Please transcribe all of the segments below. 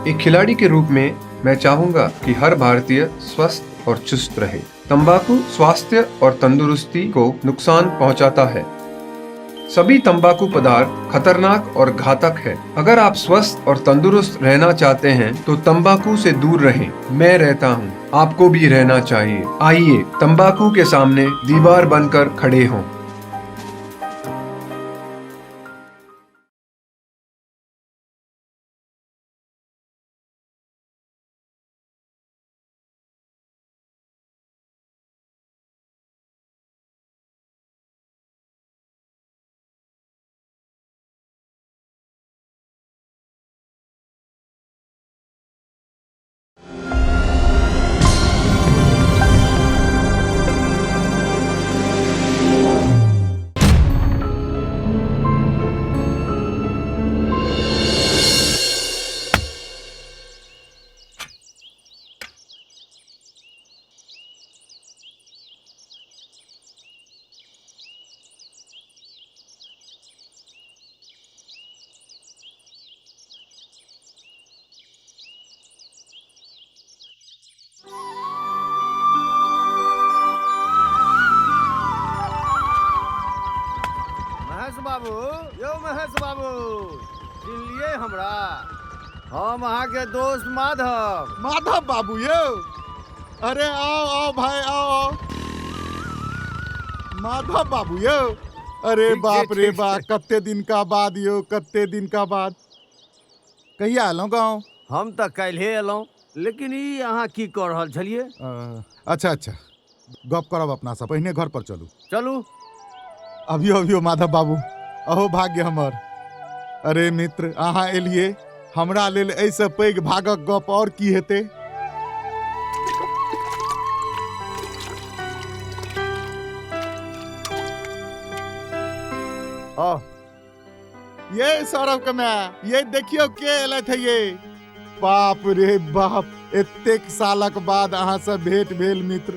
एक खिलाड़ी के रूप में मैं चाहूंगा कि हर भारतीय स्वस्थ और चुस्त रहे। तंबाकू स्वास्थ्य और तंदुरुस्ती को नुकसान पहुंचाता है। सभी तंबाकू पदार्थ खतरनाक और घातक है। अगर आप स्वस्थ और तंदुरुस्त रहना चाहते हैं तो तंबाकू से दूर रहें। मैं रहता हूं, आपको भी रहना चाहिए। आइए तंबाकू के सामने दीवार बनकर खड़े हों। महेश बाबू, यौ महेश बाबू, चिन्हलियै हमरा? हम अहाँके दोस्त माधव। माधव बाबू यौ, अरे आओ आओ भाई, आओ आओ माधव बाबू यौ। अरे ठीक छै, बाप रे ठीक बा, छै। कते दिन का बाद यौ, कते दिन का बाद। कहिया एलहुँ गाँव? हम तऽ काल्हिए एलहुँ, लेकिन ई अहाँ की कऽ रहल छलियै? अच्छा अच्छा, गप करब अपना सब, पहिने घर पर चलू। चलू। अभियो अभियो माधव बाबू, अहो भाग्य हमर। अरे मित्र, अहाँ एलियै, हमरा लेल एहिसँ पैघ भागक गप और की हेतै। आउ। ये सौरभ के माय, ये देखियो के एलथि है ये। बाप रे बाप, एतेक सालक बाद अहाँ से भेंट भेल मित्र।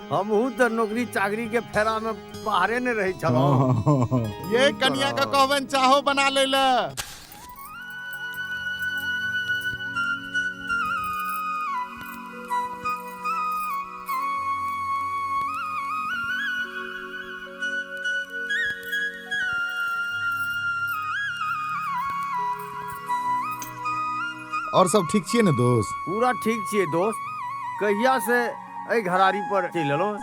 हमहूँ तऽ नौकरी चाकरी के फेरा में बाहरे नहि रहै छलहुँ। ये कनिया के कहबनि चाहो बना लै लए। और सब ठीक छियै ने दोस्त? पूरा ठीक छियै दोस्त। कहिया से एहि घरारी पर चलि एलहुँ?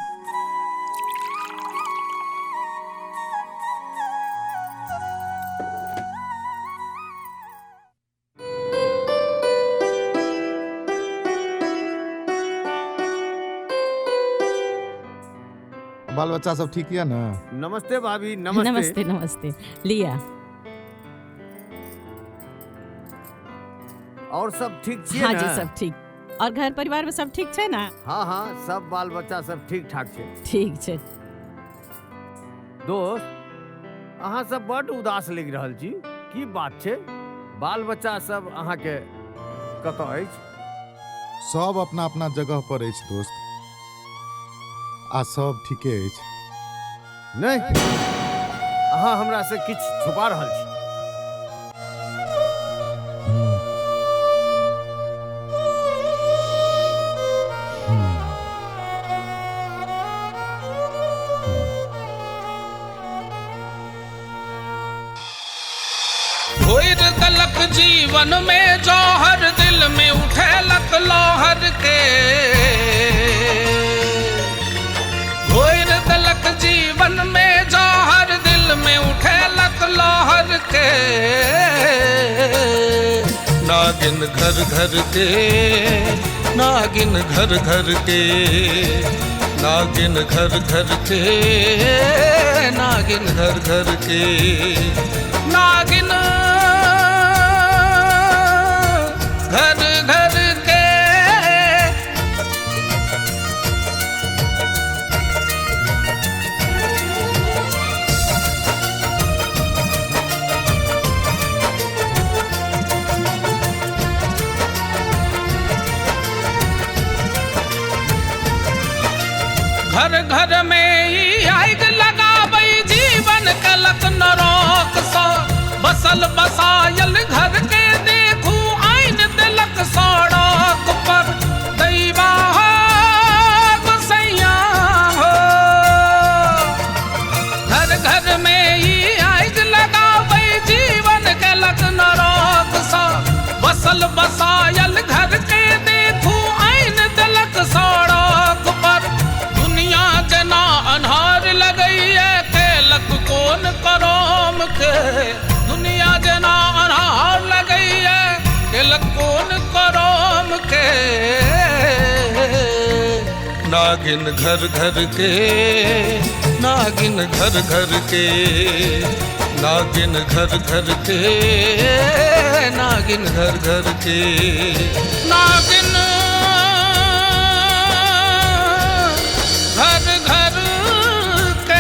बाल बच्चा सब ठीक यऽ ने? नमस्ते भाभी, नमस्ते। नमस्ते नमस्ते। लिया। और सब ठीक छियै हाँ ने? जी, सब ठीक। और घर परिवार में सब ठीक छै ना? हाँ हाँ, सब बाल बच्चा सब ठीक ठाक छै। ठीक छै। दोस्त, अहाँ सब बड्ड उदास लागि रहल छी, की बात छै? बाल बच्चा सब अहाँके कतऽ अछि? सब अपना अपना जगह पर अछि दोस्त, आ सब ठीके अछि। नहि, अहाँ हमरा से किछु छुपा रहल छी। घोर दलक जीवन में जौहर, दिल में उठेलक लहर के। घोर दलक जीवन में जौहर, दिल में उठेलक लहर के। नागिन घर घर के, नागिन घर घर के, नागिन घर घर के, नागिन घर घर के, नागिन घर घर के। घर घर में ई आगि लगाबै, जीवन कलक नरक सँ। बसल बसायल घर के देखू आइन नागिन घर घर के, नागिन घर घर के, नागिन घर घर के, नागिन घर घर के, नागिन घर घर के।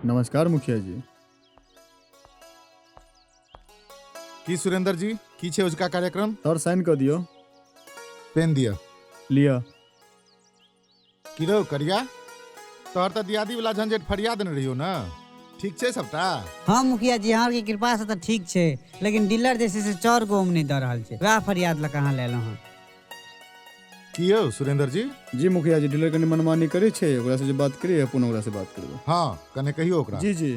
नमस्कार मुखिया जी। की सुरेंद्र जी, की छे उसका कार्यक्रम? और साइन कर दियो। पेन दिया। लिया। की रो करिया, तोहर त दियादी वाला झंझट फरिया देने रहियो ना, ठीक छे सबटा? हाँ मुखिया जी, अहाँ के कृपा से त ठीक छे, लेकिन डीलर जैसे से चौर गोम नहीं द रहल छे, वएह फरियाद लग अहाँ लेलहुँ हँ। की यौ सुरेंद्र जी? जी मुखिया जी, डीलर कनि मनमानी करे छे, ओकरा से जे बात करिए अपन ओकरा से बात करबै। हाँ कने कहियो ओकरा। जी जी।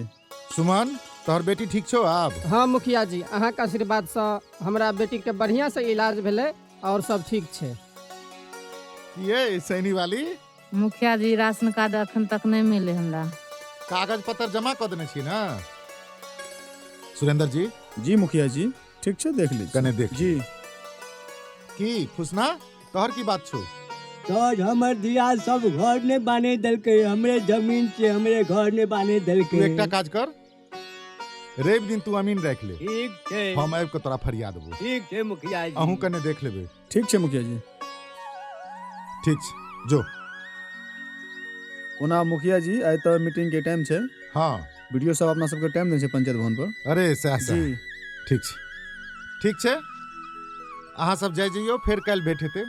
सुमन, तोहर बेटी ठीक छौ आब? हाँ मुखिया जी, अहाँ के आशीर्वाद से हमरा बेटी के बढ़िया से इलाज भेलै और सब ठीक छे। ये सैनी वाली? मुखिया जी, राशन कार्ड अखन तक नहीं मिले हमरा। कागज पत्र जमा कर देने छी ना? सुरेंद्र जी? जी मुखिया जी, ठीक छे, देख ली कने देख। जी। की फुसना, तोहर की बात छो? तोहर हमर दिया सब घर ने बाने देलकै, हमरे जमीन छे, हमरे घर ने बाने देलकै। तू एकटा काज कर, रवि दिन तू अमीन राख ले। ठीक छे। हम आबि के तोरा फरिया देबो। ठीक छे मुखिया जी। अहूँ कने देख लेबै। ठीक छे मुखिया जी। ठीक छे, जो। ओना मुखिया जी, आइ तऽ मीटिंग के टाइम छे। हाँ। वीडियो सब अपना सबके टाइम देने छे पंचायत भवन पर। अरे सएह सएह। जी। ठीक छे, ठीक छे, अहाँ सब जाय जइयो, फेर काल्हि भेंट हेतै।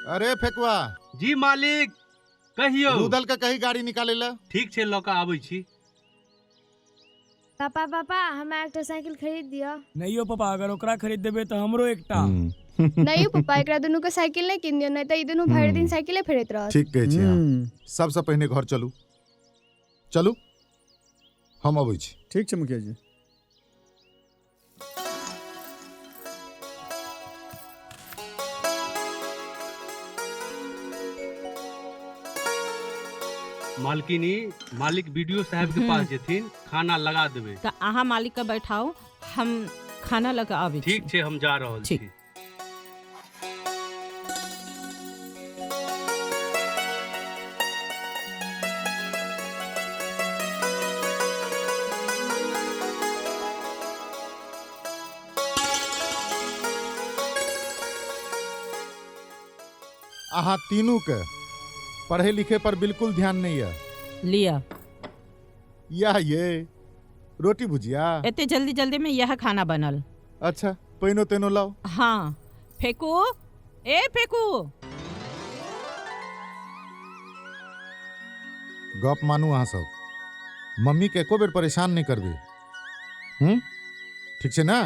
अरे फेकुआ। जी मालिक, कहियो। रुदल के कही गाड़ी निकाले ला। ठीक छे, लऽ कऽ आबै छी। पापा पापा, हमरा एकटा साइकिल खरीद दिअ। नहीं यो पापा, अगर ओकरा खरीद देबे तऽ हमरो एकटा। नहीं यो पापा, एकरा दुनू के साइकिल नहीं कीन दियौ, नहीं तऽ ई दुनू भरि दिन साइकिले फेरैत रहत। ठीक कहै छी अहाँ। सबसँ पहिने घर चलू, चलू, हम अबै छी। ठीक छे मुखिया जी। मालकिनी, मालिक वीडियो साहब के पास जेथिन, खाना लगा देबै। तऽ अहाँ मालिक के बैठाउ, हम खाना लऽ कऽ आबै छी। ठीक छे, हम जा रहल छी। अहाँ तीनू के पढ़े लिखे पर बिल्कुल ध्यान नहीं है। लिया। या ये रोटी भुजिया। एते जल्दी जल्दी में यह खाना बनल। अच्छा, पैनो तेनो लाओ। हाँ फेकू, ए फेकू। गप मानू अहाँ सब, मम्मी के एको बेर परेशान नहीं करबे। ठीक छे ना?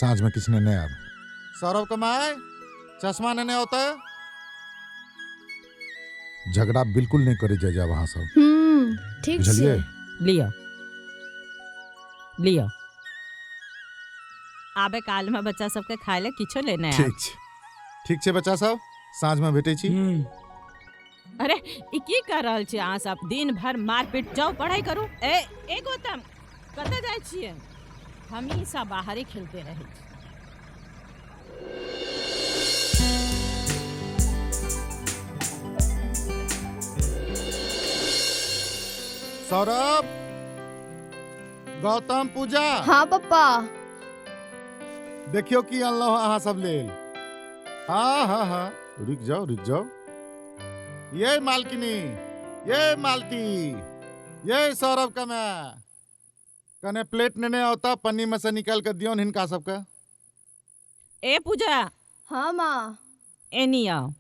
साँझ में किछु ने आब। सौरभ कमाए चश्मा नेने औते। झगड़ा बिल्कुल नहीं करे जाए वहां सब। ठीक छे। लिया लिया, आबे काल में बच्चा सबके खाय ले किछो लेने आब। ठीक छे, ठीक छे बच्चा सब, साँझ में भेटै छी। अरे ई की कर रहल छी अहाँ सब? दिन भर मारपीट, जाओ पढ़ाई करू। ए ए गौतम, कतऽ जाइ छियै? हमेशा बाहरे खेलते रहै छी। सौरभ, गौतम, पूजा। हाँ पप्पा। देखियो की अनलहुँ अहाँ सब लेल। हाँ हाँ हाँ, रुक जाओ रुक जाओ। ये मालकिनी, ये मालती, ये सौरभ कमे कने प्लेट नेने औता, पन्नी में से निकाल के दियौन हिनका सबके। ए पूजा। हाँ माँ। एनी आओ,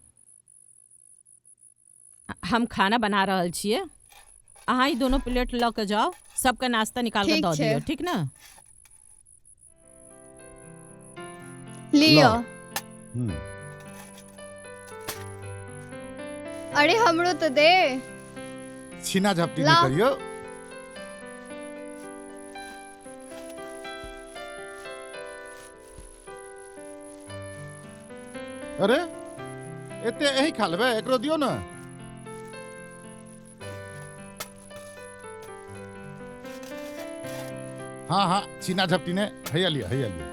हम खाना बना रहल छियै, अहाँ ई दोनों प्लेट लऽ के जाओ, सबके नाश्ता निकाल के दऽ दियौ, ठीक ना? लियो। अरे हमरो तो दे। छीना झपटी नहीं करियो। अरे एते एही खा लेबै, एकरो दियौ ने। हाँ हाँ, छीना झपटी ने, हैया लिया, हैया लिया,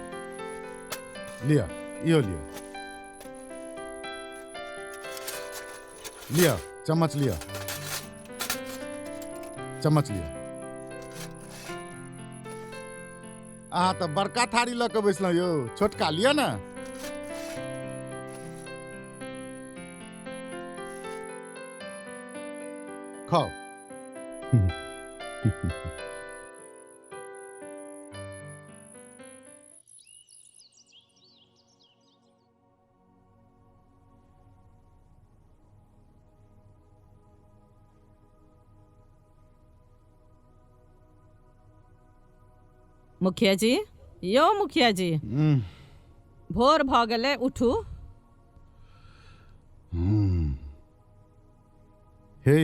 लिया, इहो लिया, लिया, चम्मच लिया, चम्मच लिया। अहाँ तऽ बड़का थारी लऽ कऽ बैसलहुँ यौ, छोटका लिअ ने। खाओ। मुखिया जी, यो मुखिया जी, भोर भ गेलै, उठू। हे,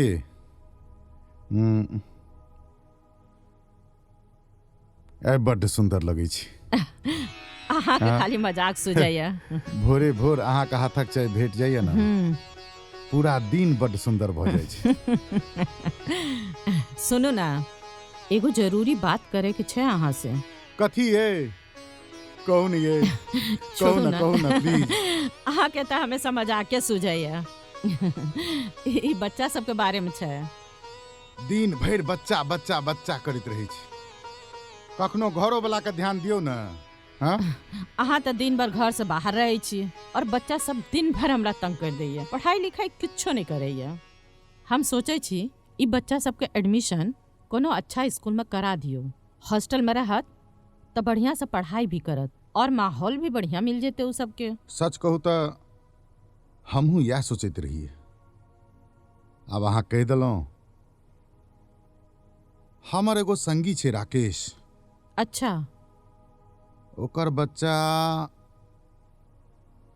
ए बड्ड सुन्दर लगै छी। अहाँके खाली मजाक सुझाइया। भोरे भोर अहाँके हाथक चाय भेट जाइए ने, पूरा दिन बड्ड सुन्दर भऽ जाइ छै। सुनू ना, एगो जरूरी बात करे के छै अहाँ से। कथी ये? कहू ने ये, कहू ना, कहू ना प्लीज। अहाँके तऽ हमेशा मजाके सुझाइया। ई बच्चा सबके बारे में छै। दिन भरि बच्चा बच्चा बच्चा करैत रहै छै, कखनो घरो वाला के ध्यान दियौ ने। हाँ? अहाँ तऽ दिन भर घर से बाहर रहै छी और बच्चा सब दिन भर हमरा तंग कर दैया, पढ़ाई लिखाई किछो नहीं करैया। हम सोचै छी ई बच्चा सबके एडमिशन कोनो अच्छा स्कूल में करा दियौ। हॉस्टल में रहत तऽ बढ़िया से पढ़ाई भी करत और माहौल भी बढ़िया मिल जेतै उ सबके। सच कहू तऽ हमहूँ इएह सोचैत रहियै, आब अहाँ कहि देलहुँ। हमर एगो संगी छै राकेश। अच्छा। ओकर बच्चा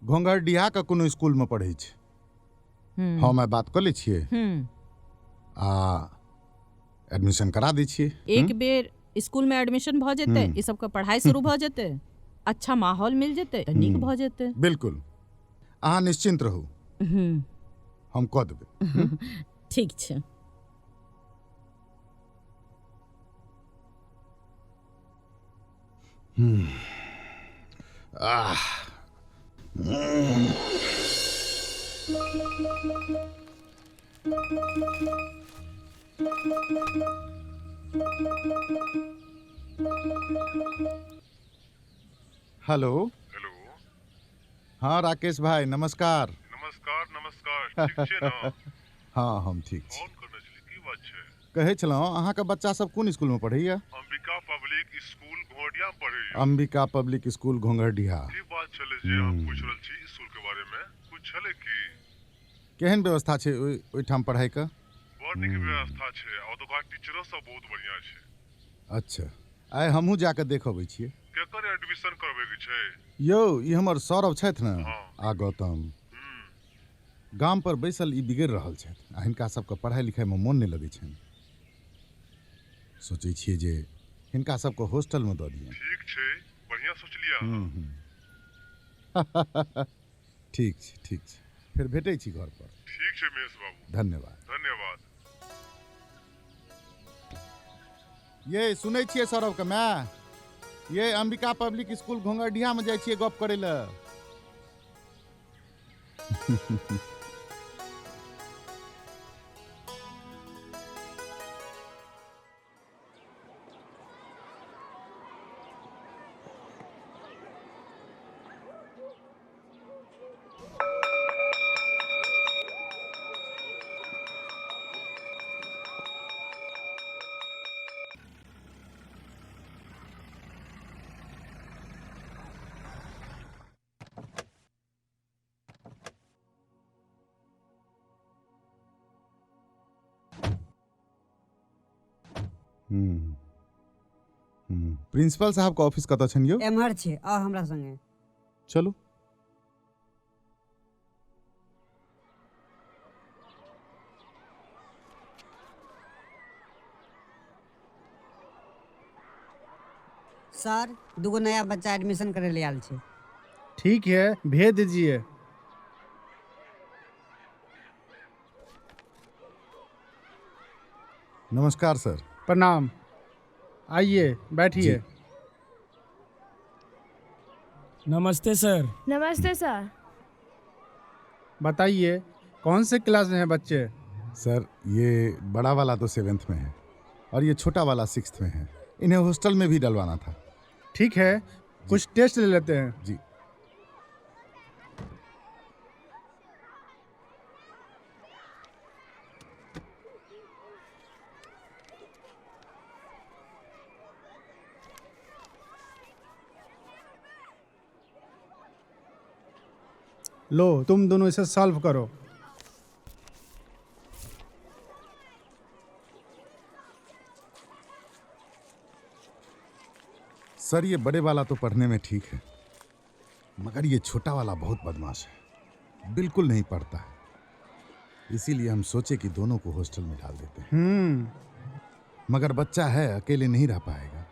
घोंघरडीहा के कोनो स्कूल में पढ़ै छै। हम बात कऽ लै छियै आ एडमिशन करा दै छियै। एक बेर स्कूल में एडमिशन भऽ जेतै, ई सबके पढ़ाई शुरू भऽ जेतै, अच्छा माहौल मिल जेतै तऽ नीक भऽ जेतै। बिल्कुल, अहाँ निश्चिंत रहू, हम कऽ देबै। ठीक छै। Hello hello. हाँ राकेश भाई, नमस्कार। नमस्कार नमस्कार, ठीक छियै ने? हाँ हम ठीक छी। फोन करने छली, की बात छै? कहै छलहुँ अहाँके बच्चा सब कोन स्कूल में पढ़ैया? अंबिका पब्लिक स्कूल घोंघरडीहा पढ़ैया। अंबिका पब्लिक स्कूल घोंघरडीहा। की बात छलै जे अहाँ पूछि रहल छी स्कूल के बारे में? कुछ छलै की? केहन व्यवस्था छै ओहिठाम पढ़ाई के? बड़ नीक व्यवस्था छै, आ ओतुका टीचरो सब बहुत बढ़िया छै। अच्छा, आइ हमहूँ जाके देख अबै छियै। केकर एडमिशन करबै के छै? यौ ई हमर सौरभ छथि ने आ गौतम, गाम पर बैसल ई बिगड़ि रहल छथि आ हिनका सबके पढ़ाई लिखाईमे मोन नहि लगै छनि। सोचै छियै जे हिनका सबके हॉस्टलमे दऽ दियनि। ठीक छै, बढ़िया सोचलियै। ठीक छै, ठीक छै, फेर भेटै छी घर पर। ठीक छै महेश बाबू, धन्यवाद। धन्यवाद। ये सुनै छियै सौरभके माय? ये अंबिका पब्लिक स्कूल घोंघरडीहा में जाइ छियै गप करै लए। प्रिंसिपल साहब के ऑफिस कतऽ छनि यौ? एम्हर छै, आ हमरा संगे चलू। सर, दूगो नया बच्चा एडमिशन करे ले आयल छै। ठीक है, भेज दीजिए। नमस्कार सर। प्रणाम, आइए बैठिए। नमस्ते सर। नमस्ते सर। बताइए कौन से क्लास में हैं बच्चे? सर ये बड़ा वाला तो 7th में है और ये छोटा वाला 6th में है। इन्हें हॉस्टल में भी डलवाना था। ठीक है, कुछ टेस्ट ले लेते हैं। जी। लो तुम दोनों इसे सॉल्व करो। सर ये बड़े वाला तो पढ़ने में ठीक है, मगर ये छोटा वाला बहुत बदमाश है, बिल्कुल नहीं पढ़ता है। इसीलिए हम सोचे कि दोनों को हॉस्टल में डाल देते हैं। मगर बच्चा है, अकेले नहीं रह पाएगा,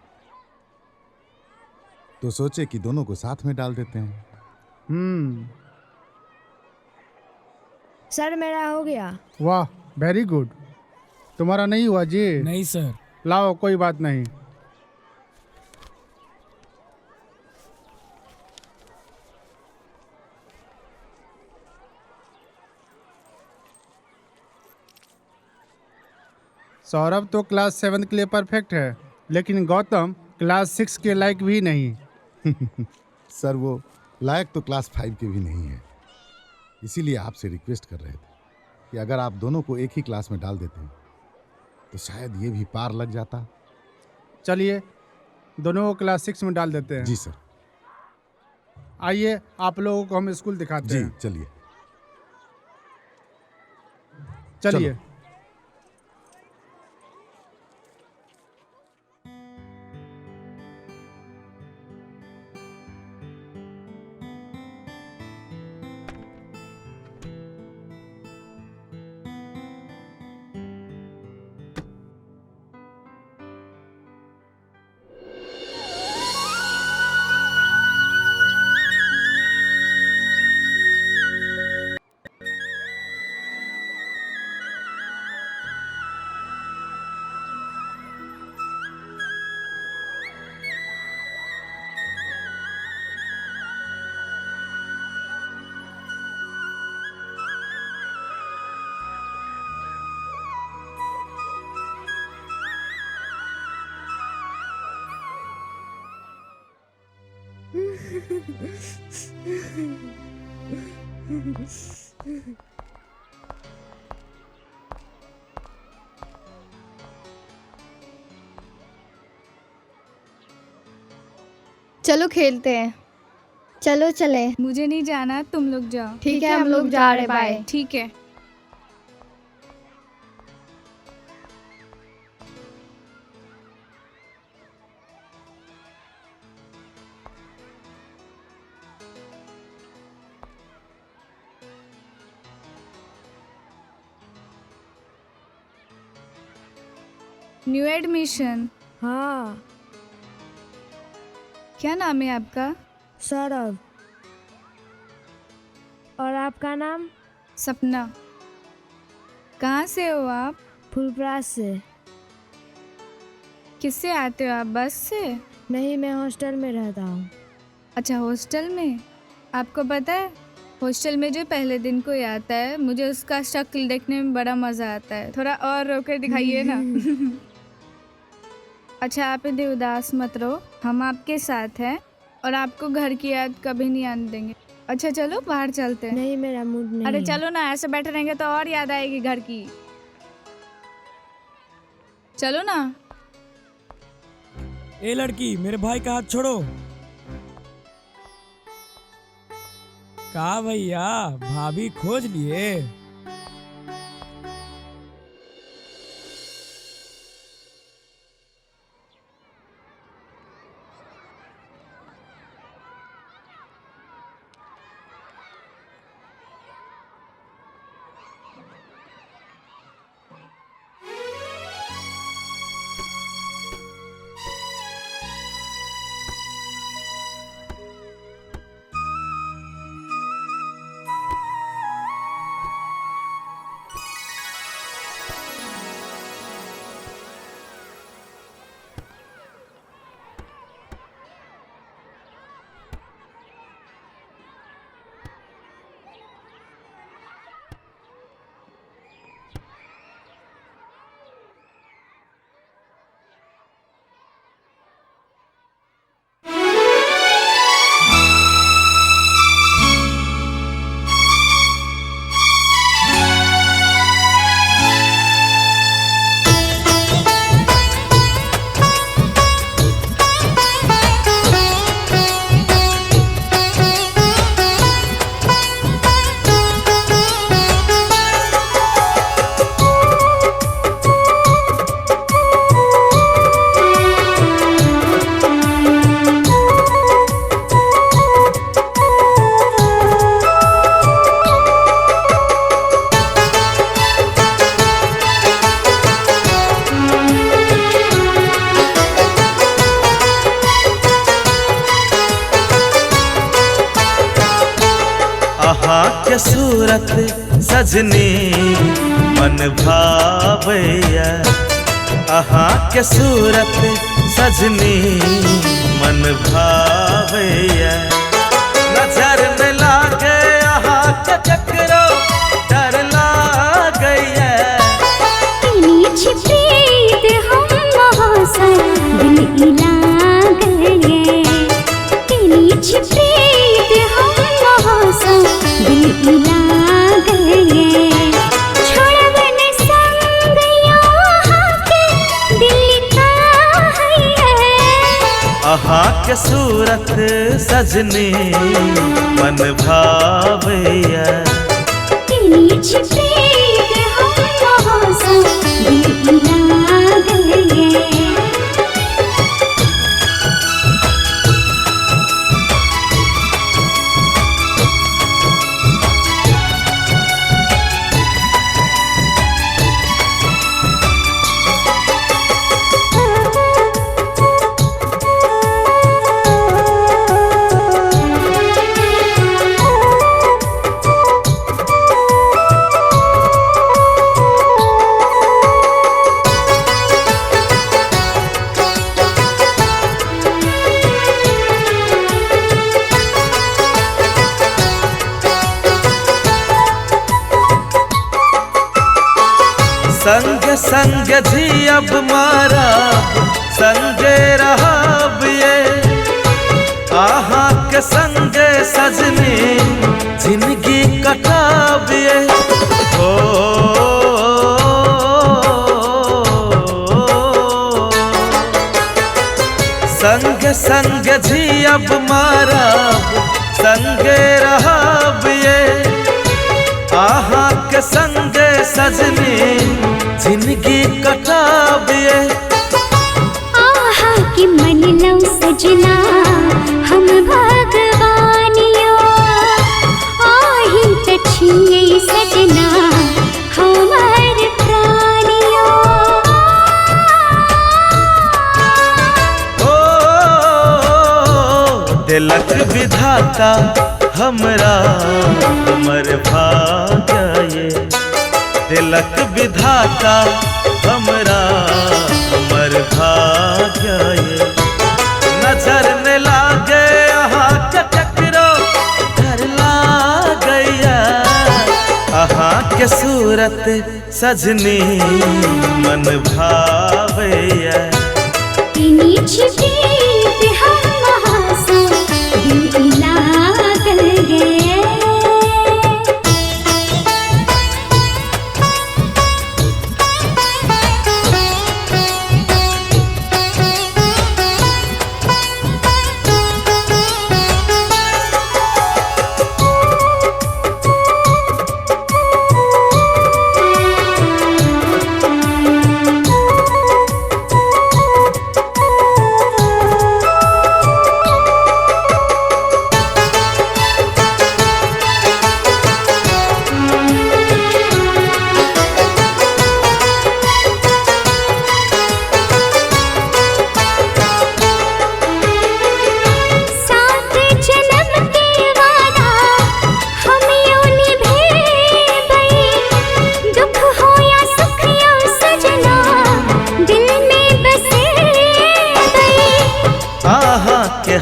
तो सोचे कि दोनों को साथ में डाल देते हैं। सर मेरा हो गया। वाह वेरी गुड। तुम्हारा नहीं हुआ जी? नहीं सर। लाओ कोई बात नहीं। सौरभ तो क्लास 7 के लिए परफेक्ट है, लेकिन गौतम क्लास 6 के लायक भी नहीं। सर वो लायक तो क्लास 5 के भी नहीं है, इसीलिए आपसे रिक्वेस्ट कर रहे थे कि अगर आप दोनों को एक ही क्लास में डाल देते तो शायद ये भी पार लग जाता। चलिए दोनों को क्लास 6 में डाल देते हैं। जी सर। आइए आप लोगों को हम स्कूल दिखाते हैं। जी चलिए चलिए। चलो खेलते हैं। चलो चले। मुझे नहीं जाना, तुम लोग जाओ। ठीक है हम लोग जा रहे हैं, बाय। ठीक है। New admission? हाँ। क्या नाम है आपका? सौरभ। और आपका नाम? सपना। कहाँ से हो आप? फुलपरास से। किससे आते हो आप, बस से? नहीं, मैं हॉस्टल में रहता हूँ। अच्छा हॉस्टल में। आपको पता है हॉस्टल में जो पहले दिन कोई आता है, मुझे उसका शक्ल देखने में बड़ा मज़ा आता है। थोड़ा और रोकर दिखाइए ना। अच्छा आप इधर उदास मत रहो, हम आपके साथ हैं और आपको घर की याद कभी नहीं आने देंगे। अच्छा चलो बाहर चलते हैं। नहीं मेरा मूड नहीं। अरे चलो ना, ऐसे बैठे रहेंगे तो और याद आएगी घर की। चलो ना। ए लड़की, मेरे भाई का हाथ छोड़ो। का भैया भाभी खोज लिए? सूरत सजनी मन भावैया, अहाँ के सूरत सजनी मन भावैया। नजर न लागे अहाँ के ककरो डर लागैया। अहाँ के सूरत सजनी मन भावैया। संग संग जियब मारब संगे रहब ये, अहाँ के संगे सजनी जिंदगी कटाब ये। ओ संग संग जियब मारब संगे रहब ये, अहाँ के संगे सजनी जिंदगी कटाब ये। आहा के मन लो सजना हम भगवानियो, आही त छियै सजना हमार प्राणियो। ओ दिलक विधाता हमरा हमर भाग्य ये, तिलक विधाता हमरा हमर भाग्य ये। नजर न लागे अहाँ के ककरो डर लागैया, अहाँ के सूरत सजनी मन भावैया।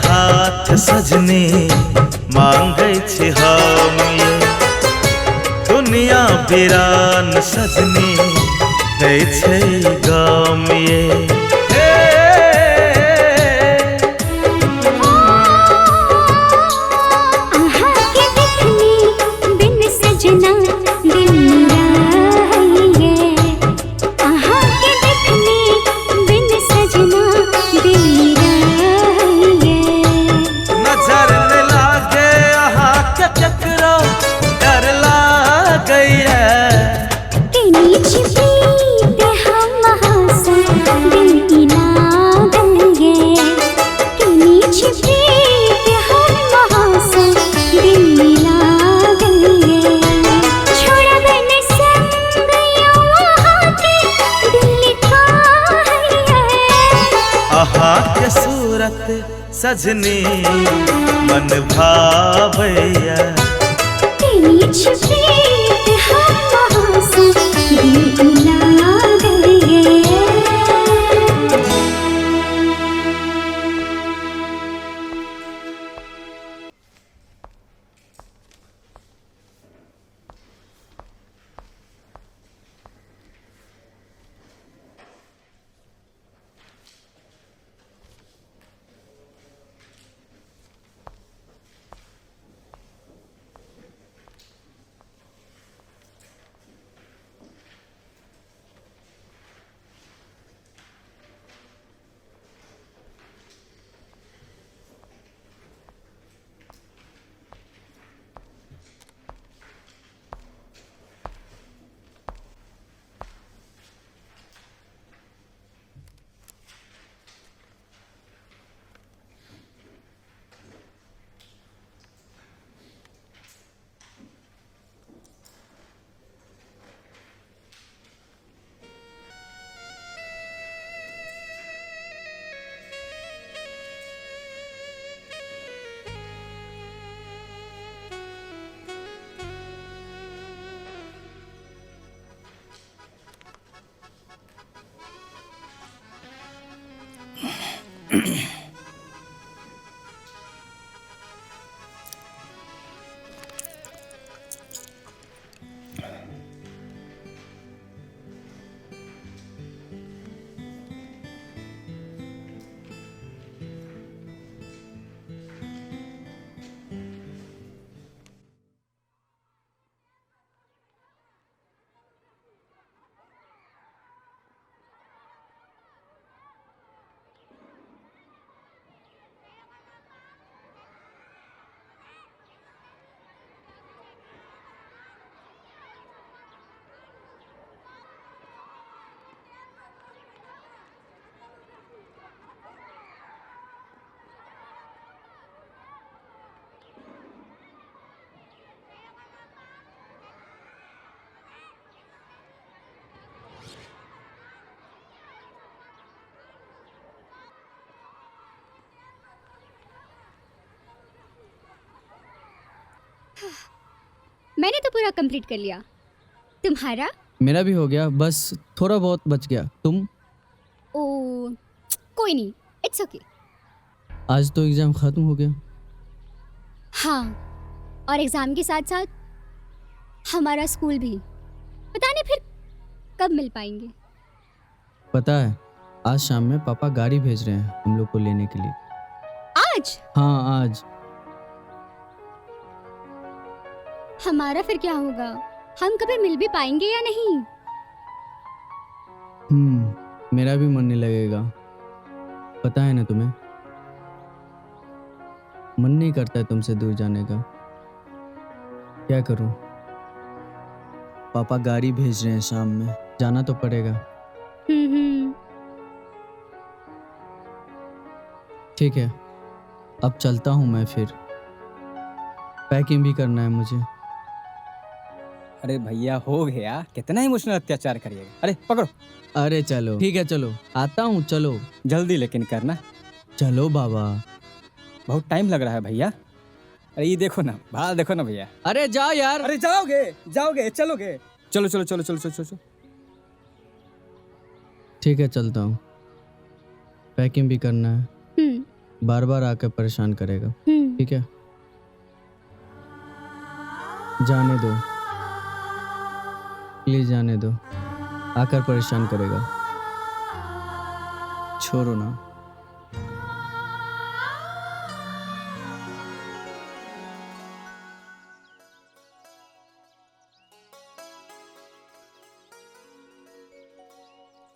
हाथ सजनी मांगै छी हम ये, दुनिया वीरान सजनी दै छै गम ये। अहाँ के देखनी बिन सजना दिल ये, अहाँ के देखनी बिन सजना दिल। नजर न लागे अहाँ के ककरो डर लागैया। अहाँ के सूरत सजनी मन भावैया। तेरी छिपी मैंने तो पूरा कंप्लीट कर लिया, तुम्हारा? मेरा भी हो गया, बस थोड़ा बहुत बच गया। तुम? ओ कोई नहीं, it's okay. आज तो एग्जाम खत्म हो गया। हाँ, और एग्जाम के साथ साथ हमारा स्कूल भी। पता नहीं फिर कब मिल पाएंगे। पता है, आज शाम में पापा गाड़ी भेज रहे हैं हम लोग को लेने के लिए। आज? हाँ आज। हमारा फिर क्या होगा? हम कभी मिल भी पाएंगे या नहीं? मेरा भी मन नहीं लगेगा। पता है ना तुम्हें, मन नहीं करता है तुमसे दूर जाने का। क्या करूं, पापा गाड़ी भेज रहे हैं शाम में, जाना तो पड़ेगा। ठीक है, अब चलता हूं मैं, फिर पैकिंग भी करना है मुझे। अरे भैया हो गया, कितना इमोशनल अत्याचार करिएगा। अरे पकड़ो। अरे चलो ठीक है, चलो आता हूँ, चलो जल्दी लेकिन करना। चलो बाबा, बहुत टाइम लग रहा है भैया। अरे ये देखो ना, भाल देखो ना भैया। अरे जाओ यार। अरे जाओगे जाओगे, चलोगे? चलो चलो चलो चलो चलो चलो। ठीक है चलता हूँ, पैकिंग भी करना है। बार बार आकर परेशान करेगा। ठीक है जाने दो, प्लीज जाने दो, आकर परेशान करेगा। छोड़ो ना।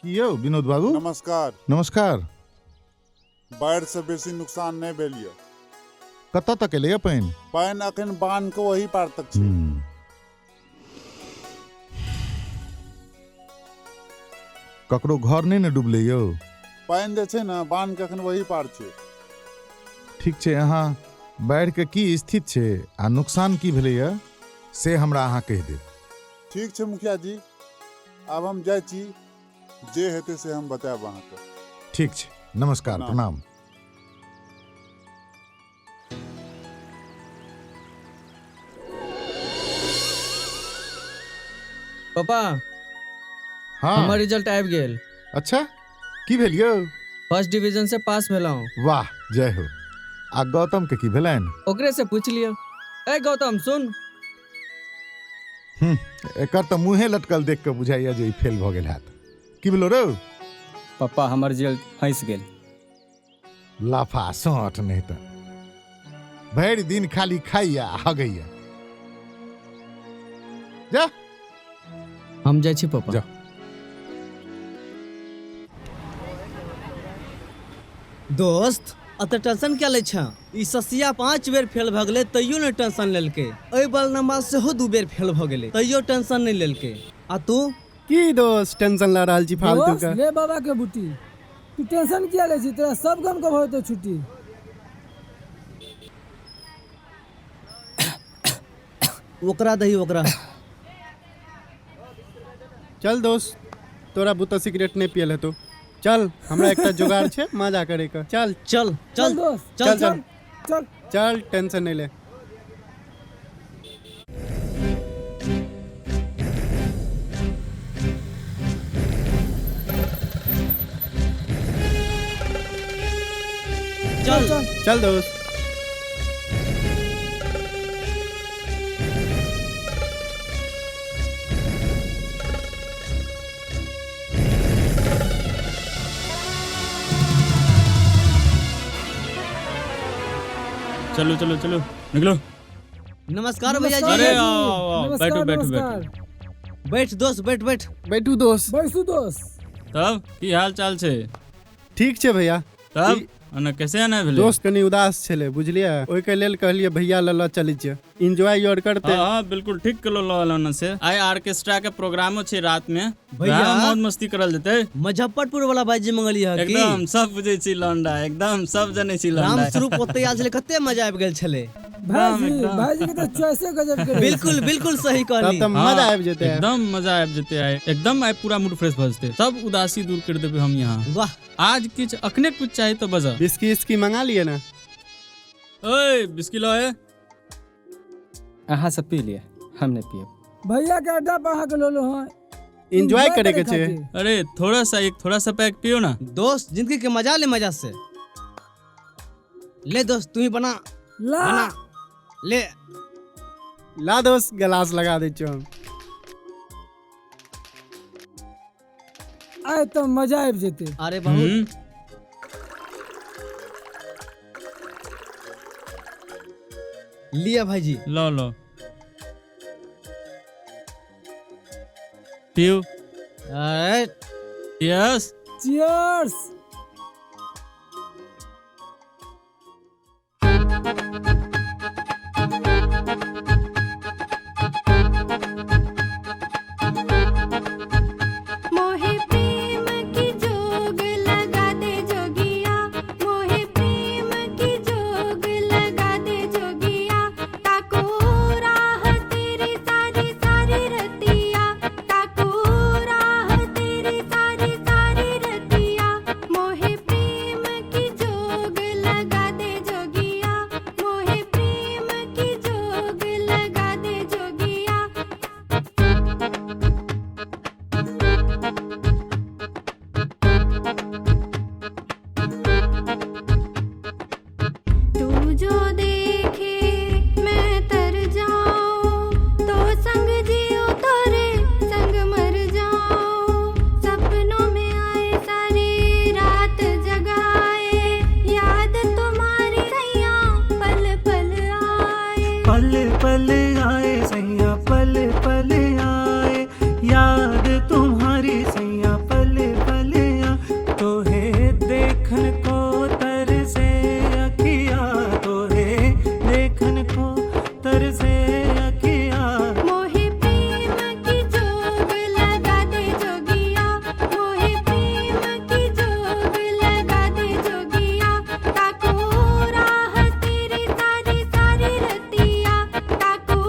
की यौ विनोद बाबू? नमस्कार। नमस्कार। बाढ़ि से बेसी नुकसान नहीं भेल यऽ। कतऽ तक एलैया पानि? पानि अखन बांध के ओही पार तक छै। ककरो घर नहीं ने डूबले यौ? पानि जे छै ने बांध के अखन वही पार छै। ठीक छै, अहाँ बाढ़ि के की स्थिति छै आ नुकसान की भेलैया से हमरा अहाँ कहि देब। ठीक छै मुखिया जी, आब हम जाइ छी, जे हेतै से हम बतायब अहाँके। ठीक छै, नमस्कार, प्रणाम। पापा, हाँ, हमर रिजल्ट आबि गेल। अच्छा, की भेल यौ? फर्स्ट डिवीजन से पास भेलहुँ। वाह, जय हो। आ गौतम के की भेलनि? ओकरे से पूछ लियौ। ए गौतम सुन। एकर तऽ मुँहे लटकल देख के बुझाइया जे ई फेल भऽ गेल हैत। की भेलो रौ? पप्पा हमर रिजल्ट फँसि गेल। लाफा सौंठ नहीं तऽ भरि दिन खाली खाइया हगैया। जा, हम जाइ छी पापा। जा। दोस्त, अत टेंशन क्या लै छह? ई ससिया 5 बेर फेल भऽ गेलै तैयो नहि टेंशन लेलकै। एहि बलनमा सेहो 2 बेर फेल भऽ गेलै तैयो टेंशन नहि लेलकै। आ तू की दोस्त टेंशन ला रहल छी फालतू का? ले बाबा के बूटी, तू टेंशन किया लै छी? तोरा सब गम के भऽ छुट्टी। ओकरा दही ओकरा। चल दोस्त, तोरा बूता सिगरेट नहीं पियल हेतौ। चल, हमरा एकटा जुगाड़ छै मजा करे के। चल चल चल दोस्त, चल चल चल चल, टेंशन नहीं ले। चल चल दोस्त। चलो चलो चलो निकलो। नमस्कार भैया जी। अरे आओ आओ, आओ, बैठो बैठो बैठो। बैठ दोस्त, बैठ बैठ। बैठू दोस्त, बैठू दोस्त। तब की हाल चाल छे? ठीक छे भैया। तब अना कैसे आना भेलै? दोस्त कनी उदास छले बुझलियै, ओहि के लेल कहलियै भैया ल ल चलै छियै, एंजॉय और करते। हां हां बिल्कुल ठीक कलो ल लाना से। आइ ऑर्केस्ट्रा के प्रोग्रामो छे रात में भैया, मौज मस्ती करल जते। मुजफ्फरपुर वाला भाईजी मंगलियै की? एकदम सब बुझै छी लौंडा, एकदम सब जनै छी लौंडा। रामस्वरूप ओते आयल छले, कते मजा आबि गेल छले। भाईजी, भाईजी के तो चॉइसे गजब के। बिल्कुल बिल्कुल सही कहली। तब मजा आबि जेतै, एकदम मजा आबि जेतै आइ, एकदम आइ पूरा मूड फ्रेश भ जेतै, सब उदासी दूर कर देबै हम यहाँ। वाह, आज किछ अखने कुछ चाही तो बजा। बिस्की इसकी मंगा लिए ना। ओए बिस्की लो है। अहाँ सब पी लिए, हम नहीं पिए। भैया के अड्डा पर अहाँ के लो लो। हां एंजॉय करे के छे। अरे थोड़ा सा, एक थोड़ा सा पैक पियो ना दोस्त, जिंदगी के मजा ले मजा से ले दोस्त, तू ही बना ला, बना ले ला दोस्त, गिलास लगा दे छो। आए तो मजा आबि जेते। अरे बहुत लिया भाईजी, लो लो पियो। Yes cheers. मोहे प्रेम की जोग लगा दे जोगिया, मोहे प्रेम की जोग लगा दे जोगिया, ताको राह तेरी सारी सारी रतिया, ताको राह तेरी सारी सारी रतिया, मोहे प्रेम की जोग लगा दे जोगिया, मोहे प्रेम की जोग लगा दे जोगिया। तू जो देखे मैं तर जाऊं, तो संग जियो तोरे संग मर जाऊं, सपनों में आए सारी रात जगाए, याद तुम्हारी सैया पल पल आए, पल पल आए सैया, पल पल आए, याद तुम्हारी सैया पल पल आए, तोहे देखन को तरसे अखिया, तोहे देखन को तरसे अखिया, मोहे प्रेम की जोग लगा दे जोगिया, मोहे प्रेम की जोग लगा दे जोगिया, ताको राह तेरी सारी सारी रतिया, ताको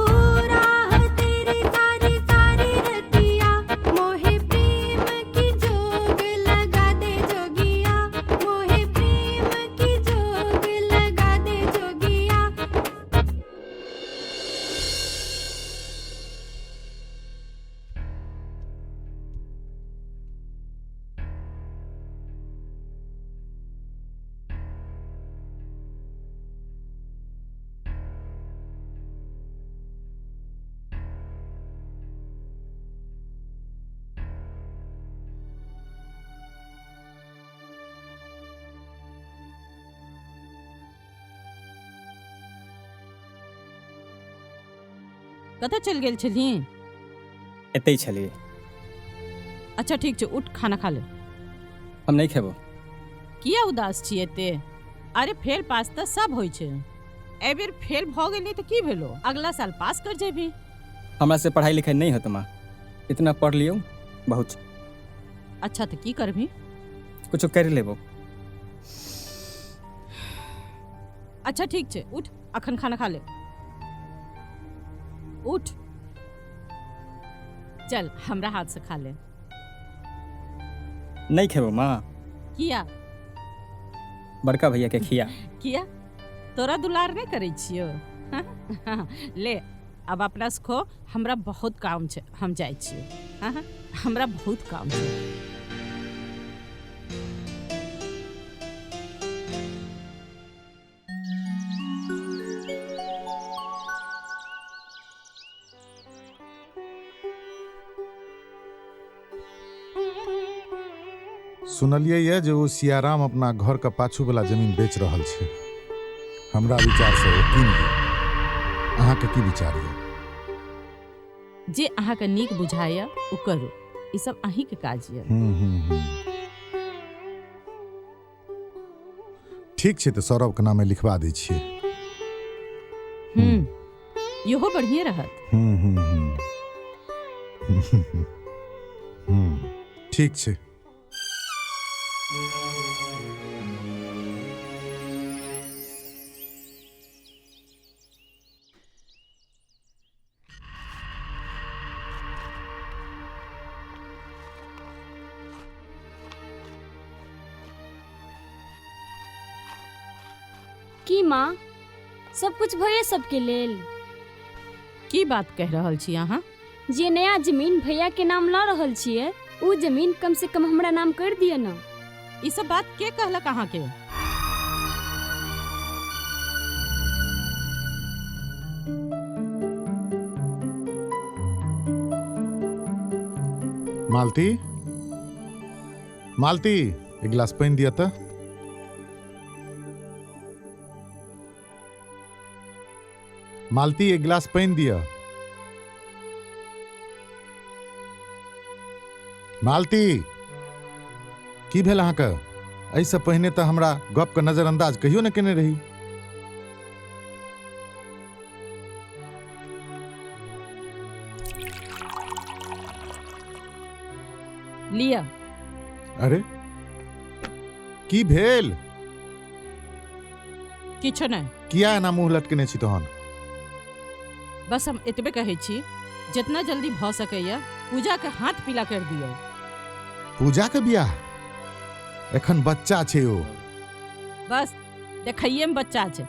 राह तेरी सारी सारी रतिया, मोहे प्रेम की जोग लगा दे जोगिया, मोहे प्रेम की जोग लगा दे जोगिया। कतऽ चलि गेल छलही? एतै छलियै। अच्छा ठीक छै, उठ खाना खा ले। हम नहीं खेबो। किया उदास छी एते? अरे फेल पास तऽ सब होइ छै, एहि बेर फेल भऽ गेली तऽ की भेलो, अगला साल पास कर जेबही। हमरा से पढ़ाई लिखाई नहीं होत माँ, इतना पढ़ लियौ बहुत। अच्छा तऽ की करबही? कुछो कर लेबो। अच्छा ठीक छै, उठ अखन खाना खा ले, उठ चल हमरा हाथ से खा ले। नहीं खेबो माँ। किया? बड़का भैया के खिया। किया तोरा दुलार नहीं करै छियो? ले अब अपना से खो, हमरा बहुत काम छै, हम जाइ छियो। हाँ, हमरा बहुत काम छै। सुनलियै ये जे ओ सियाराम अपना घरके पाछू वाला जमीन बेच रहल छै। हमरा विचारसँ ओ कीन ली। अहाँके की विचार यऽ? जे अहाँके नीक बुझाइए ओ करू, ई सब अहींके काज यऽ। हम्म हम्म हम्म। ठीक छै, तऽ सौरभके नामे लिखवा दै छियै। इहो बढ़िए रहत। हम्म हम्म हम्म हम्म ठीक छै। की माँ, सब कुछ भैया सबके लेल? की बात कहि रहल छी अहाँ? जे नया जमीन भैया के नाम लऽ रहल छियै, ओ जमीन कम से कम हमरा नाम कर दिअ ने। ई सब बात के कहलक अहाँके? मालती, मालती, एक गिलास पानि दिअ तऽ। मालती, एक गिलास पानि दिअ। मालती, की भेल अहाँके? एहिसँ पहिने तऽ हमरा गपके नजरअंदाज कहियो ने केने रही। लिअ। अरे, की भेल? किछो नहि। किया एना मुँह लटकेने छी तहन? बस हम एतबे कहै छी, जितना जल्दी भऽ सकैया पूजा के हाथ पीला कर दियौ। पूजा के बियाह? एखन बच्चा छै ओ। बस देखैये में बच्चा छै,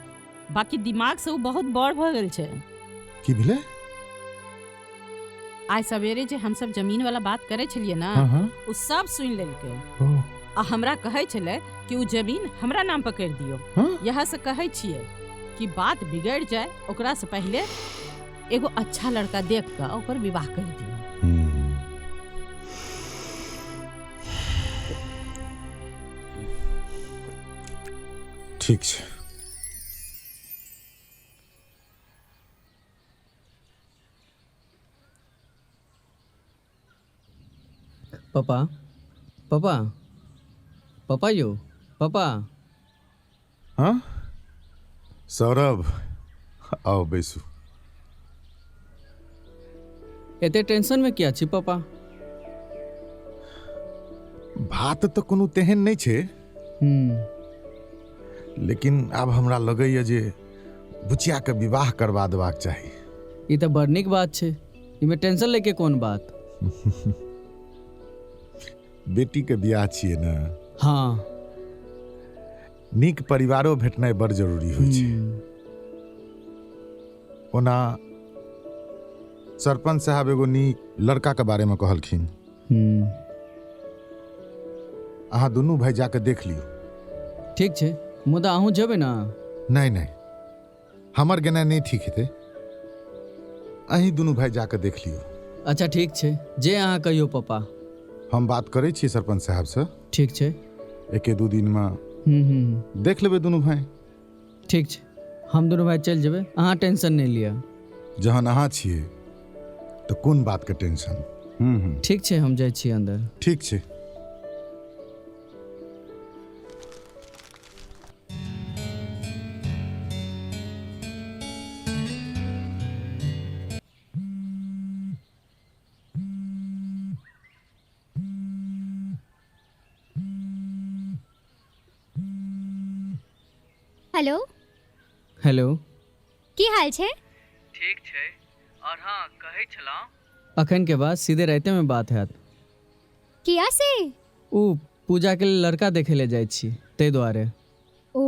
बाकी दिमाग से ओ बहुत बड़ भऽ गेल छै। की भेलै? आइ सवेरे जे हमसब जमीन वाला बात करै छलियै ने, हाँ, हाँ। ओ सब सुनि लेलकै ओ। आ हमरा कहै छलै कि ओ जमीन हमरा नाम पर करि दियौ। हाँ? यह से कहै छियै कि बात बिगड़ि जाय ओकरा से पहिले एगो अच्छा लड़का देख कऽ ओकर विवाह कर दियौ। ठीक छै। पापा, पापा, पापा यौ, पापा। हाँ सौरभ, आओ बैसू। एते टेंशन में किया छी पापा? बात तऽ कोनो तेहन नहि छै, लेकिन आब हमरा लगैया जे बुचियाके विवाह करवा देबाक चाही। ई तऽ बड़ नीक बात छै, इमे टेंशन लेके कोन बात? बेटीके बियाह छियै ने। हाँ। नीक परिवारो भेटनाइ बड़ जरूरी होइ छै। ओना सरपंच साहब एगो नीक लड़का के बारे में कहलखिन। अहाँ दुनू भाई जाके देख लियौ। ठीक छै, मुदा अहूँ जेबै ने? नहीं नहीं, हमर गेनाइ नहीं ठीक हेतै। अहीं दुनू भाई जाके देख लियौ। अच्छा ठीक छै, जे अहाँ कहियौ पापा। हम बात करै छी सरपंच साहब से। ठीक छै। एके दू दिन में देख लेबै दुनू भाई। ठीक छै, हम दुनू भाई चलि जेबै, अहाँ टेंशन नहि लिअ। जहन अहाँ छियै तऽ कोन बात के टेंशन? ठीक छै, हम जाइ छी अंदर। ठीक छै। हेलो। हेलो। की हाल छै? ठीक छै। और हाँ, कहै छलहुँ अखन के बाद सीधे राते में बात हैत। किया से? ऊ पूजा के लड़का देखे ले जाइ छी ताहि दुआरे। ओ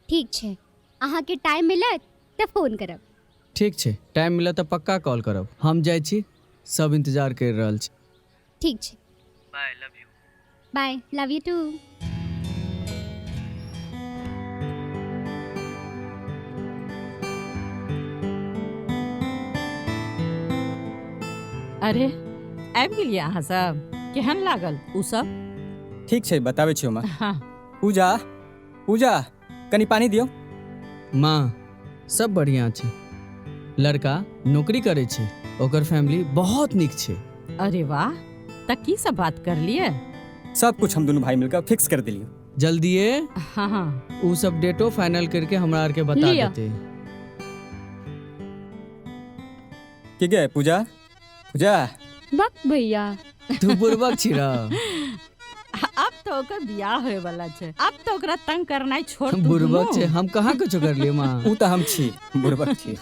ठीक छै, अहाँ के टाइम मिलत तऽ फोन करब। ठीक छै, टाइम मिलत तऽ पक्का कॉल करब। हम जाइ छी, सब इंतजार करि रहल छी। ठीक छै, bye, love you. Bye, love you too. अरे आबि गेलियै अहाँ सब? केहन लागल उ सब? ठीक छै, बताबै छियौ माँ। हाँ। पूजा, पूजा, कनि पानी दियौ। माँ, सब बढ़िया छै। लड़का नौकरी करै छै, ओकर फैमिली बहुत नीक छै। अरे वाह, त की सब बात कर लिए? सब कुछ हम दुनू भाई मिलकर फिक्स कर दिलियो। जल्दिए हाँ हाँ उ सब डेटो फाइनल करके हमरा आर के बता लिअ। देते। की गे पूजा, पूजा। बक भैया, तू बुड़बक छी र। अब तो ओकर बियाह होए वाला छै, अब तो ओकरा तंग करनाइ छोड़ तू। बुड़बक छै, हम कहाँ कुछो करलियै माँ। उ तऽ हम छी, बुड़बक छी।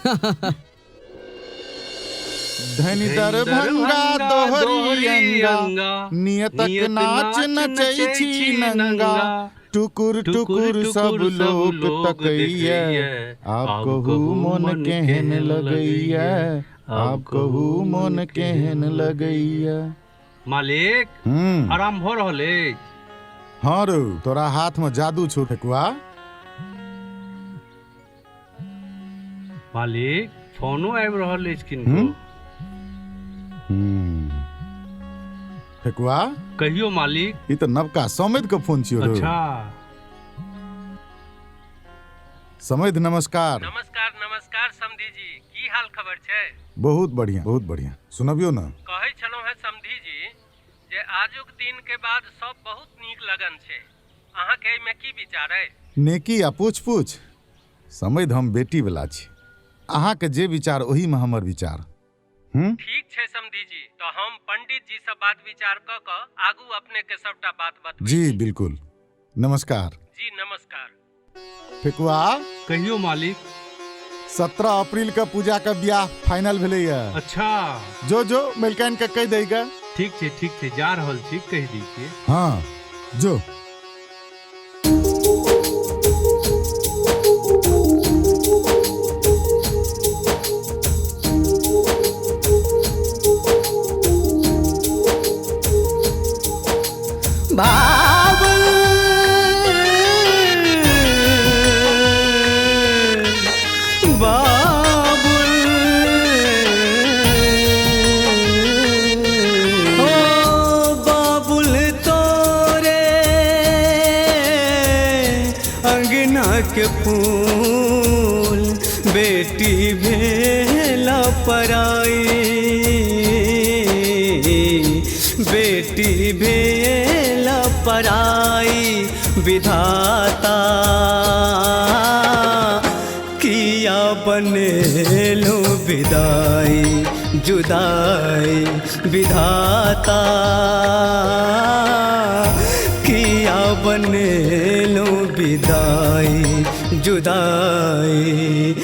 धनि दरभंगा दोहरी अंगा, नियतक नाच नचै छी नंगा, टुकुर टुकुर सब लोक तकैये, आब कहू मोन केहन लगैये, आब कहू मोन केहन लगैये। मालिक, आराम भऽ रहल अछि? हाँ रौ, तोरा हाथ में जादू छौ ठेकुआ। मालिक, फोनो आबि रहल अछि किनको। ठेकुआ, कहियो मालिक। ई तऽ नवका समेत के फोन छियौ रौ। अच्छा। समेत नमस्कार। नमस्कार नमस्कार समधी जी, की हाल खबर छै? बहुत बढ़िया, बहुत बढ़िया। सुनबियौ ने। कहै छलहुँ हेँ समधी जी जे आजुक दिन के बाद सब बहुत नीक लगन छै, अहाँके एहिमे की विचार अइ? नेकी आ पूछ पूछ। समैध हम बेटी वाला छी, अहाँके जे विचार ओहीमे हमर विचार। ठीक छै समधी जी, तऽ हम पंडित जी से बात विचार कऽ कऽ आगू अपने के सबटा बात बतबै। जी बिल्कुल, नमस्कार। जी नमस्कार। ठेकुआ, कहियो मालिक। 17 अप्रैल के पूजा के ब्याह फाइनल भेलैया। अच्छा। जो जो मलकाइन के कहि दैगा। ठीक छै, ठीक छै, जा रहल छी, कहि दै छियै। हाँ जो। बाबुल बाबुल, ओ बाबुल तोरे अंगना के फूल, बेटी भेला पराई, बेटी भेला पराई, विधाता किया बनेलो विदाई जुदाई, विधाता किया बनेलो विदाई जुदाई।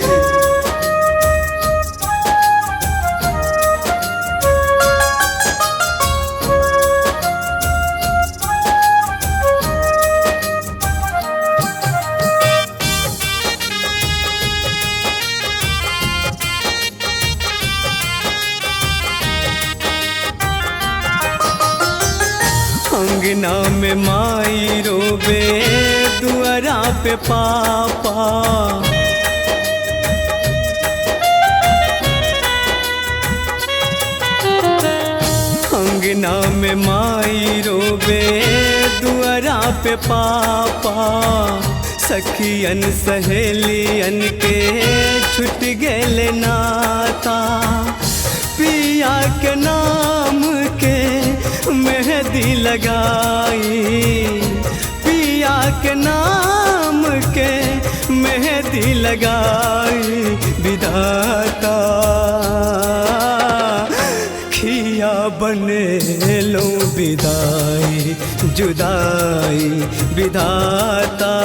अंगना में माई रोबे, दुआरा पे पापा, अंगना में माई रोबे, दुआरा पे पापा, सखियन सहेलियन के छुट गेल नाता, पिया के नाम के मेहंदी लगाई, पिया के नाम के मेहंदी लगाई, विधाता खिया बने लो विदाई जुदाई, विधाता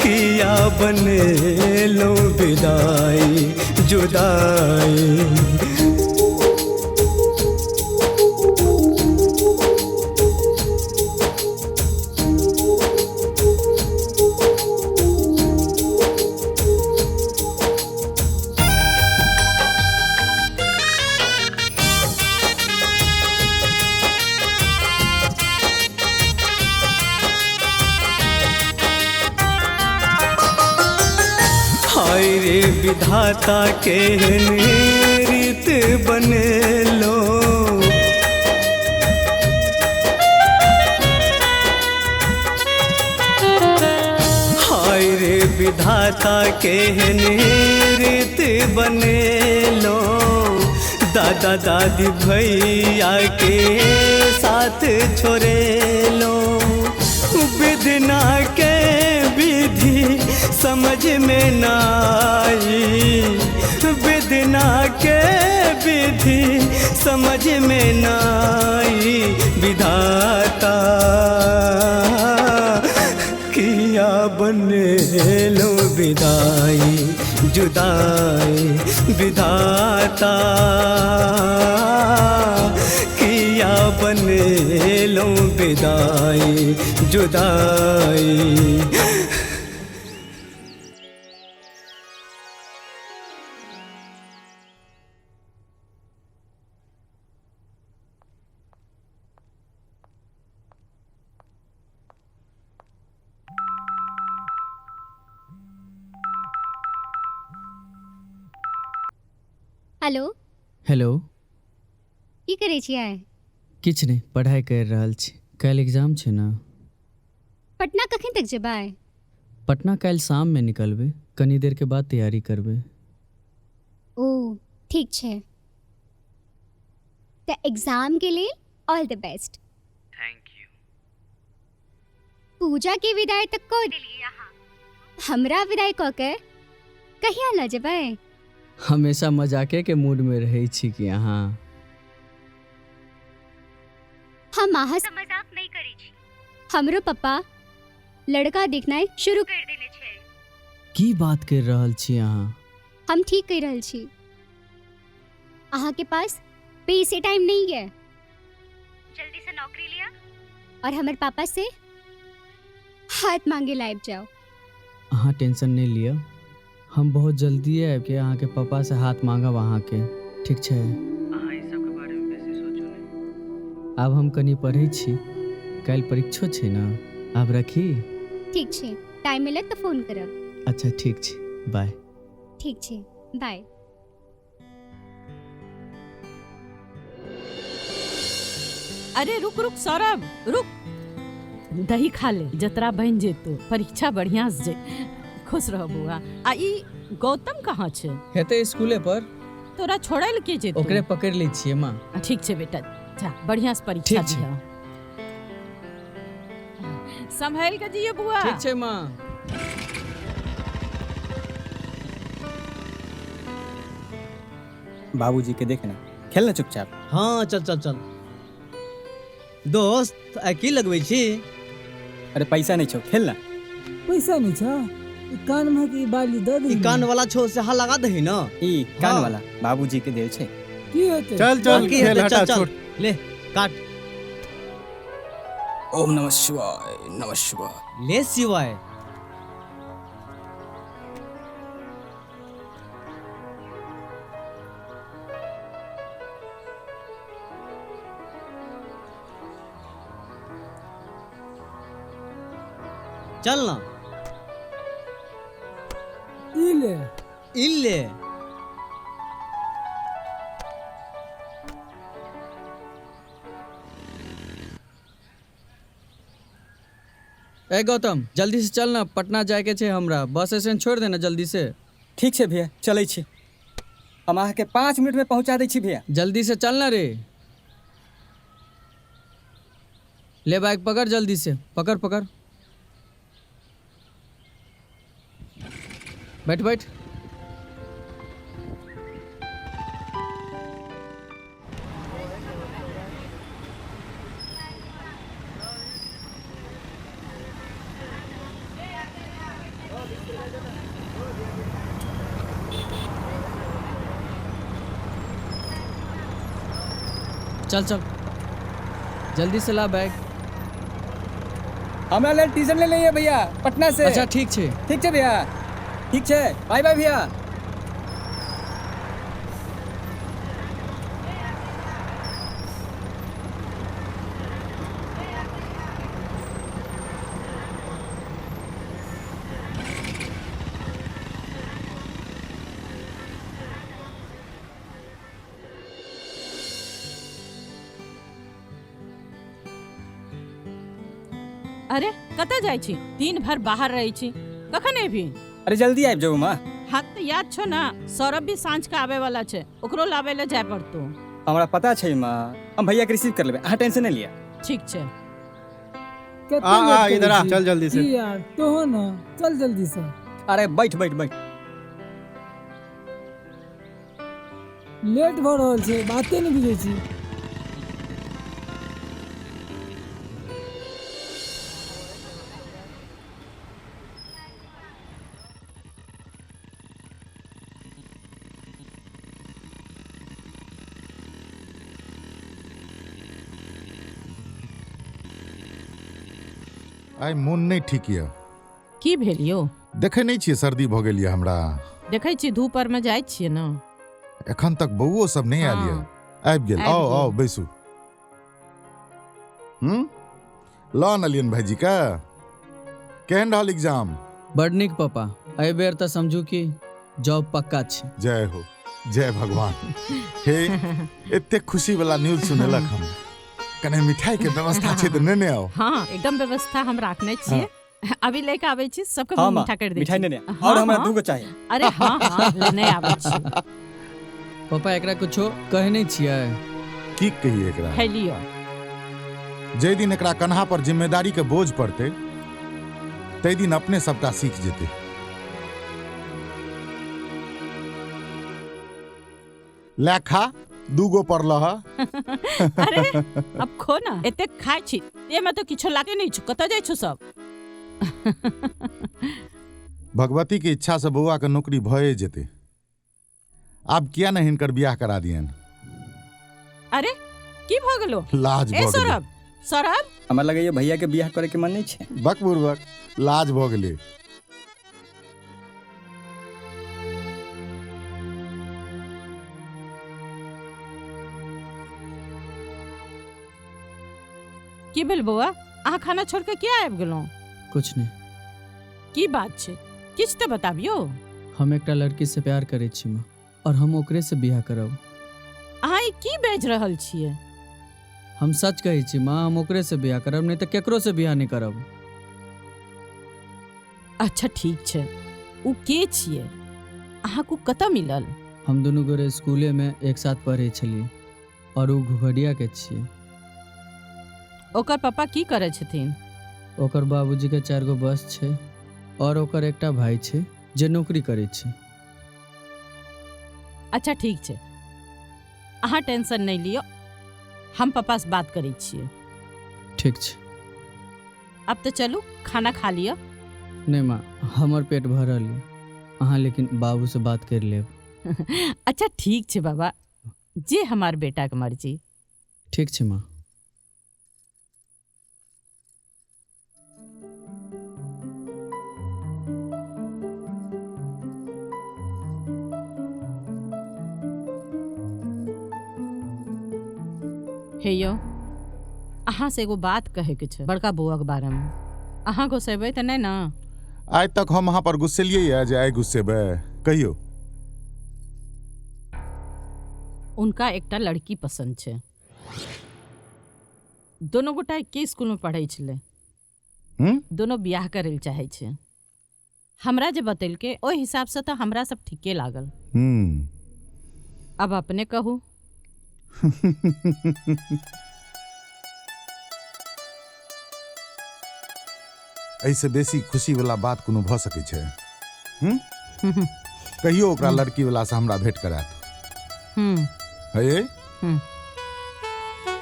किया बने लो विदाई जुदाई। हाय रे विधाता के रीत बने लो, केहन रीत बनेलो, दादा दादी भैया के साथ छोड़ेलो। विधना के विधि समझ में ना आई, विधना के विधि समझ में ना आई। विधाता किया बनेलो विदाई जुदाई, विधाता किया बनेलो विदाई जुदाई। हेलो। हेलो। की करै छियै? किछु नहि, पढ़ाइ करि रहल छी। काल्हि एग्जाम छै ने। पटना कखन तक जेबै? पटना काल्हि शाममे निकलबै, कनी देरके बाद तैयारी करबै। ओ ठीक छै, तऽ एग्जाम के लेल all the best. Thank you. पूजा के विदाई तक कऽ देलियै अहाँ, हमरा विदाई कऽ के कहिया लऽ जेबै? हमेशा मजाके के मूड में रहै छी कि अहाँ? हम अहाँ से मजाक नहीं करै छी। हमरो पप्पा लड़का देखनाइ शुरू कर देने छै। की बात कर रहल छी अहाँ? हम ठीक कहि रहल छी। अहाँ के पास बेसी टाइम नहीं है, जल्दी से नौकरी लिया और हमर पापा से हाथ मांगे लायब जाओ। अहाँ टेंशन नहीं लिअ, हम बहुत जल्दी आबि के अहाँके पापा से हाथ मांगब अहाँके, ठीक छै? अहाँ ई सबके बारे में बेसी सोचू नहि। आब हम कनी पढ़ै छी, काल्हि परीक्षो छै ने। आब रखी? ठीक छै, टाइम मिलत तऽ फोन करब। अच्छा ठीक छै, बाय। ठीक छै, बाय। अरे रुक रुक सौरभ रुक, दही खा ले, जतरा बनि जेतौ, परीक्षा बढ़िया से जे। खुश रह बौआ। आ ई गौतम कहाँ छै? हेतै स्कूले पर। तोरा छोड़ै लए के जेतौ? ओकरे पकड़ि लै छियै माँ। ठीक छै बेटा, जा बढ़िया से परीक्षा दिह। संभल के जियो बुआ। ठीक छै माँ। बाबूजी के देखना, खेलना चुपचाप। हाँ चल चल चल। दोस्त आइ की लगबै छी? अरे पैसा नहीं छौ, खेलना। पैसा नहीं छौ? ई कान में की बाली दऽ दही। ई कान वाला छौ से हा लगा दही ना। ई कान वाला बाबूजी के देल छै। की हेतै? चल चल की खेल हेतै? हटा चल चल छोड़। ले काट। ओम नमः शिवाय नमः शिवाय। ले शिवाय। चल ना। ई ले। ई ले। ए गौतम जल्दी से चल ना, पटना जाए के छै हमरा, बस स्टैंड छोड़ देना जल्दी से। ठीक छै भैया, चलै छी। हम अहाँके 5 मिनट में पहुँचा दै छी भैया। जल्दी से चल ना रे। ले बाइक पकड़ जल्दी से, पकड़ पकड़, बैठ बैठ। चल चल जल्दी से ला बैग। हमरा लेल ट्यूशन ले लिए भैया पटना से। अच्छा ठीक छै। ठीक छै भैया, ठीक छै, बाय बाय भैया। अरे कतऽ जाइ छी? दिन भर बाहर रहै छी, कखन एबही? अरे जल्दी आबि जाउ माँ। हाँ तऽ याद छौ ने, सौरभ भी साँझ के आबे वाला छै, ओकरो लाबै लए जाय पड़तौ। हमरा पता छै माँ, हम भैया के रिसीव कर लेबै, अहाँ टेंशन नहि लिअ। ठीक छै। कते आ, आ, लेट करै इधर आ, छी? चल जल्दी से। की यार तो ना, चल जल्दी से। अरे बैठ बैठ बैठ। लेट भऽ रहल छै, बाते नहि बुझै छी। आइ मोन नहि ठीक यऽ। की भेल यौ? देखै नहि छियै सर्दी भऽ गेल यऽ हमरा। देखै छी धूप आर में जाइ छियै ने। एखन तक बौओ सब नहि आयल यऽ। आबि गेल, आबि आउ गेल। आउ बैसू। लऽ अनलियनि भाईजी के। केहन रहल एग्जाम? बड नीक पापा, एहि बेर तऽ समझू कि जॉब पक्का छै। जय हो, जय भगवान। हे एते खुशी वाला न्यूज सुनेलक हम। कने मिठाई के व्यवस्था छै तऽ नेने आउ। हाँ एकदम व्यवस्था हम राखने छियै, अभी लेके आबै छी सबके हाँ मुँह माँ, मीठा कर दै मिठाई छी। नेने हाँ, और हमरा हाँ। दूगो चाही। अरे हाँ हाँ लेने आबै छी। पापा एकरा कुछो कहै नहि छियै? की कहिए एकरा? है लियौ। जाहि दिन एकरा कन्हा पर जिम्मेदारी के बोझ पड़तै ताहि दिन अपने सबटा सीख जेतै। ले खा, दूगो पड़ल ह। अरे अब खो ना, एते खाइ छी एमे तो किछो लागे नहीं छौ, कतऽ जाइ छौ सब? भगवती के इच्छा से बौआ के नौकरी भए जेतै। आब किया ने हिनकर बियाह करा दियन। अरे की भऽ गेलो? लाज ए भऽ गेलै। सौरभ, सौरभ हमरा लगैया भैया के बियाह करे के मन नहीं छै। बक बुड़बक, लाज भऽ गेलै। की भेल बौआ, अहाँ खाना छोड़ के किया आबि गेलहुँ? कुछ नहि। की बात छै, किछु तऽ बताबियौ। हम एकटा लड़की से प्यार करै छी माँ, और हम ओकरे से बियाह करब। अहाँ ई की बाजि रहल छियै? हम सच कहै छी माँ, हम ओकरे से बियाह करब, नहि तऽ केकरो से बियाह नहि करब। अच्छा ठीक छै, ओ के छियै, अहाँके ओ कतऽ मिलल? हम दुनू गोरे स्कूले में एक साथ पढ़ै छलियै और ओ घुघड़िया के छियै। ओकर पापा की करै छथिन? ओकर बाबूजी के 4 गो बस छै और ओकर एकटा भाई छै जे नौकरी करै छै। अच्छा ठीक छै, अहाँ टेंशन नहि लियौ, हम पापा से बात करै छियै। ठीक छै। अब तऽ चलू खाना खा लिअ। नहि माँ, हमर पेट भरल यऽ, अहाँ लेकिन बाबूसँ बात करि लेब। अच्छा ठीक छै बाबा, जे हमार बेटाके मर्जी। ठीक छै माँ। हे यौ, अहाँ से एगो बात कहैके छै बड़का बौआके बारेमे। अहाँ गुस्सेबै तऽ नहि ने? आइ तक हम अहाँ पर गुस्सेलियै यऽ जे आइ गुस्सेबै? कहियौ। उनका एकटा लड़की पसन्द छै, दोनो गोटा एके स्कूलमे पढ़ै छलै। दोनो बियाह करै लए चाहै छै। हमरा जे बतेलकै ओहि हिसाबसँ तऽ हमरा सब ठीके लागल। अब अपने कहू। एहिसँ बेसी खुशी वाला बात कोनो भऽ सकै छै? कहियो ओकरा लड़की वाला से हमरा भेंट करायत। हे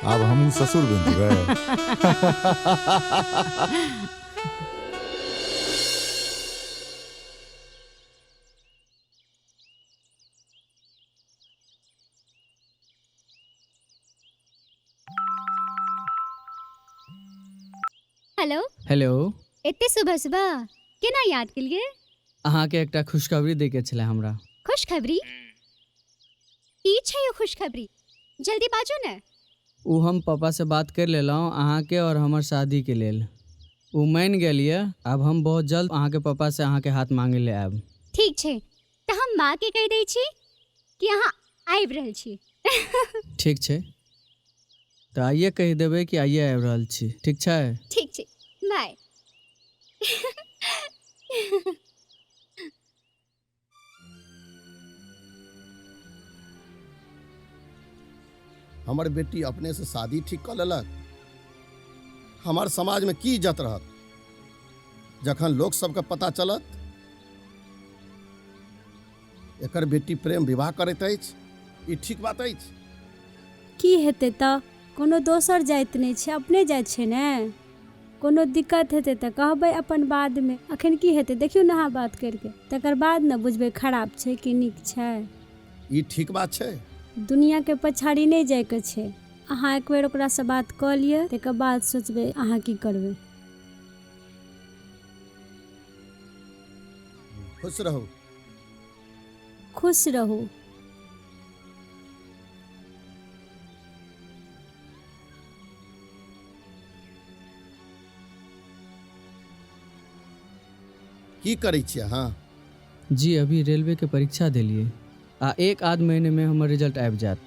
आब हमहूँ ससुर बनि जेबै। हेलो। हेलो। एते सुबह सुबह केना याद केलिए? अहाँके एकटा खुशखबरी दैके छलै हमरा। खुशखबरी? की छै ओ खुशखबरी, जल्दी बाजू ने। ओ हम पापा से बात कर लेलहुँ अहाँके और हमर शादी के लेल। ओ मानि गेल यऽ, आब हम बहुत जल्द अहाँके पापा से अहाँके हाथ मांगे ले आयब। ठीक छै, तऽ हम माँ के कहि दै छी कि अहाँ आबि रहल छी। ठीक छै, तऽ आइए कहि देबै कि आइए आबि रहल छी। ठीक छै? ठीक छै, बाय। हमर बेटी अपनेसँ शादी ठीक कऽ लेलक। हमर समाजमे की इज्जत रहत जखन लोक सबके पता चलत एकर बेटी प्रेम विवाह करैत अछि? ई ठीक बात अछि? की हेतै तऽ कोनो दोसर जाति नहि छै, अपने जाति छै ने। कोनो दिक्कत हेतै तऽ कहबै अपन बादमे। अखन की हेतै, देखियौ ने अहाँ बात करिके, तकर बाद ने बुझबै खराब छै कि नीक छै। ई ठीक बात छै? दुनियाके पछाड़ी नहि जाइके छै। अहाँ एक बेर ओकरासँ बात कऽ लिअ, तकर बाद सोचबै अहाँ की करबै। खुश रहू। खुश रहू। की करै छियै अहाँ? जी अभी रेलवे के परीक्षा देलियै आ एक आध महीनेमे हमर रिजल्ट आबि जायत।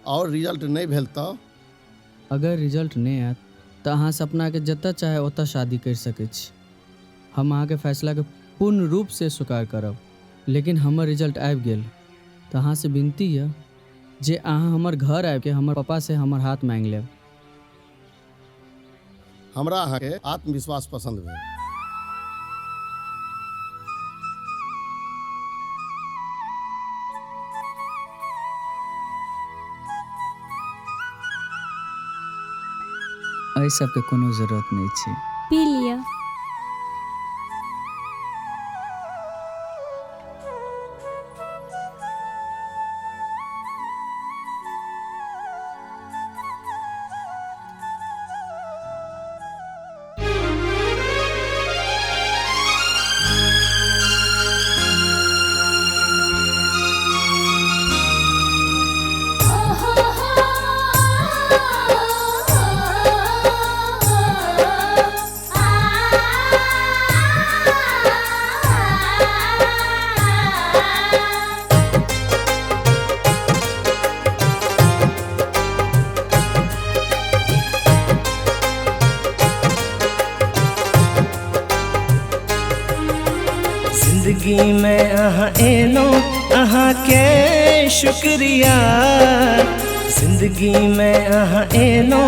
आओर रिजल्ट नहि भेल तऽ? अगर रिजल्ट नहि आयत तऽ अहाँ सपनाके जतऽ चाहे ओतऽ शादी करि सकैत छी। हम अहाँके फैसलाके पूर्ण रूपसँ स्वीकार करब, लेकिन हमर रिजल्ट आबि गेल तऽ अहाँसँ विनती यऽ जे अहाँ हमर घर आबिके हमर पापासँ हमर हाथ माँगि लेब। हमरा अहाँके आत्मविश्वास पसन्द भेल। एहि सबके कोनो जरूरत नहि छै। पी लिअ। जिंदगी में अहाँ एलो अहाँ के शुक्रिया। जिंदगी में अहाँ एलो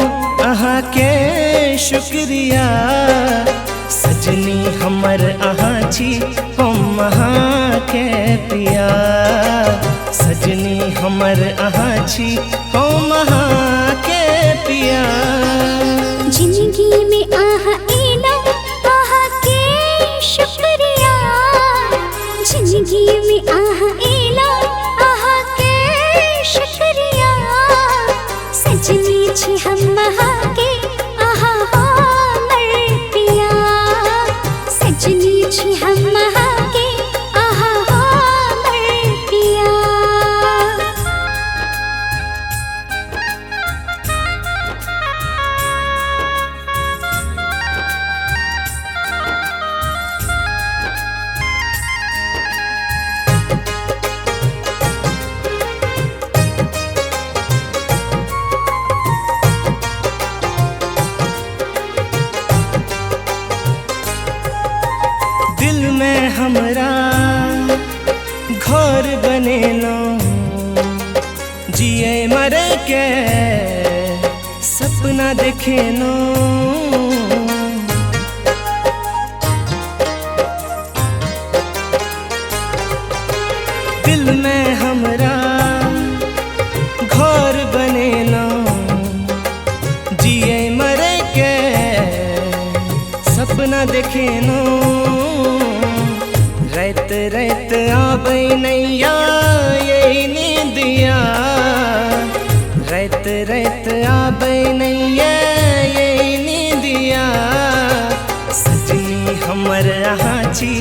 अहाँ के शुक्रिया। सजनी हमर अहाँ छी हम अहाँ के पिया। सजनी हमर अहाँ छी हम अहाँ के पिया। जिंदगी में अहाँ एलो अहाँ के शुक्रिया। जिंदगी में अहाँ एलो अहाँ के शुक्रिया। सजनी छी हम अहाँ के अहाँ हमर पिया। सजनी छी हम अहाँ के अहाँ हमर पिया। दिल में हमरा घर बनेलो, जिए मरे के सपना देखेलो। दिल में हमरा घर बनेलो, जिए मरे के सपना देखेलो। रात रात आबै नैया यही नींदिया। रात रात आबै नैया यही नींदिया। सजनी हमर अहाँ छी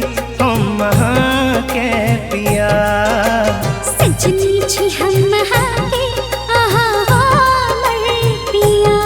हम अहाँ के पिया। सजनी छी हम अहाँ के अहाँ हमर पिया।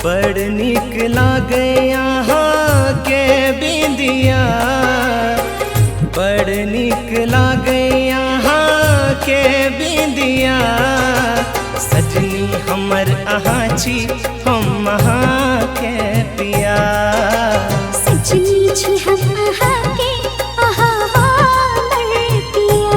बड़ नीक लागे अहाँ के बिंदिया, बड़ नीक लागे अहाँ के बिंदिया। सजनी हमर अहाँ छी हम अहाँ के पिया। सजनी छी हम अहाँ के अहाँ हमर पिया।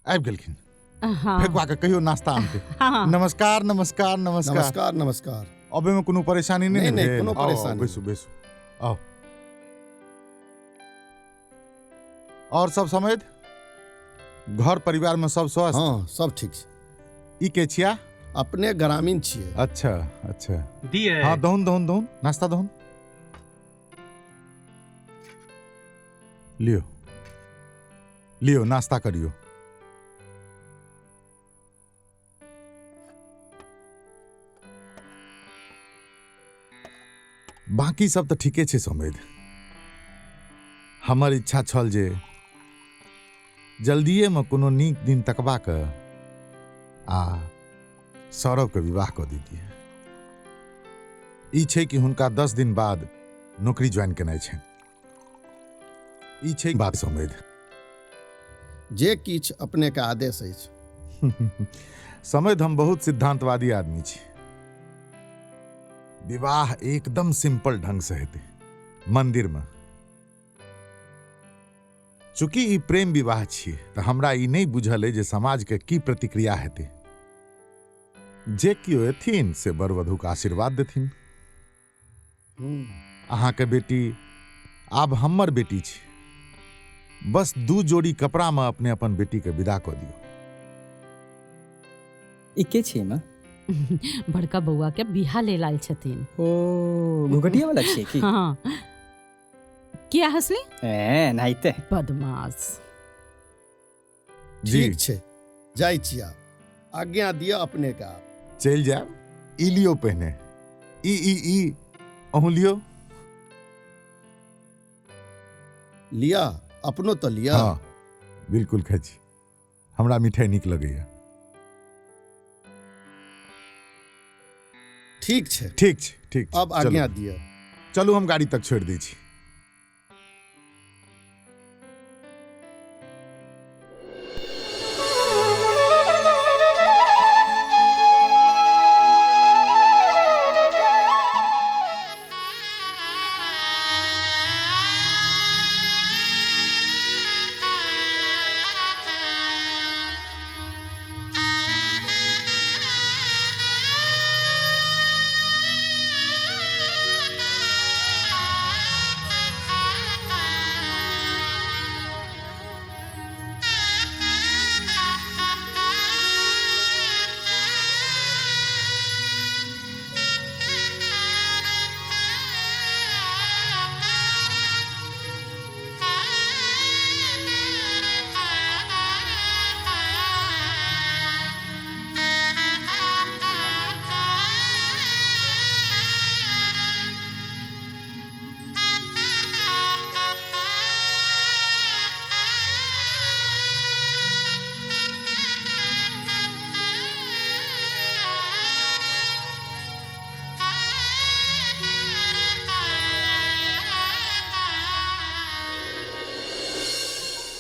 आबि गेलखिन। हाँ। फेकुआ के कहियो नाश्ता आनते। हाँ। नमस्कार नमस्कार नमस्कार। नमस्कार नमस्कार। अबे में कोनो परेशानी नहीं नहीं, ने नहीं, भेल? कोनो आउ, आउ, परेशानी बैसू बैसू आओ। और सब समेत घर परिवार में सब स्वस्थ? हाँ सब ठीक छै। ई के छिया? अपने ग्रामीण छियै। अच्छा अच्छा। दिए। हाँ दहुन दहुन दहुन नाश्ता दहुन। लियो लियो नाश्ता करियो। बाकी सब तऽ ठीके छै समेत। हमर इच्छा छल जे जल्दिएमे कोनो नीक दिन तकबाक आ सौरभके विवाह कऽ दैतियै। ई छै कि हुनका 10 दिन बाद नौकरी ज्वाइन केनाइ छनि। ई छै बात समेत। जे किछु अपने के आदेश अछि। समेत हम बहुत सिद्धांतवादी आदमी छी। विवाह एकदम सिंपल ढंग से हेतै, मंदिर में। चूंकि ई प्रेम विवाह छियै तऽ हमरा ई नहि बुझल अइ जे समाज के की प्रतिक्रिया हेतै। जे केओ एथिन से वर वधू के आशीर्वाद देथिन। अहाँके बेटी आब हमर बेटी छी। बस 2 जोड़ी कपड़ा में अपने अपन बेटी के विदा कऽ दियौ। ई के छियै माँ? बड़का बौआ के बियाह लेल आयल छथिन। ओ घुघटिया वाला छियै की? हाँ। किया हंसली? ए नाइते। बदमाश। ठीक छै, जाइ छी आब। आज्ञा दिअ अपने के आब। चलि जायब। ई लियौ पहिने, ई ई ई अहूँ लियौ। लिअ अपनो तऽ लिअ। हाँ बिल्कुल खाइ छी, हमरा मिठाई नीक लगैया। ठीक छै ठीक छै ठीक छै। अब आज्ञा दिअ। चलू हम गाड़ी तक छोड़ि दै छी।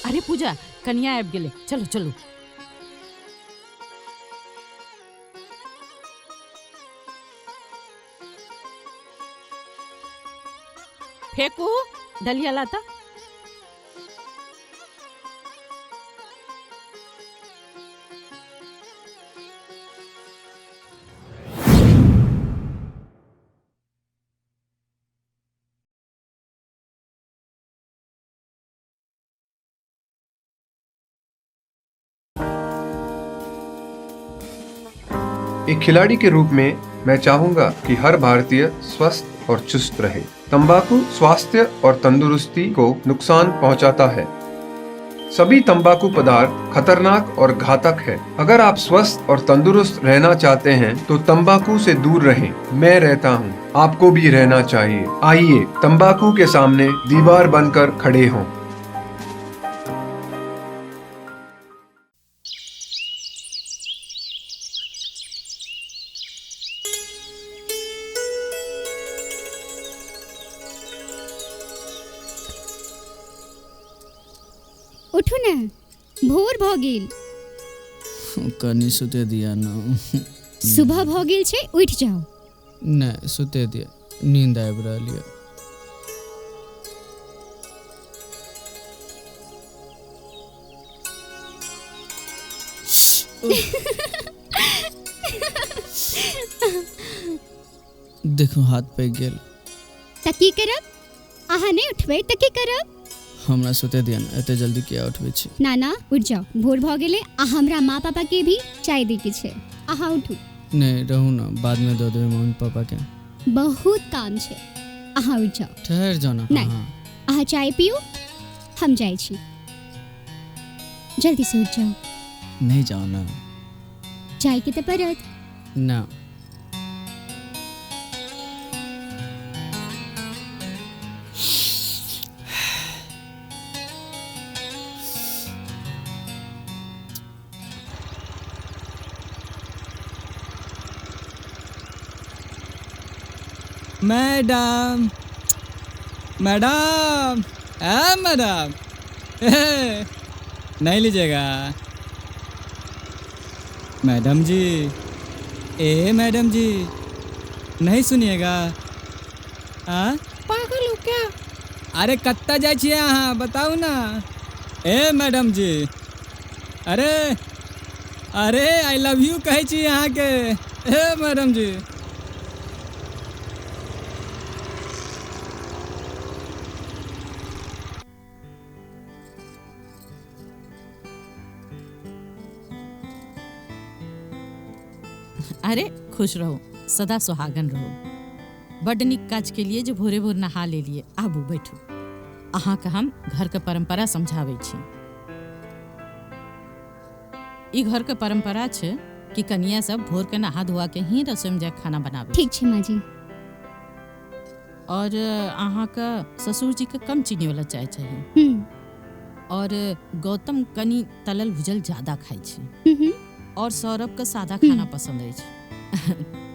अरे पूजा, कनिया आबि गेलै, चलू चलू। फेकू दलिया लाता। एक खिलाड़ी के रूप में मैं चाहूंगा कि हर भारतीय स्वस्थ और चुस्त रहे। तंबाकू स्वास्थ्य और तंदुरुस्ती को नुकसान पहुंचाता है। सभी तंबाकू पदार्थ खतरनाक और घातक है। अगर आप स्वस्थ और तंदुरुस्त रहना चाहते हैं तो तंबाकू से दूर रहें। मैं रहता हूँ, आपको भी रहना चाहिए। आइए तंबाकू के सामने दीवार बनकर खड़े हों। उठू ने, भोर भ गेल। कनी सुते दिया ना। सुबह भ गेल छै, उठ जाओ। नहीं सुते दिया, नींद आबि रहल ये। देखो हाथ पे गेल। त की करब? अहाँ नहीं उठबै त की करब? हमरा सुते दिया ना, एते जल्दी किया उठबै छी? ना ना उठ जाओ, भोर भ गेलै आ हमरा माँ पापा के भी चाय दे के छै। अहाँ उठू। नहीं रहू ना, बाद में दऽ देबै मम्मी पापा के। बहुत काम छै, अहाँ उठ जाओ। ठहर जाओ ना। नहीं, अहाँ चाय पियो, हम जाइ छी। जल्दी से उठ जाओ। नहीं जाओ ना। चाय के तऽ पड़त ना। मैडम, मैडम, ए मैडम, ए, नहीं लीजिएगा मैडम जी। ए मैडम जी, नहीं सुनिएगा? हाँ पागल हो क्या? अरे कत्ता जाइ छियै अहाँ, बताउ ना। ए मैडम जी, अरे अरे I love you कहै छी अहाँके। ए मैडम जी। अरे खुश रहो, सदा सुहागन रहो। बड्ड नीक काज के लिए जो भोरे भोर नहा ले लिए। आबू बैठू, अहाँके हम घरके परंपरा समझाबै छी। ई घरके परंपरा छै कि कनिया सब भोर के नहा धोआ के ही रसोई में जाके खाना बनाबै। ठीक छै माँ जी। और अहाँके ससुर जी के कम चीनी वाला चाय चाहिए। और गौतम कनी तलल भुजल ज्यादा खाइ छै। और सौरभ के सादा खाना पसंद अछि।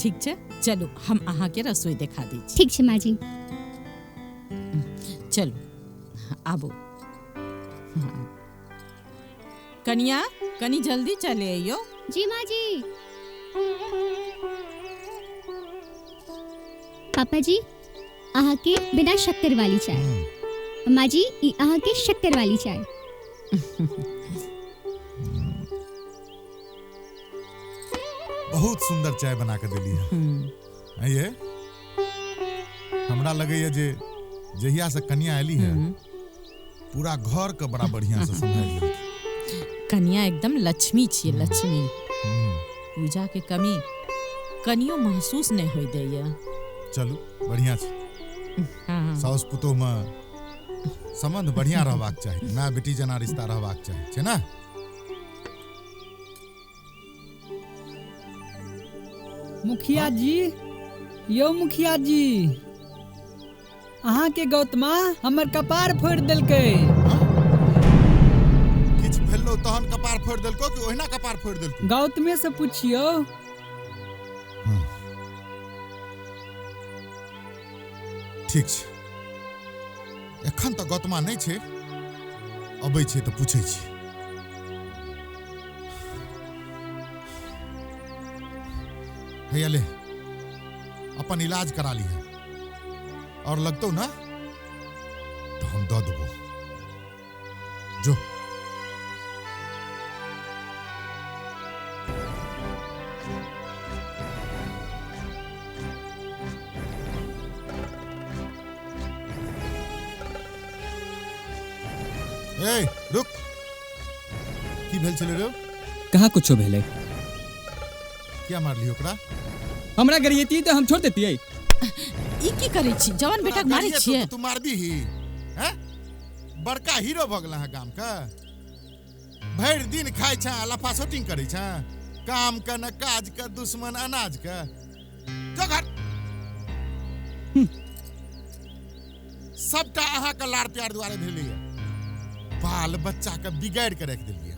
ठीक छै, चलू हम अहाँके रसोई देखा दै छी। ठीक छै माँ जी। चलू आबू। कनिया कनी जल्दी चले अइयो। जी माँ जी। पापा जी अहाँ के बिना शक्कर वाली चाय। माँ जी ई अहाँ के शक्कर वाली चाय। बहुत सुंदर चाय बना के देली है। ये हमरा लगैया जे जहिया से कनिया आयली है पूरा घर के बड़ा बढ़िया से संभाल लेलकै। कनिया एकदम लक्ष्मी छियै, लक्ष्मी। पूजा के कमी कनियो महसूस नहीं होय दैया। चलू बढ़िया छै। साउस पुतोह में संबंध बढ़िया रहबाक चाही, माय बेटी जना रिश्ता रहबाक चाही, छै ना? मुखिया जी, यो मुखिया जी, अहाँ के गौतमा हमर कपार फोड़ देलकै। किछु भेलो तहन कपार फोड़ देलको कि ओहिना कपार फोड़ देलको? गौतमे से पुछियो। ठीक छै, एखन तऽ गौतमा नहि छै, अबै छै तऽ पूछै छी। हैया ले, अपन इलाज करा ली है और लगतो ना तो हम दऽ देबो। जो ए रुक, की भेल छलै रे? कहाँ कुछो भेलै। क्या मारली ओकरा? हमरा गरियती तऽ हम छोड़ देतियै। ई की करै छी? जवान बेटा के मारै छियै? तू मार दीही हैं? बड़का हीरो भऽ गेल अहाँ गाम के। भरि दिन खाइ छें आ लफा शूटिंग करै छें। काम के न काज के, दुश्मन अनाज के। जो घर। सबटा अहाँके लाड़ प्यार दुआरे भेलैया। बाल बच्चा के बिगाड़ि के राखि देलियै।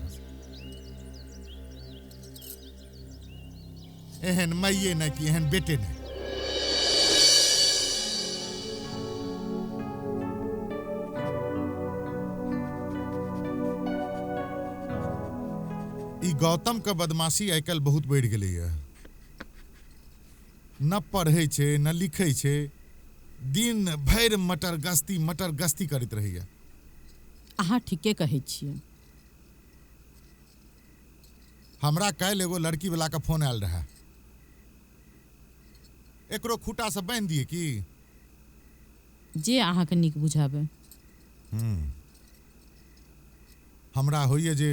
एहन माइये नहि कि एहन बेटे नहि। ई गौतम के बदमाशी आइ काल्हि बहुत बढ़ि गेलैया। न पढ़ै छै न लिखै छै, दिन भरि मटर गस्ती करैत रहैया। अहाँ ठीके कहै छियै। हमरा काल्हि एगो लड़की वाला के फोन आयल रहै। एकरो खूटा से बान्हि दिए की? जे अहाँके नीक बुझाबे। हमरा होइए जे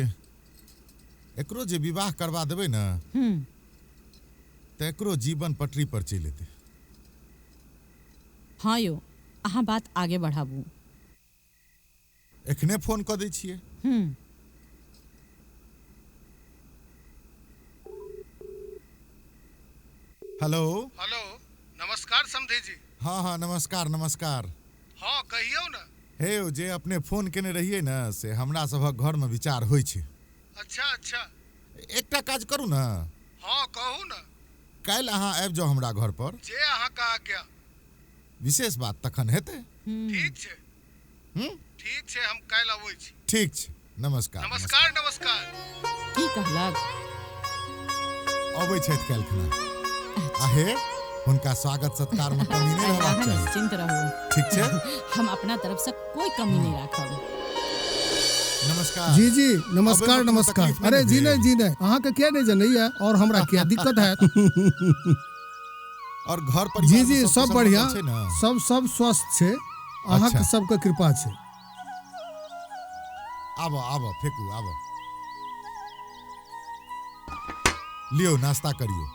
एकरो जे विवाह करवा देबै ने तऽ एकरो जीवन पटरी पर चलि एतै। हाँ यो, अहाँ बात आगे बढ़ाबू। एखने फोन कऽ दै छियै। हेलो हेलो, नमस्कार समधी जी। हाँ हाँ नमस्कार नमस्कार। हाँ कहियौ ने। हे जे अपने फोन केने रहियै ने से हमरा सभक घरमे विचार होइ छै। अच्छा अच्छा। एकटा काज करू ने। हाँ कहू ने। काल्हि अहाँ आबि जाउ हमरा घर पर। जे अहाँ का आज्ञा। विशेष बात तखन हेतै। ठीक छै। ठीक छै, हम काल्हि अबै छी। ठीक छै, नमस्कार। नमस्कार नमस्कार। की कहलक? अबै छथि काल्हि खना। आहे हुनका स्वागत सत्कार में कमी नहीं रहबाक चाही। निश्चिंत रहू। ठीक छै, हम अपना तरफ से कोई कमी नहीं राखब। नमस्कार जी जी नमस्कार नमस्कार। अरे जी नहीं जी नहीं, अहाँ के क्या नहीं जनैया और हमरा क्या दिक्कत है। और घर पर जी जी सब बढ़िया, सब सब स्वस्थ छे, अहाँ के सबके कृपा छे। आबो आबो फेकू आबो, लियो नाश्ता करियो,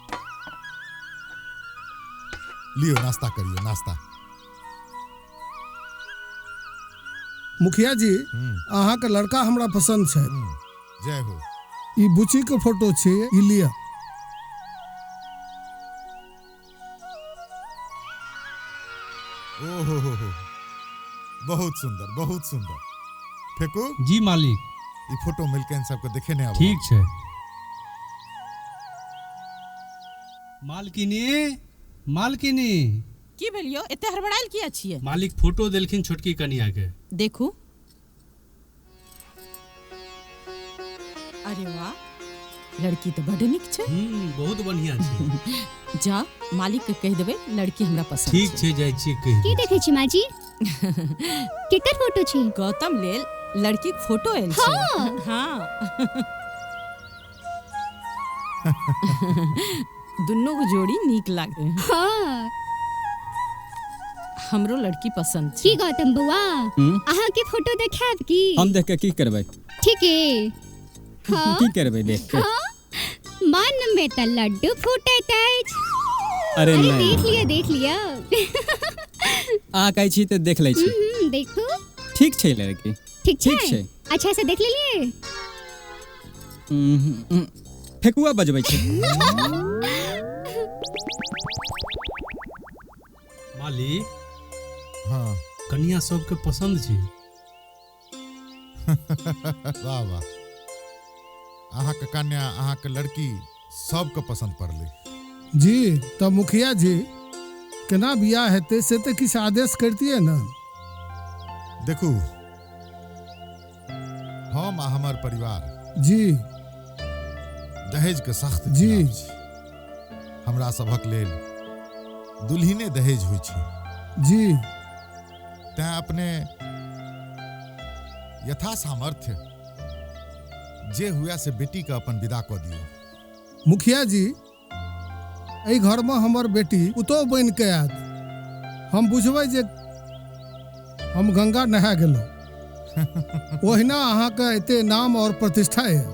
लियो नाश्ता करियो नाश्ता। मुखिया जी अहाँ के लड़का हमरा पसंद छै। जय हो। ई बुची के फोटो छे, ई लिया। ओ हो हो हो, बहुत सुंदर बहुत सुंदर। फेकू जी मालिक, ई फोटो मिलके इन सबके देखे ने आबो। ठीक छै मालकिनी। मालकिनी की भेलियो, एते हड़बड़ायल किया छियै? मालिक फोटो देलखिन छोटकी कनिया के। देखू। अरे वाह, लड़की तो बड़ नीक छै। बहुत बढ़िया छै। जा मालिक के कहि देबै लड़की हमरा पसंद। ठीक छै, जाइ छी कहि। की देखै छी माँ जी? केकर फोटो छै? गौतम लेल लड़की के फोटो आयल छै। हाँ। दुनू के जोड़ी नीक लागे। हाँ। हमरो लड़की पसंद छै। की गौतम बउआ, अहाँ के फोटो देखायब की? हम देख के की करबै? ठीक है। हाँ? की करबै देख के? हाँ? मन में त लड्डू फूटैत अछि। अरे नहीं, देख लिया देख लिया। अहाँ कहै छी तऽ देख लै छी। देखू। ठीक छै लड़की। ठीक छै। अच्छा से देख लेलियै? फेकुआ बजबै छै। मालिक। हाँ। कनिया सबके पसंद छै। वाह वाह, अहाँके कन्या अहाँके लड़की सबके पसंद पड़लै। जी तऽ मुखिया जी केना बियाह हेतै से तऽ किछु आदेश करतियै ने। देखू, हम आ हमर परिवार जी दहेज के सख्त जी हमरा सभक लेल दुल्हिने दहेज होइ छै जी। तैं अपने यथा सामर्थ्य जे हुआ से बेटी के अपन विदा कऽ दियौ। मुखिया जी एहि घरमे हमर बेटी पुतोहु बनि के आयत, हम बुझबै जे हम गंगा नहा गेलहुँ। ओहिना अहाँके एते नाम और प्रतिष्ठा है।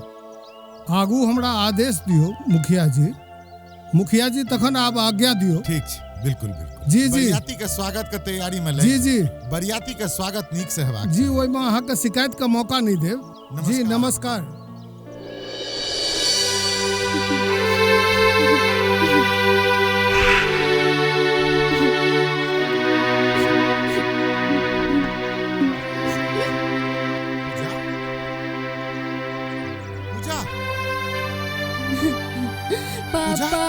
आगू हमरा आदेश दियौ मुखिया जी। मुखिया जी तखन आब आज्ञा दियौ। ठीक छै, बिल्कुल बिल्कुल जी जी। बरियाती के स्वागत के तैयारी में जी जी। बरियाती के स्वागत नीक से हेबाक जी, ओहिमे अहाँके शिकायत के मौका नहीं देब जी। नमस्कार। पापा।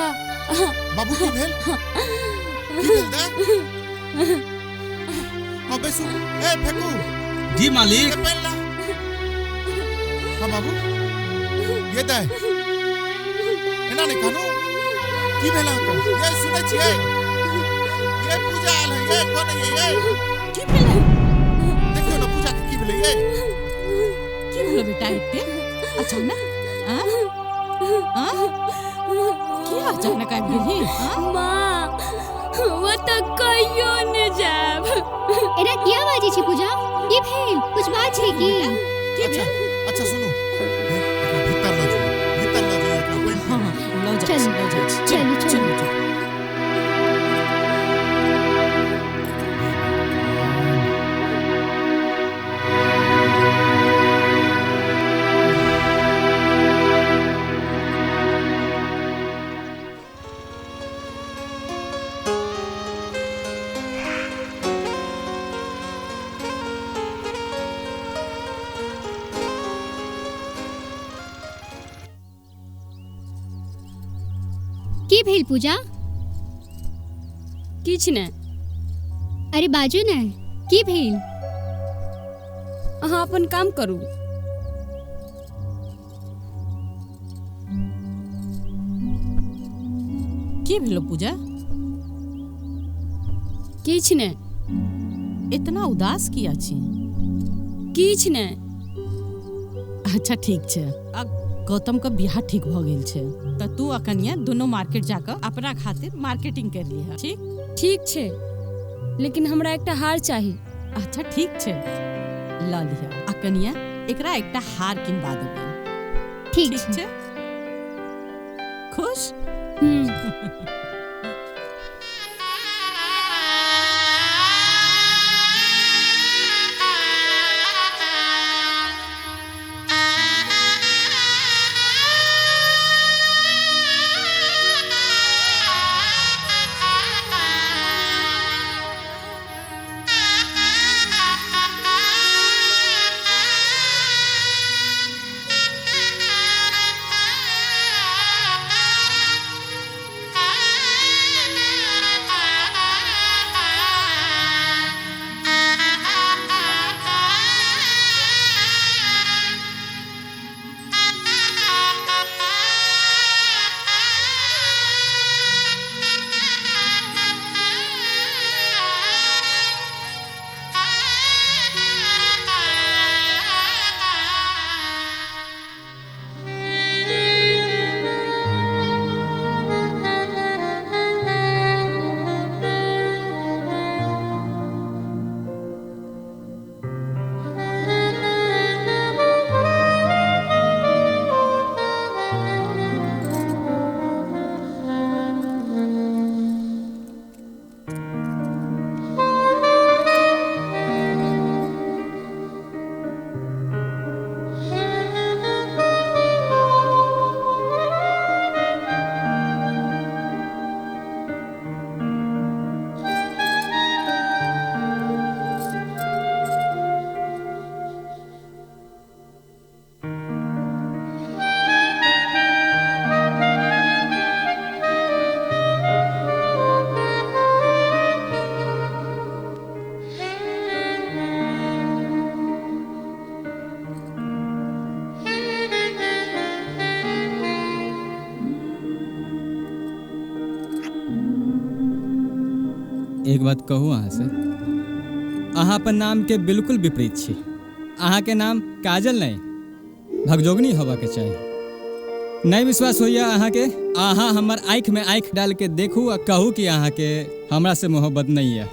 बाबू की भेल? की भेल दा? हाँ बैसू। ए फेकू। जी मालिक। हाँ बाबू ये दे। एना नहीं कानू। की भेल अहाँके? ये सुनै छियै? ये पूजा आयल है, ये कोन है ये? की भेलै? देखियौ ने पूजा के की भेलै ये? की भेलै बेटा एते अचानक? हाँ हाँ की अचानक आबि गेली? माँ वो तो कहियो ने जाब। एना किया बाजै छी पूजा? की भेल? कुछ बात छै की? अच्छा अच्छा सुनू, भीतर लऽ जाउ, भीतर लऽ जाउ एकरा। हाँ हाँ लऽ जाइ छी, लऽ जाइ छी। चलू चलू। की भेल पूजा? किछु नहि। अरे बाजू ने, की भेल? अहाँ अपन काम करू। की भेलो पूजा? किछु नहि। इतना उदास किया छी? किछु नहि। अच्छा ठीक छै। आ गौतम के बियाह ठीक भ गेल छै त तू आ कनिया दोनों मार्केट जाकर अपना खातिर मार्केटिंग कर लिहा। ठीक? ठीक छै, लेकिन हमरा एकटा हार चाही। अच्छा ठीक छै, ल लिहा। आ कनिया एकरा एकटा हार किनबा देबै। ठीक छै? खुश? एक बात कहू अहाँ से, अहाँ अपन नाम के बिल्कुल विपरीत छी। अहाँ के नाम काजल नहीं भगजोगनी होवा के चाही। नहीं विश्वास होइए अहाँ के, अहाँ हमर आँखि में आँखि डाल के देखू आ कहू कि अहाँ के हमरा से मोहब्बत नहीं है।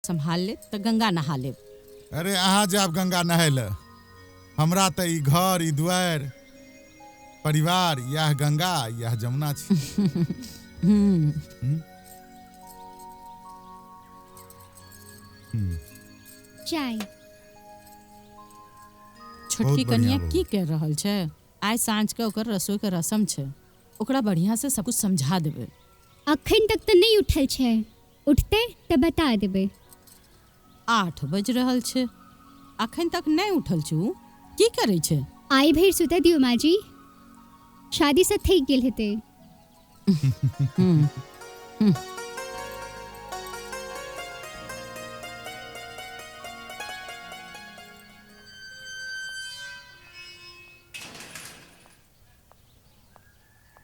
सम्हाल लेब तऽ गंगा नहा लेब। अरे अहाँ जायब गंगा नहाय लए, हमरा तऽ ई घर, ई दुआरि, परिवार, इएह गंगा इएह जमुना छै। चाय। छोटकी कनिया की कर रहल छै? आइ साँझ के ओकर रसोई के रसम छै, ओकरा बढ़िया से सब कुछ समझा देबै। अखन तक तऽ नहि उठल छै, उठते तऽ बता देबै। 8 बज रहल छै, अखन तक नहि उठल छै। उ की करै छै? आइ भरि सुतऽ दियौ माँ जी, शादी से थकि गेल हेतै।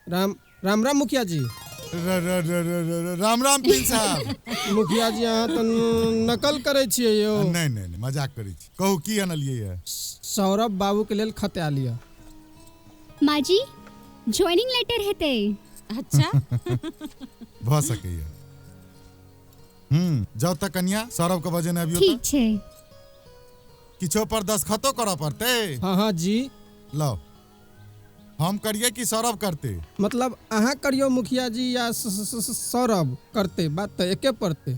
राम राम राम मुखिया जी। राम राम पीर साहब। मुखिया जी अहाँ तऽ नकल करै छियै यौ। नहि नहि नहि, मजाक करै छी। कहू की अनलियै ये? सौरभ बाबू के लेल खत आयल यऽ। माँ जी ज्वाइनिंग लेटर हेतै। अच्छा भऽ सकैया। जाउ तऽ कनिया सौरभ के बजेने अबियौ। ठीक छै। किछो पर दस्तखतो करऽ पड़तै? हाँ हाँ जी। लाओ, हम करिए कि सौरभ करते? मतलब अहाँ करियो मुखिया जी या सौरभ करते, बात तऽ एके पड़ते।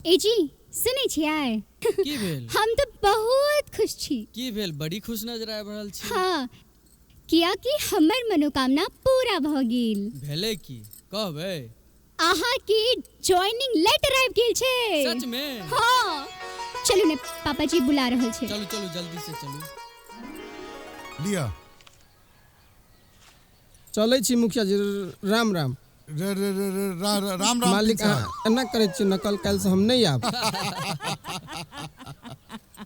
ए जी सुनै छियै? की भेल? हम तऽ बहुत खुश छी। की भेल? बड़ी खुश नजर आबि रहल छी। हाँ, कियाकि हमर मनोकामना पूरा भऽ गेल। भेलै की कहबै? अहाँ के ज्वाइनिंग लेटर आबि गेल छै। सच में? हाँ। चलू ने, पापा जी बुला रहल छै। चलू चलू जल्दी से चलू। लिअ। चलै छी मुखिया जी, राम राम। राम राम मालिक। अहाँ एना करै छी नकल, काल्हि से हम नहि आब।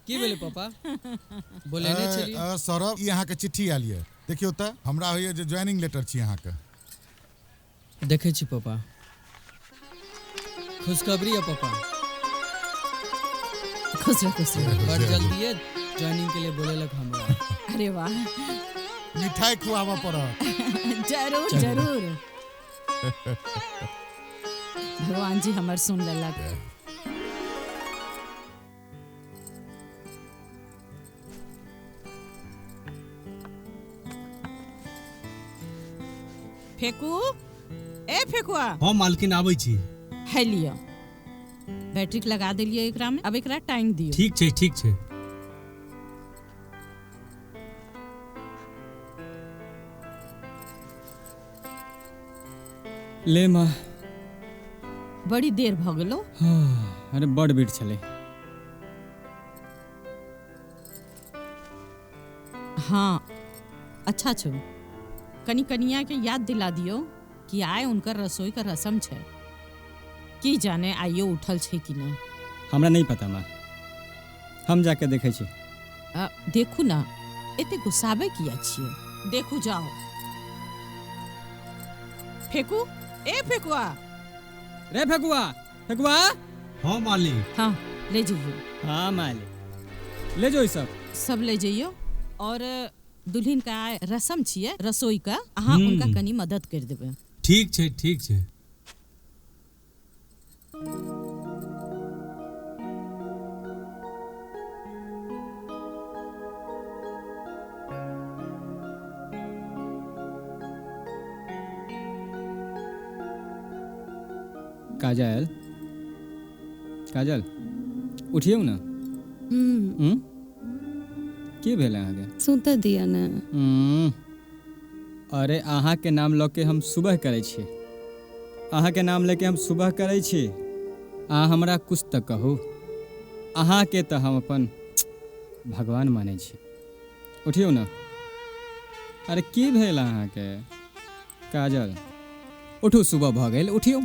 की भेलै पापा? बोलेने छलियै। सौरभ, ई अहाँके चिट्ठी आयल यऽ, देखियौ तऽ। हमरा होइए जे ज्वाइनिंग लेटर छी अहाँके। देखै छी पापा, खुशखबरी है पापा। खुश रह खुश रह। बड़ जल्दी है ज्वाइनिंग के लिए बोलेलक हमरा। अरे वाह, मिठाई खुआबऽ पड़त। जरूर जरूर। भगवान जी हमर सुन लेलक। फेकू, ए फेकुआ। हाँ मालकिन आबै छी। है लिअ, बैटरी लगा देलियै एकरा में, अब एकरा टाइम दियौ। ठीक छै ठीक छै। ले माँ। बड़ी देर भऽ गेलो। अरे बड़ भीड़ छलै। हाँ अच्छा छौ, कनी कनिया के याद दिला दियौ कि आइ उनकर रसोई के रसम छै। की जाने आइयो उठल छै कि नहि। हमरा नहीं पता माँ, हम जाके देखै छी। देखू ना, एते गुस्साबै किया छियै? देखू जाओ। फेकू, ए फेकुआ। रे फेकुआ, फेकुआ। हाँ मालिक। हाँ ले जइयो। हाँ मालिक ले जो, सब सब ले जइयो। और दुल्हन का रसम छियै रसोई का, अहाँ उनका कनी मदद कर देबै। ठीक छै ठीक छै। काजल, काजल उठियौ ने। की भेल अहाँके? सुतऽ दिअ ने। अरे अहाँके नाम लऽ के हम सुबह करै छी, अहाँके नाम लऽ के हम सुबह करै छी। अहाँ हमरा कुछ तऽ कहू, अहाँके तऽ हम अपन भगवान मानै छी। उठियौ ने। अरे की भेल अहाँके? काजल उठू, सुबह भऽ गेल, उठियौ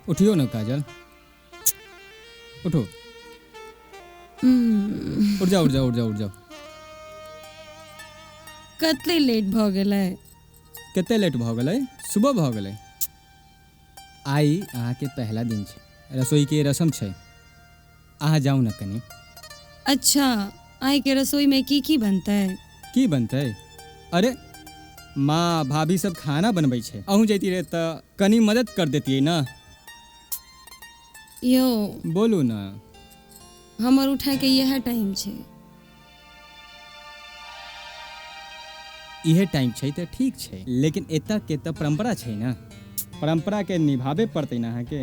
उठियौ ने काजल, उठू, उठ जाओ उठ जाओ उठ जाओ उठ जाओ। कते लेट भऽ गेलै? कते लेट भऽ गेलै? सुबह भऽ गेलै। आइ अहाँके पहला दिन छै, रसोईके रसम छै, अहाँ जाउ ने कनी। अच्छा, आइके रसोईमे की की बनतै? की बनतै? अरे माँ भाभी सब खाना बनबै छै, अहूँ जैती रहे तऽ कनी मदद कर देतियै ने। यौ बोलू ना। हमर उठैके इएह टाइम छै। इहे टाइम छै तऽ ठीक छै, लेकिन एतऽ के तऽ परंपरा छै ना, परंपरा के निभाबे पड़तै ना अहाँके।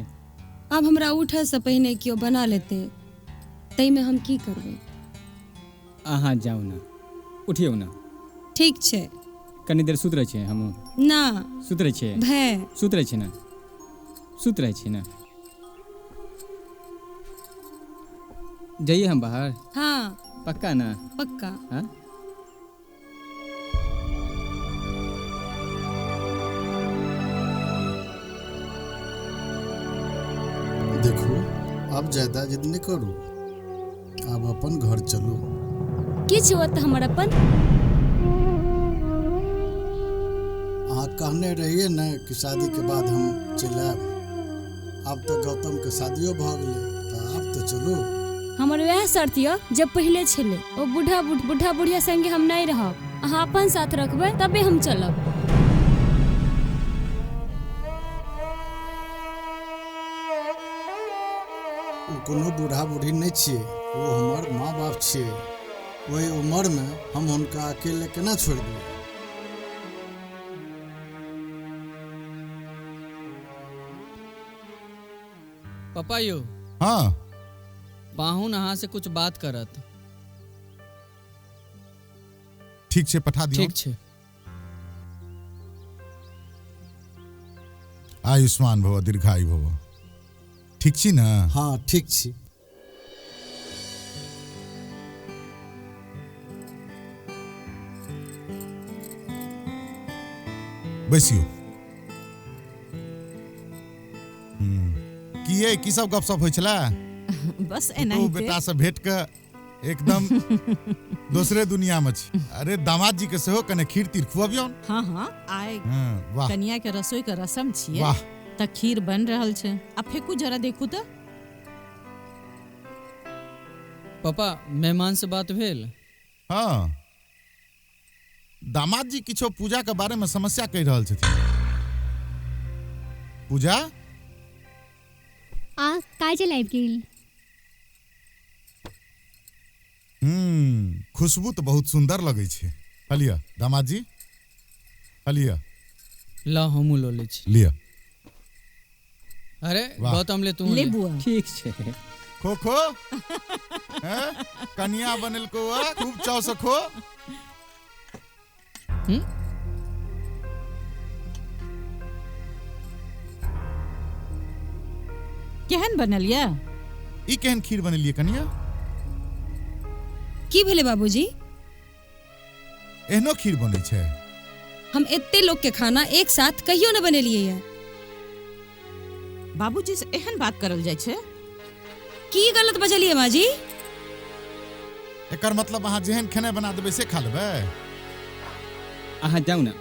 आब हमरा उठऽसँ पहिने केओ बना लेतै, ताहिमे हम की करबै? अहाँ जाउ ना, उठियौ ना। ठीक छै। कनी देर सुति रहै छियै हमहूँ। ना। सुति रहै छियै। भय। सुति रहै छियै ना, सुति रहै छियै ना। जाइए हम बाहर? हाँ। पक्का ना? पक्का। हाँ? देखू, आब ज्यादा जिद नहि करू, आब अपन घर चलू। की छै ओतऽ हमर अपन? अहाँ कहने रहियै ने कि शादीके बाद हम चलि आयब। आब तऽ गौतमके शादियो भऽ गेलै, तऽ आब तऽ चलू। हमर वएह शर्त यऽ जब पहिले छलै। ओ बूढ़ा बूढ़ा बुढ़िया संगे हम नहि रहब। अहाँ अपन साथ रखबै तबे हम चलब। ओ कोनो बूढ़ा बूढ़ी नहि छियै, ओ हमर माँ बाप छियै। ओहि उम्रमे हम हुनका अकेले केना छोड़ि देबै? पापा यो। हाँ। पाहुन अहाँ से कुछ बात करत। ठीक छै, पठा दियौ। ठीक छै। आयुष्मान भव, दीर्घायु भव। ठीक छी ना? हाँ ठीक छी। बैसियो। की ये की सब गपशप होइ छलै? बस एनाहिते। बेटा से भेंट के एकदम दोसरे दुनिया में छी। अरे दामाद जी के सेहो कने खीर तीर खुअबियौन। हाँ हाँ, आइ वाह, कनिया के रसोई के रसम छियै। वाह, त खीर बन रहल छै। आ फेकू जरा देखू तऽ। पापा, मेहमान से बात भेल? हाँ, दामाद जी किछो पूजा के बारे में समस्या कहि रहल छथिन। पूजा आ काजल आबि गेल। खुशबू तऽ बहुत सुंदर लगै छै। हलिया दामाद जी, हलिया। ला हमहूँ लऽ लै छी। लिअ। अरे गौतम ले तू ले बुआ। ठीक छै। खो खो हैं, कनिया बनेलको खूब चाव से खो। केहन बनल या? ई केहन खीर बनेलियै कनिया? की भेलै बाबूजी? एहनो खीर बनै छै? हम एते लोग के खाना एक साथ कहियो न बनेलियै या। बाबूजी से एहन बात करल जाइ छै? की गलत बजलियै माँ जी? एकर मतलब अहाँ जेहन खेनाइ बना देबै से खा लेबै? अहाँ जाउ ना।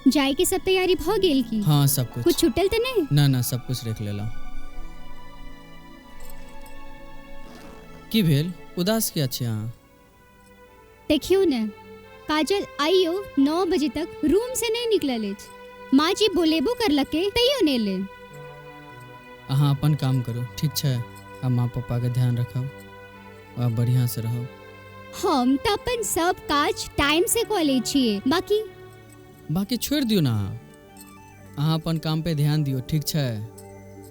जाय के सब तैयारी भ गेल की? हाँ सब कुछ। कुछ छूटल त नहीं? ना ना, सब कुछ रख लेला। की भेल, उदास किया छी अहाँ? देखियौ ने काजल आइयो 9 बजे तक रूम से नहीं निकलल अछि। माँ जी बोलेबो करलकै तैयो नहि ले। अहाँ अपन काम करू, ठीक छै? आ माँ पप्पा के ध्यान रखब आ बढ़िया से रहब। हम तऽ अपन सब काज टाइम से कऽ लै छियै, बाकी बाकी छोड़ि दियौ ना। अहाँ अपन काम पे ध्यान दियौ, ठीक छै?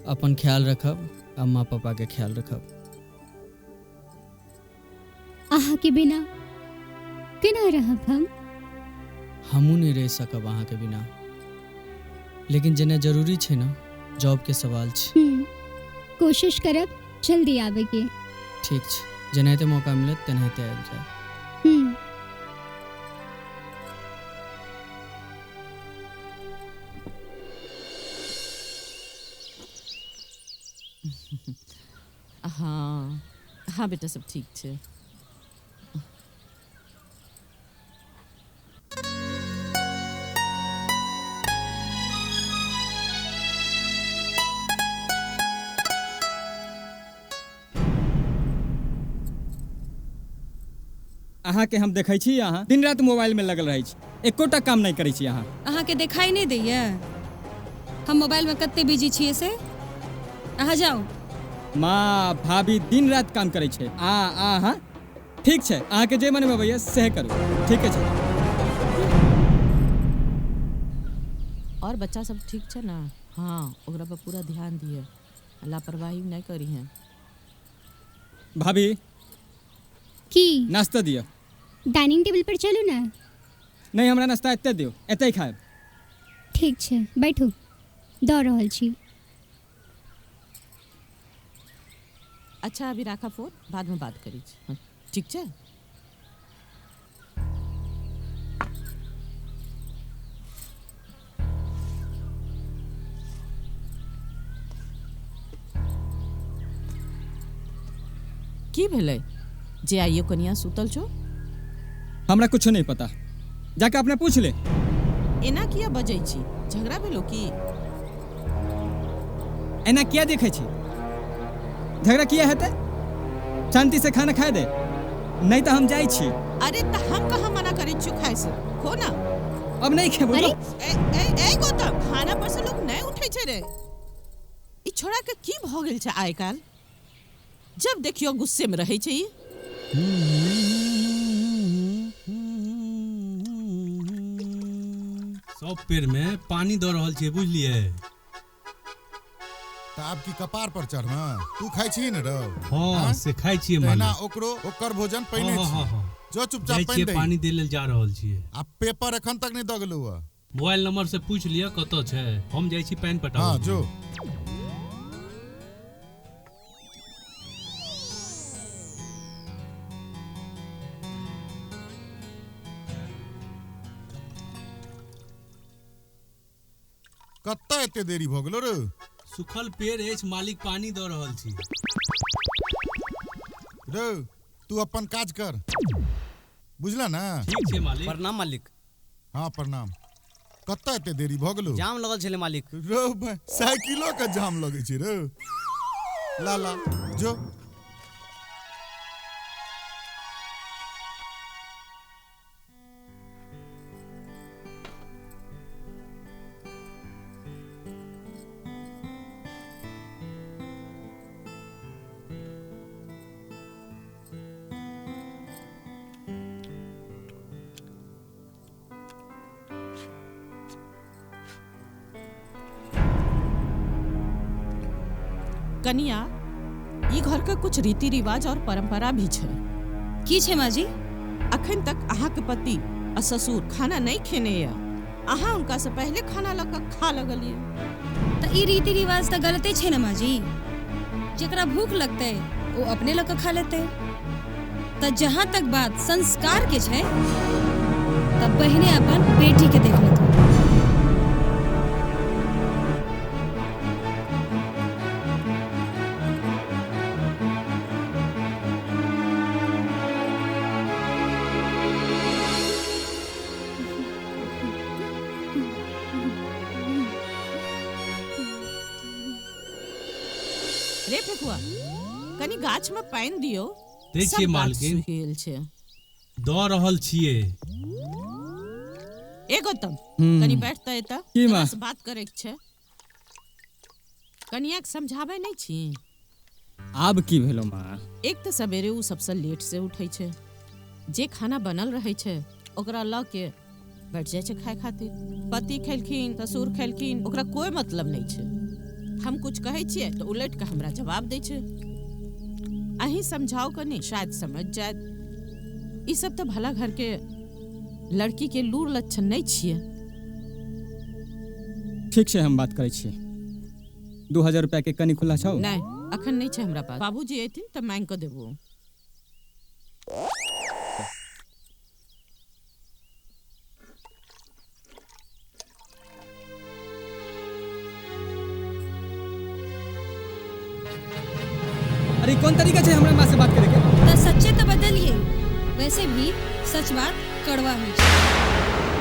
अपन ख्याल रखब आ माँ पापा के ख्याल रखब। अहाँ के बिना केना रहब हम? हमहूँ नहीं रह सकब अहाँ के बिना, लेकिन जेना जरूरी छै ना, जॉब के सवाल छै। कोशिश करब जल्दी आबे के। ठीक छै, जेनाहिते मौका मिलत तेनाहिते आबि जायब। हाँ हाँ बेटा, सब ठीक छै। अहाँके हम देखै छी, अहाँ दिन राति मोबाइलमे लगल रहै छी, एकोटा काम नहि करै छी अहाँ। अहाँके देखाई नहि दैया हम मोबाइलमे कते बिजी छियै से? अहाँ जाउ। माँ भाभी दिन राति काम करै छै आ अहाँ ठीक छै, अहाँके जे मनमे अबैया सएह करू, ठीके छै। और बच्चा सब ठीक छै ने? हाँ, ओकरा पर पूरा ध्यान दिए, लापरवाही नहीं करी है। भाभी की नाश्ता दिअ। डाइनिंग टेबल पर चलू ने। नहीं, हमरा नाश्ता एते दियौ, एते खायब। ठीक छै, बैठू, दऽ रहल छी। अच्छा अभी राखा फोन, बाद में बात करी छी। हाँ, ठीक छै। की भेलै जे आइयो कनिया सुतल छौ? हमरा कुछो नहीं पता, जाके अपने पूछ ले। एना किया बजै छी? झगड़ा भेलो की? एना किया देखै छी? झगड़ा किया हेतै? शांति से खाना खाए दे, नहीं तो हम जाइ छी। अरे त हम कहाँ मना करै छियौ खाय से, खो ना। अब नहीं खेबो। अरे ए ए ए गौतम, खाना पर से लोग नहीं उठै छै रे। ई छोड़ा के की भ गेल छै आइ काल्हि? जब देखियो गुस्से में रहै छै ई। सब पेड़ में पानी दऽ रहल छियै, बुझलियै? तऽ आब की कपार पर चढ़ना? तू खाइ छी ने रौ? हाँ से खाइ छियै तहिना मालिक। ओकरो ओकर भोजन पहिने हाँ, छी। हाँ, हाँ। जो चुपचाप जाइ पानि छियै, दही। पानी दै लेल जा रहल छियै। आ पेपर एखन तक नहि दऽ गेलौ हँ। मोबाइल नंबर से पूछि लिअ कतऽ छै, हम जाइ छी पानि पटाबऽ। हाँ जो। कतऽ एते देरी भऽ गेलो रे? सुखल पेड़ अछि मालिक, पानी दऽ रहल छी। रे तू अपन काज कर, बुझला ना? ठीक छै मालिक। प्रणाम मालिक। हाँ प्रणाम। कतऽ एते देरी भऽ गेलो? जाम लगल छलै मालिक। रो भाई, साइकिलो के जाम लगै छै रे। ला ला जो। कनिया, ई घर के कुछ रीति रिवाज और परंपरा भी छै। की छै माँ जी? अखन तक अहाँ के पति आ ससुर खाना नहीं खेने या, अहाँ उनका से पहले खाना लऽ कऽ खा लगलियै। तऽ ई रीति रिवाज तऽ गलते छै ने माँ जी। जेकरा भूख लगतै ओ अपने लऽ कऽ खा लेतै। तऽ जहाँ तक बात संस्कार के छै तऽ पहिने अपन बेटी के देख लेतै। रे फेकुआ, कनी गाछ में पानि दियौ। दै सब छियै गाछ मालकिन। सूखि गेल छै। दऽ रहल छियै। ए गौतम, कनी बैठ तऽ एतऽ, की माँ? तोरा से बात करे के छै। कनिया के समझाबै नहीं छी? आब की भेलो माँ? एक तऽ सवेरे उ सबसँ लेट से उठै छै, जे खाना बनल रहै छै ओकरा लऽ के बैठ जाइ छै खाय खातिर। पति खेलखिन, ससुर खेलखिन, ओकरा कोई मतलब नहीं छै। हम कुछ कहै छियै तऽ उलटि कऽ हमरा जवाब दै छै। अहीं समझाउ कनी, शायद समझ जायत। ई सब तऽ भला घर के लड़की के लूर लक्षण नहीं छियै। ठीक छै, हम बात करै छी। 2000 रुपया के कनी खुला छौ? नहीं, अखन नहीं छै हमरा पास। बाबूजी अयथिन तऽ मांगि कऽ देबो। अरे कोन तरीका छै हमरा माँ से बात करे के? तऽ सच्चे तऽ बदलिए, वैसे भी सच बात कड़वा होइ छै।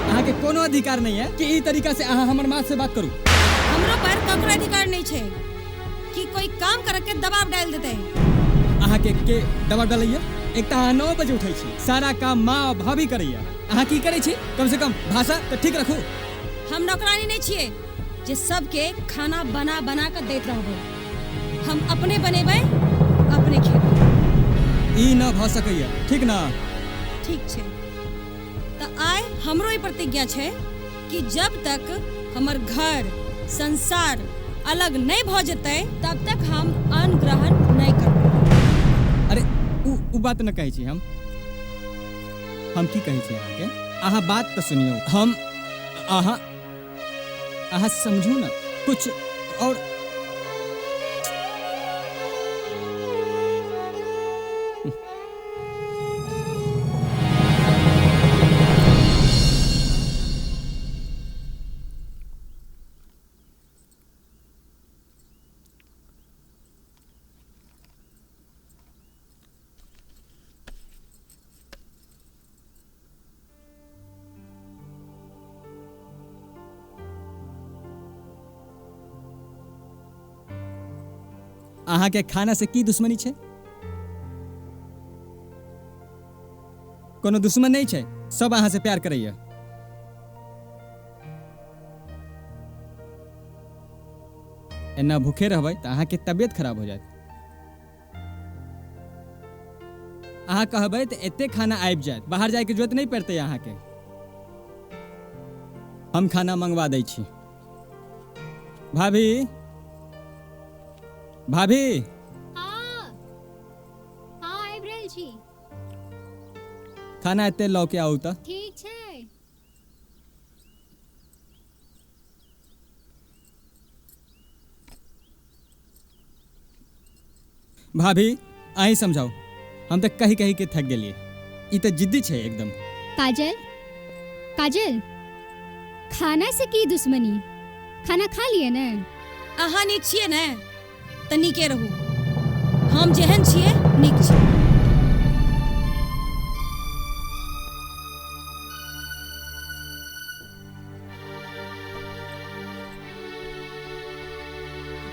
अहाँ के कोनो अधिकार नहीं है कि ई तरीका से अहाँ हमर माँ से बात करू। हमरो पर ककरो अधिकार नहीं छै कि कोई काम कर के दबाव डाल देते। अहाँके के दबाव डालैया? एक तऽ अहाँ 9 बजे उठै छी, सारा काम माँ और भाभी करैया, अहाँ की करै छी? कम से कम भाषा तऽ ठीक रखू। हम नौकरानी नहीं छियै जे सबके खाना बना बना कऽ दैत रहबै। हम अपने बनेबै, अपने खेबै। ई न भऽ सकैया, ठीक ना? ठीक छै, तऽ आइ हमरो ई प्रतिज्ञा छै कि जब तक हमर घर संसार अलग नहीं भऽ जेतै तब तक हम अन्न ग्रहण नहीं करबै। अरे उ बात न कहै छी हम की कहै छी अहाँके? अहाँ बात तऽ सुनियौ। हम अहाँ अहाँ समझू ना कुछ और। अहाँके खाना से की दुश्मनी छै? कोनो दुश्मन नहीं छै, सब अहाँ से प्यार करैया। एना भूखे रहबै तऽ अहाँके तबियत खराब हो जायत। अहाँ कहबै तऽ एते खाना आबि जायत, बाहर जायके जरूरत नहीं पड़तै अहाँके। हम खाना मंगवा दै छी। भाभी, भाभी। हाँ हाँ, आबि रहल छी। खाना एते लऽ के आउ तऽ। ठीक छै। भाभी अहीं समझाउ, हम तऽ कही कही के थक गेलियै। ई तऽ जिद्दी छै एकदम। काजल, काजल, खाना से की दुश्मनी? खाना खा लिअ ने। अहाँ नीक छियै ने तऽ नीके रहू, हम जेहन छियै नीक छी।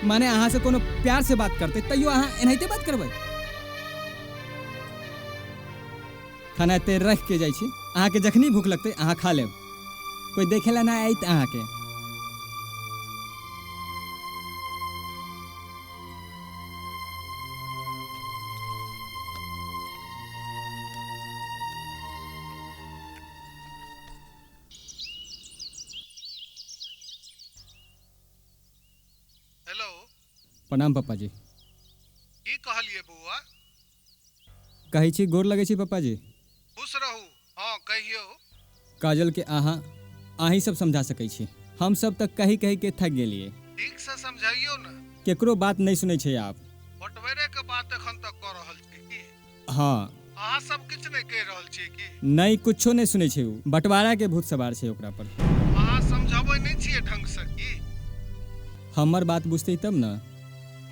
माने अहाँ से कोनो प्यार से बात करते तैयो अहाँ एनाहिते बात करबै? खाना एते रख के जाइ छी, अहाँके जखनी भूख लगतै अहाँ खा लेब, कोई देखे ला ना आयत अहाँके। प्रणाम पप्पा जी। की कहलिए बौआ? कहै छी गोर लगै छी पप्पा जी। खुश रहू। हाँ कहियो। काजल के अहाँ अहीं सब समझा सकै छी, हम सब तक कही कही के थक गेलिए। ठीक से समझाइयो ना। केकरो बात नहीं सुनै छै आप। बटवेरे के बात एखन तक कऽ रहल छी की? हाँ। अहाँ सब किछु नहीं कहि रहल छी की? नहीं, कुछो नहीं सुनै छै उ, बंटवारा के भूत सवार छै ओकरा पर। अहाँ समझाबै नहीं छियै ढंग से की? हमर बात बुझतै तब ना।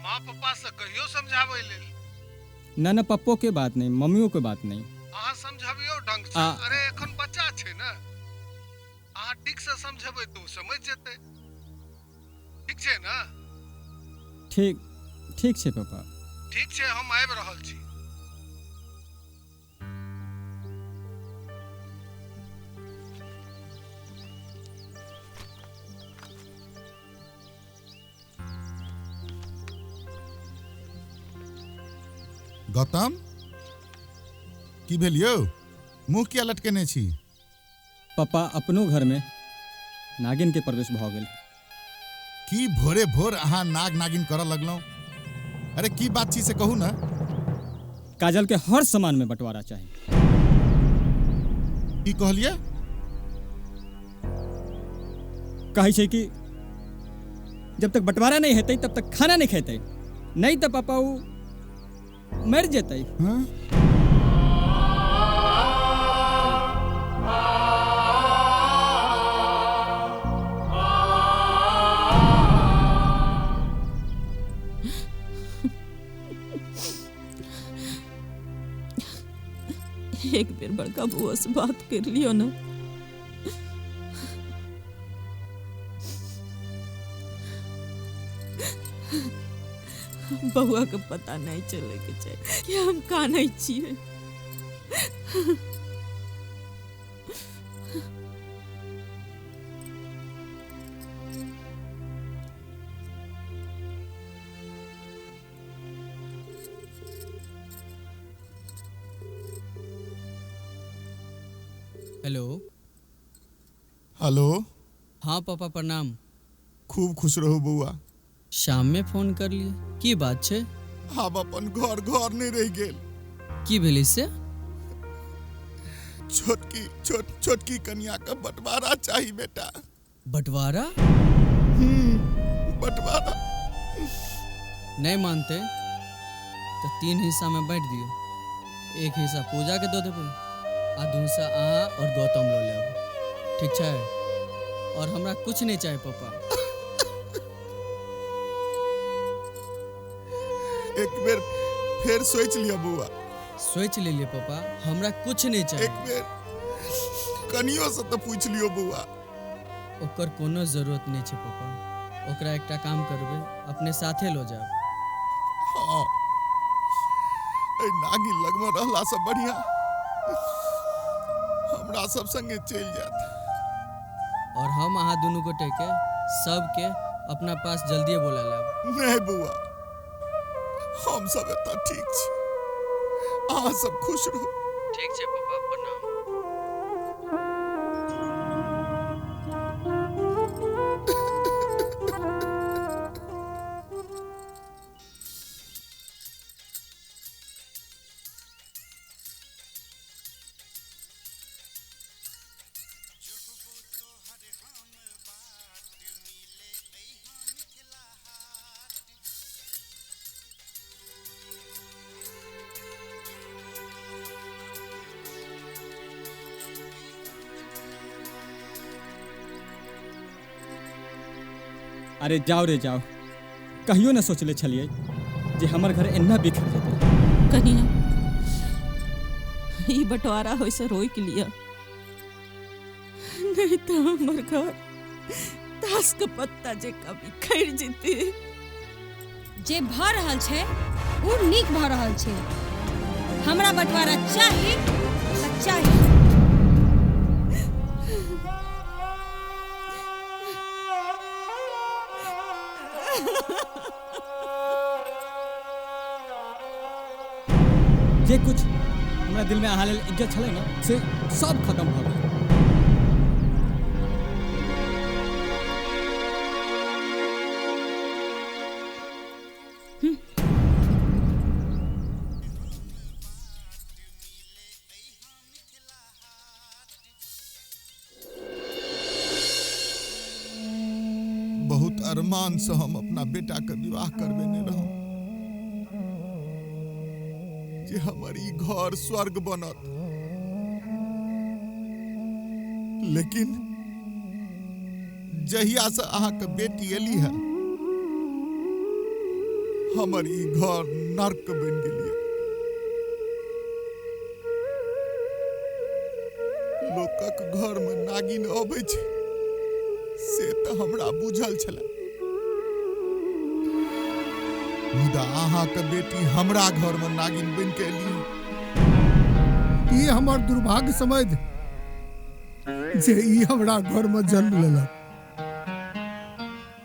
माँ पप्पा से कहियो समझाबै लेल। ना ना, पप्पो के बात नहीं, मम्मियों के बात नहीं। अहाँ समझाबियो ढंग से। अरे एखन बच्चा छै ना, अहाँ ठीक से समझेबै तऽ ओ समझ जेतै। ठीक छै ना? ठीक ठीक छै पापा। ठीक छै, हम आबि रहल छी। गौतम, की भेल यौ? मुँह किया लटकेने छी? पप्पा अपनो घर में नागिन के प्रवेश भऽ गेल। की भोरे भोर अहाँ नाग नागिन करऽ लगलहुँ? अरे की बात छी से कहू ना। काजल के हर सामान में बंटवारा चाही। की कहलिए? कहै छै कि जब तक बंटवारा नहीं हेतै तब तक खाना नहीं खेतै, नहीं तऽ पापा उ मर जेतै। हाँ? एक बेर बड़का बुआ से बात कर लियो ना। बउआ के पता नहीं चले के चाही कि हम कानै छियै। Hello hello. हाँ पापा प्रणाम। खूब खुश रहो बउआ। शाम में फोन कर लिए, की बात छे? आब अपन घर घर नहीं रह गेल। की भेलै से? छोटकी छोट छोटकी कन्या का बंटवारा चाहिए बेटा। बंटवारा? बंटवारा। नहीं मानते तो 3 हिस्सा में बांट दियो। एक हिस्सा पूजा के दो देबै आ दू हिस्सा अहाँ और गौतम लो लेब, ठीक छै? और हमरा कुछ नहीं चाहिए पापा। एक बेर फिर सोच लिया बउआ। सोच ले लिए पापा, हमरा कुछ नहीं चाहिए। एक बेर कनियो से तो पूछ लियो बउआ। ओकर कोनो जरूरत नहीं छै पापा। ओकरा एकटा काम करबे, अपने साथे लो जाब। हाँ, ए नागिन लगमे रहला से बढ़िया हमरा सब संगे चल जात। और हम अहाँ दुनू गोटे के सबके अपना पास जल्दी बोला लेब। नहीं बउआ, हम सब एतऽ ठीक छी, अहाँ सब खुश रहू। ठीक छै पापा, प्रणाम। अरे जाओ रे जाओ, कहियो न सोचले छलियै जे हमर घर एना बिखर जेतै। कनिया, ई बंटवारा होय से रोक लिया, नहीं तो हमर घर ताश के पत्ता जेकाँ बिखर जेतै। जे भऽ रहल छै ओ नीक भऽ रहल छै। हमरा बंटवारा चाही तऽ चाही। जे कुछ हमरा दिल में अहाँ लेल इज्जत छलै ने से सब खत्म भऽ गेल। बहुत अरमान से हम अपना बेटा के विवाह करबेने रहूं जे हमर ई घर स्वर्ग बनत, लेकिन जहिया से अहाँके बेटी एली है हमर ई घर नर्क बनि गेलियै। लोकक घर में नागिन अबै छै से तऽ हमरा बुझल छलै, मुदा अहाँके बेटी हमरा घर में नागिन बनि के एली। ई हमर दुर्भाग्य समझ जे ई हमरा घर में जन्म लेलक।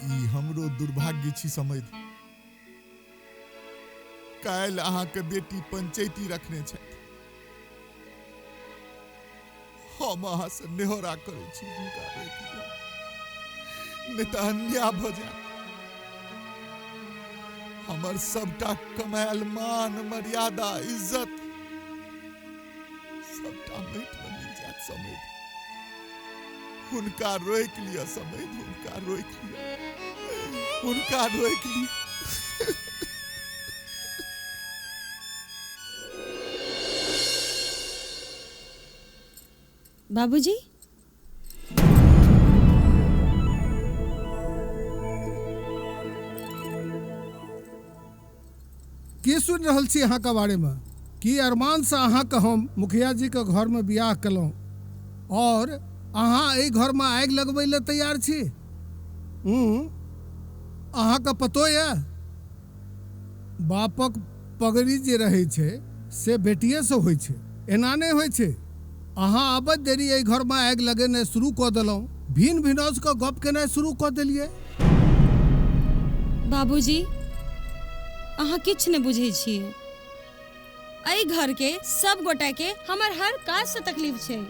ई हमरो दुर्भाग्य छी समझ। काल्हि अहाँके बेटी पंचैती रखने छथि, हम अहाँ से नेहोरा करै छी हुनका रोकि लिअ, नहि तऽ अन्याय भऽ जायत। हमर सबटा कमायल मान मर्यादा इज्जत सबटा माटि में मिल जायत समझ। हुनका रोकि लिअ समझ, हुनका रोकि लिअ, हुनका रोकि लिअ। बाबूजी, की सुनि रहल छी अहाँके बारेमे? की अरमानसँ अहाँके हम मुखिया जीके घरमे बियाह केलहुँ और अहाँ एहि घरमे आगि लगबै लए तैयार छी? अहाँके पतो यऽ बापक पगड़ी जे रहै छै से बेटिएसँ होइ छै, एना नहि होइ छै। अहाँ अबैत देरी एहि घरमे आगि लगेनाइ शुरू कऽ देलहुँ, भिन भिनौज कऽ गप केनाइ शुरू कऽ देलियै। बाबूजी, अहाँ किछु नहि बुझै छियै। एहि घरके सब गोटाके हमर हर काजसँ तकलीफ छै।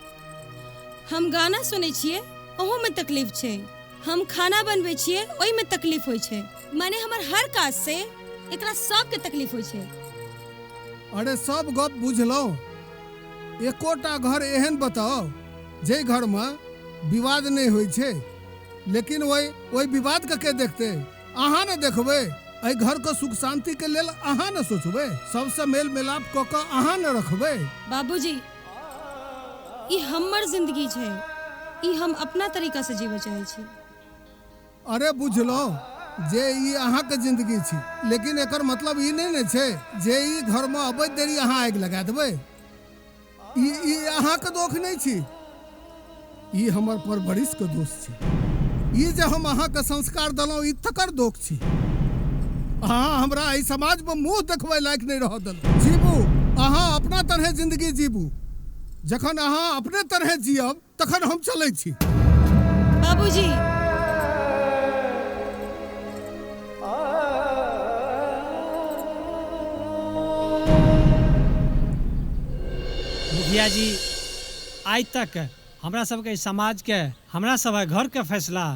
हम गाना सुनै छियै ओहोमे तकलीफ छै, हम खाना बनबै छियै ओहिमे तकलीफ होइ छै, माने हमर हर काजसँ एकरा सबके तकलीफ होइ छै। अरे सब गप बुझलहुँ, एकोटा घर एहन बताओ जाहि घरमे विवाद नहि होइ छै। लेकिन ओहि ओहि विवादके के देखतै? अहाँ ने देखबै। एहि घरके सुख शान्तिके लेल अहाँ ने सोचबै, सबसँ मेल मिलाप कऽ कऽ अहाँ ने रखबै। बाबूजी, ई हमर जिंदगी छै, ई हम अपना तरीका से जीवऽ चाहै छी। अरे बुझलहुँ जे ई अहाँके जिंदगी छी, लेकिन एकर मतलब ई नहि ने छै जे ई घरमे अबैत देरी अहाँ आगि लगा देबै। ई अहाँके दोख नहि छी, ई हमर परवरिशके दोष छी। ई जे हम अहाँके संस्कार देलहुँ ई तकर दोख छी। अहाँ हमरा एहि समाजमे मुँह देखबै लायक नहि रहऽ देलहुँ। जीबू अहाँ अपना तरहे जिंदगी जीबू, जखन अहाँ अपने तरहे जियब तखन हम चलै छी। बाबूजी, मुखिया जी, आइ तक हमरा सबके समाजके, हमरा सबके घरके फैसला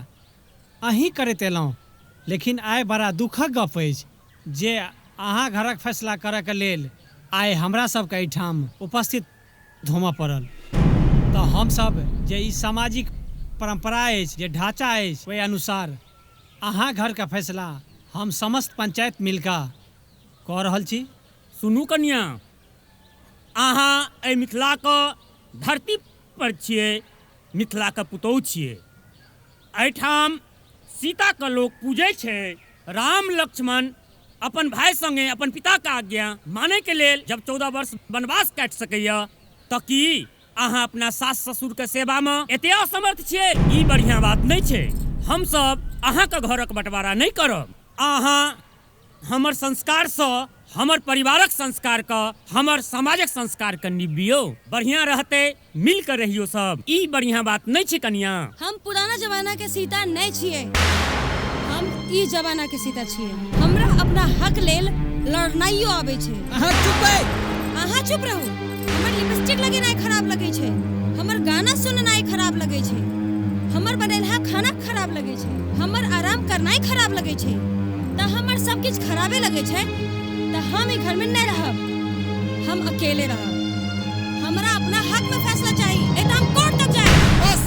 अहीं करैत एलहुँ, लेकिन आइ बड़ा दुखक गप अछि जे अहाँ घरक फैसला करऽके लेल आइ हमरा सबके एहिठाम उपस्थित होमऽ पड़ल। तऽ हमसब जे ई सामाजिक परम्परा अछि, जे ढाँचा अछि, ओहि अनुसार अहाँ घरके फैसला हम समस्त पंचायत मिलकऽ कऽ रहल छी। सुनू कनिया, अहाँ एहि मिथिलाके धरती पर छियै, मिथिलाके पुतोहु छियै। एहिठाम सीताके लोक पूजै छै। राम लक्ष्मण अपन भाय संगे अपन पिताके आज्ञा मानैके लेल जब 14 वर्ष वनवास काटि सकैए, तऽ की अहाँ अपना सास ससुरके सेवामे एते असमर्थ छियै? ई बढ़िआँ बात नहि छै। हमसब अहाँके घरक बँटवारा नहि करब। अहाँ हमर संस्कारसँ हमर परिवारक संस्कारके, हमर समाजक संस्कारके निभियौ, बढ़िआँ रहतै, मिल कऽ रहियौ सब। ई बढ़िआँ बात नहि छै कनिया। हम पुराना जमाना के सीता नहीं छियै, हम ई जमाना के सीता छियै। हमरा अपना हक लेल लड़नाइयो आबै छै। अहाँ चुप रह, अहाँ चुप रहू। हमर लिपस्टिक लगेनाइ खराब लगै छै, हमर गाना सुननाइ खराब लगै छै, हमर बनेलहा खाना खराब लगै छै, हमर आराम करनाइ खराब लगै छै, तऽ हमर सब किछु खराबे लगै छै। तऽ हम ई घरमे नहि रहब, हम अकेले रहब। हमरा अपना हक में फैसला चाहिए, नहीं तो हम कोर्ट तक जाए। बस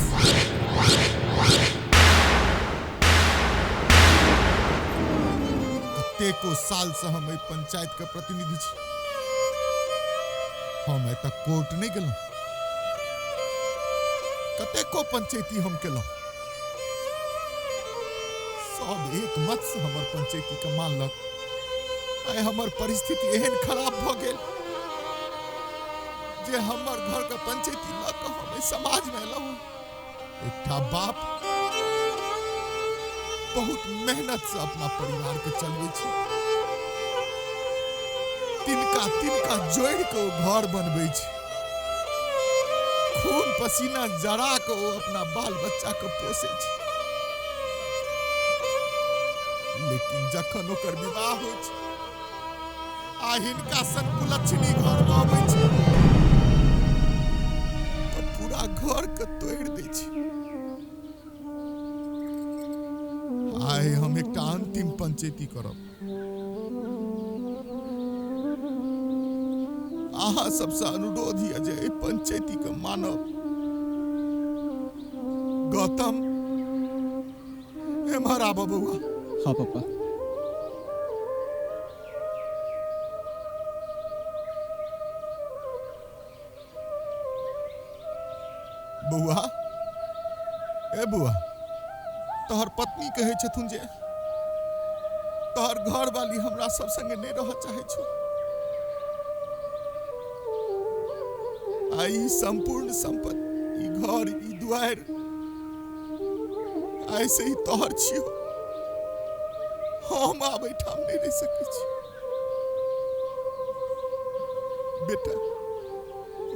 कतेको साल से हम एहि पंचायत के प्रतिनिधि छी, हम एतऽ कोर्ट नहि गेलहुँ। कतेको पंचायती हम केलहुँ, सब एक मत से हमर पंचायती के मानलक। आइ हमर परिस्थिति एहन खराब भऽ गेल जे हमर घर के पंचायती लऽ कऽ हम एहि समाज में एलहुँ। एकटा बाप बहुत मेहनत से अपना परिवार के चलबै छै, तिनका तिनका जोड़ि के ओ घर बनबै छै, खून पसीना जरा के ओ अपना बाल बच्चा के पोसै छै। लेकिन जखन ओकर विवाह होइ छै आ हिनका सन कुलक्षणी घर में अबै छै तऽ पूरा घर के तोड़ि दै छै। आइ हम एकटा अंतिम पंचायती करब। अहाँ सबसँ अनुरोध यऽ जे एहि पंचायती के मानब। गौतम, एम्हर आबऽ बौआ। हाँ पापा। बौआ, ए बौआ, तोहर पत्नी कहै छथुन जे तोहर घरवाली हमरा सब संगे नहि रहऽ चाहै छौ। आ ई संपूर्ण संपत्ति, ई घर, ई दुआरि आइ से ही तोहर छियौ। हम आब एहिठाम नहि रहि सकै छी। बेटा,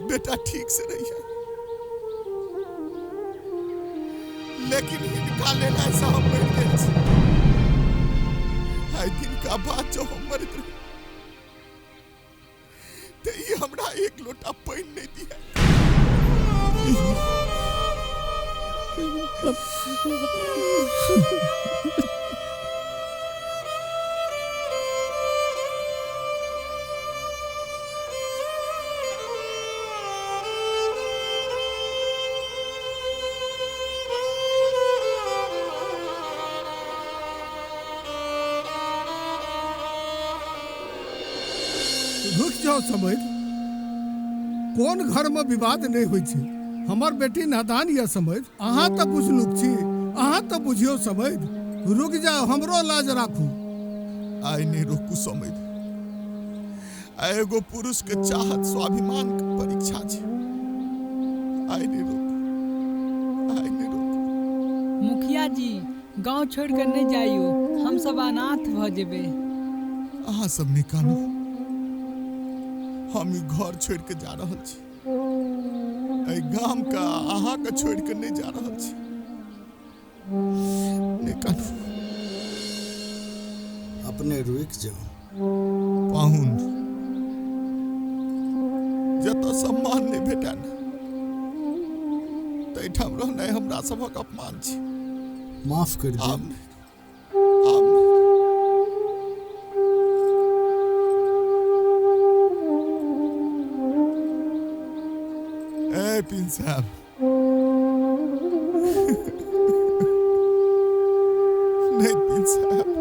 बेटा ठीक से रहिए, लेकिन हिनका लेल ऐसा हम मरि गेल छी। आइ दिनका बाद जब हम मरैत रही तऽ ई हमरा एक लोटा पानि नहि दिया। रुक जाओ समझ, कोन घर में विवाद नहीं होइ छै। हमर बेटी नादान यऽ समझ, अहाँ तऽ बुझलुक छी, अहाँ तऽ बुझियौ समझ। रुक जाओ, हमरो लाज राखू। आइ नहीं रोकू समझ, आइ एगो पुरुष के चाहत स्वाभिमान के परीक्षा छै। आइ नहीं रोकू, आइ नहीं रोकू। मुखिया जी गांव छोड़ कर नहीं जाइयो, हम सब अनाथ भ जेबे। अहाँ सब नहीं कानू, हम ई घर छोड़ के जा रहल छी, एहि गाम का अहाँ के छोड़ के नहीं जा रहल छी। नहीं कानू। अपने रुक जाओ पाहुन, जतऽ सम्मान नहीं भेटै ने तैठाम रहनाइ हमरा सभक अपमान छी। माफ कर दियौ। आब नहि, आब नहि। ए पिन साहब, नहीं पिन साहब,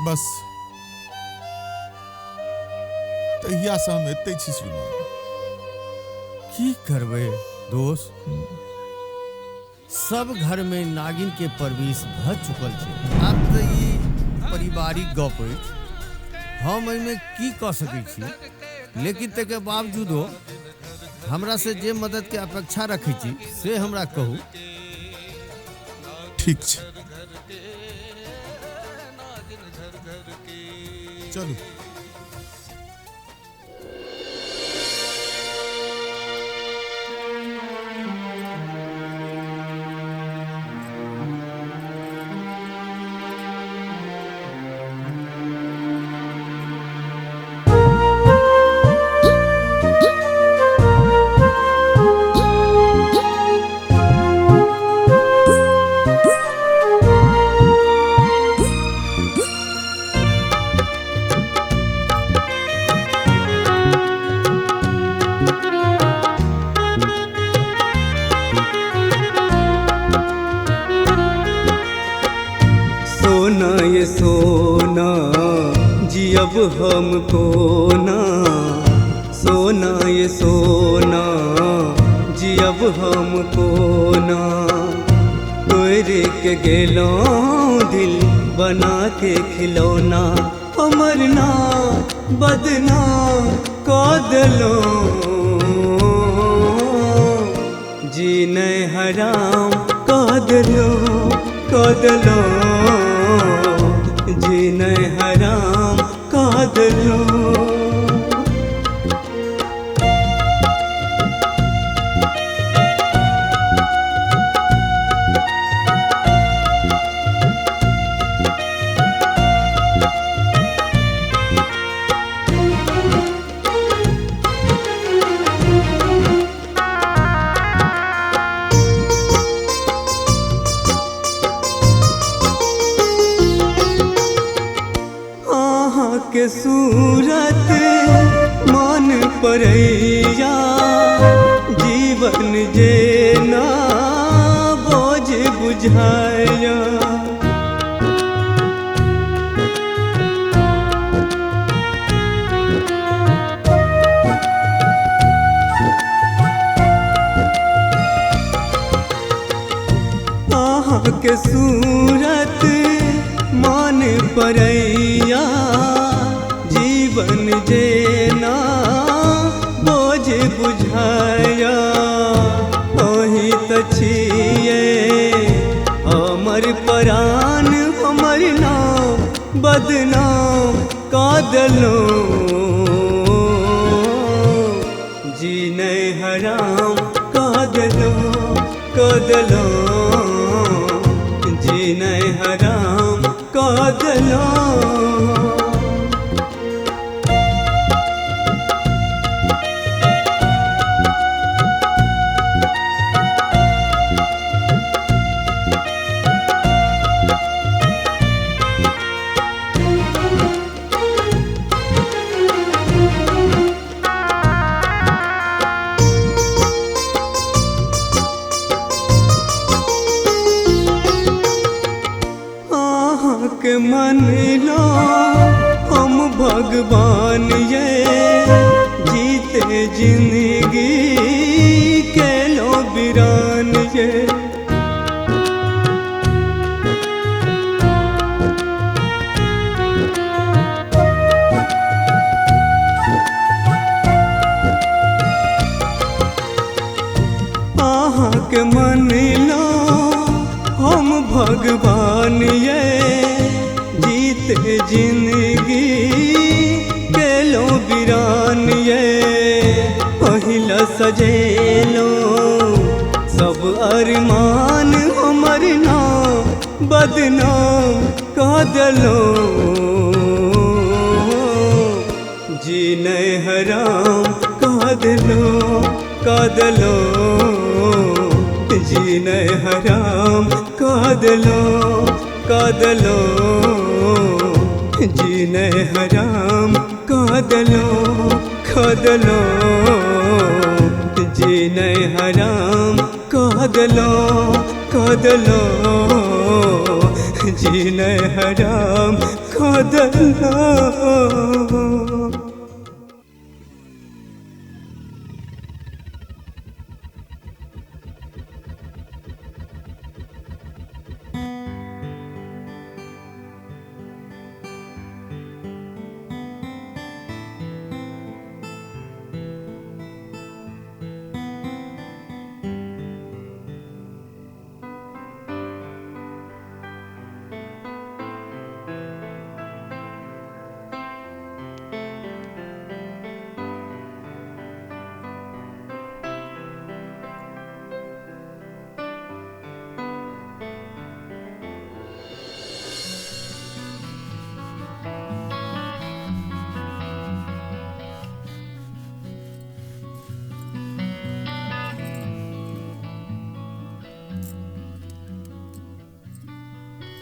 बस तहिया से हम एते छी श्रीमान। की करबै दोस्त, सब घर में नागिन के प्रवेश भ चुकल छै। आब तऽ ई पारिवारिक गप अछि, हम एहिमे की कऽ सकै छी। लेकिन तकर बावजूदो हमरा से जे मदद के अपेक्षा रखै छी से हमरा कहू। ठीक छै, चलू। सोना ये सोना जियब हमको ना, सोना ये सोना जियब हमको ना। तोरे के गेलों दिल बना के खिलौना, हमर ना बदनाम कऽ देलौं, जी नहीं हराम कऽ देलौं, कऽ देलौं, जी नहीं हराम कऽ देलौं। के सूरत मन परैया, जीवन जेना बोझ बुझाया। अहाँके सूरत मन परैया, जीवन जेना बोझ बुझाया। अहीं तऽ छियै हमर परान, हमर नाम बदनाम कऽ देलहुँ। जीनै हराम कऽ देलहुँ, कऽ देलहुँ, जीनै हराम कऽ देलहुँ। के मन लो हम भगवान ये, जीते जिंदगी के लो बिरान ये। अहाँ के मन लो हम भगवान ये, जीते जिंदगी के लो बिरान ये। पहिला सजेलो सब अरमान, हमर नाम बदनाम कऽ देलहुँ। जीनै हराम कऽ देलहुँ, कऽ देलहुँ, जीनै हराम कऽ देलहुँ, कऽ देलहुँ, जीनै हराम कऽ देलहुँ, कऽ देलहुँ, जीनै हराम कऽ देलहुँ, कऽ देलहुँ, जीनै हराम कऽ देलहुँ।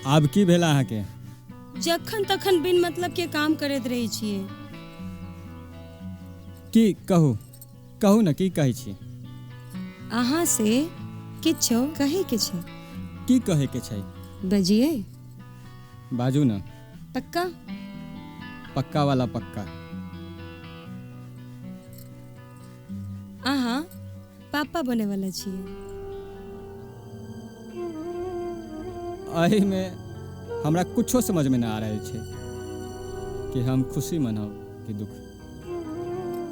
आब की भेल अहाँके? जखन तखन बिन मतलब के काम करैत रहै छियै। की कहू, कहू ने, की कहै छी? अहाँ से किछो कहै के छै। की कहै के छै? बजियै। बाजू ने। पक्का? पक्का वाला पक्का। अहाँ पापा बने वाला छियै। एहिमे हमरा कुछो समझमे नहि आ रहल छै कि हम खुशी मनाउ कि दुख।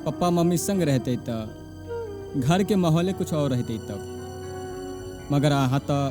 पप्पा मम्मी संग रहते तऽ घरके माहौले कुछ और रहते तब, मगर अहाँ तऽ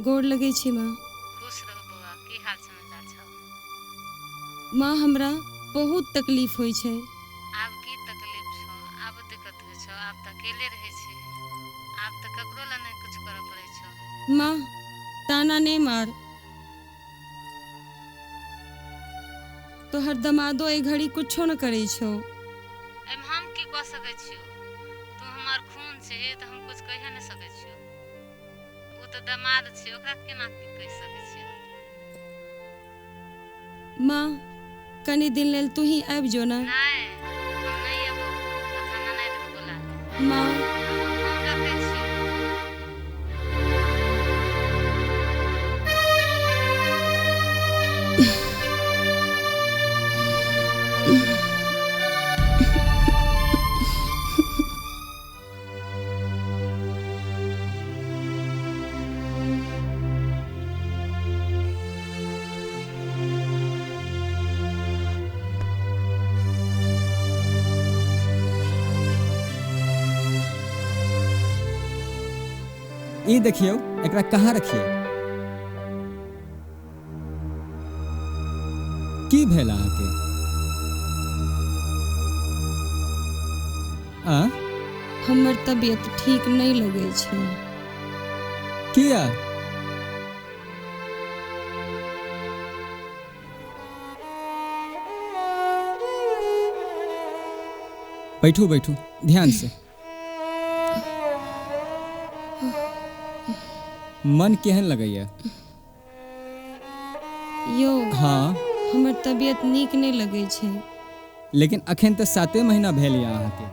गोर लगै छी माँ। खुश रहू बौआ, की हाल समाचार छौ? माँ, हमरा बहुत तकलीफ होइ छै। आब की तकलीफ छौ? आब दिक्कत होइ छौ? आब तऽ अकेले रहै छी, आब तऽ ककरो लए नहि किछु करऽ पड़ै छौ। माँ, ताना नहि मार। तोहर दमादो एहि घड़ी कुछो न करै छौ। एहिमे हम की कऽ सकै छियौ? तू हमर खून छिही तऽ हम किछु कहिए नहि सकै छियौ। ओ तऽ दमाद छै, ओकरा केना की कहि सकै छियै? माँ, कनि दिन लेल तू ही आबि जो ने। नहि, हम नहि एबौ। अपन ननैदके बोला ले। माँ, हम रखै छियौ। ई देखियौ, एकरा कहाँ रखिए? की भेल अहाँके? आ हमर तबियत ठीक नहि लगै छै। किया? बैठू बैठू, ध्यान से। मन केहन लगैया? यौ। हाँ। हमर तबियत नीक नहि लगै छै। लेकिन अखन तऽ 7 महीना भेल यऽ अहाँके।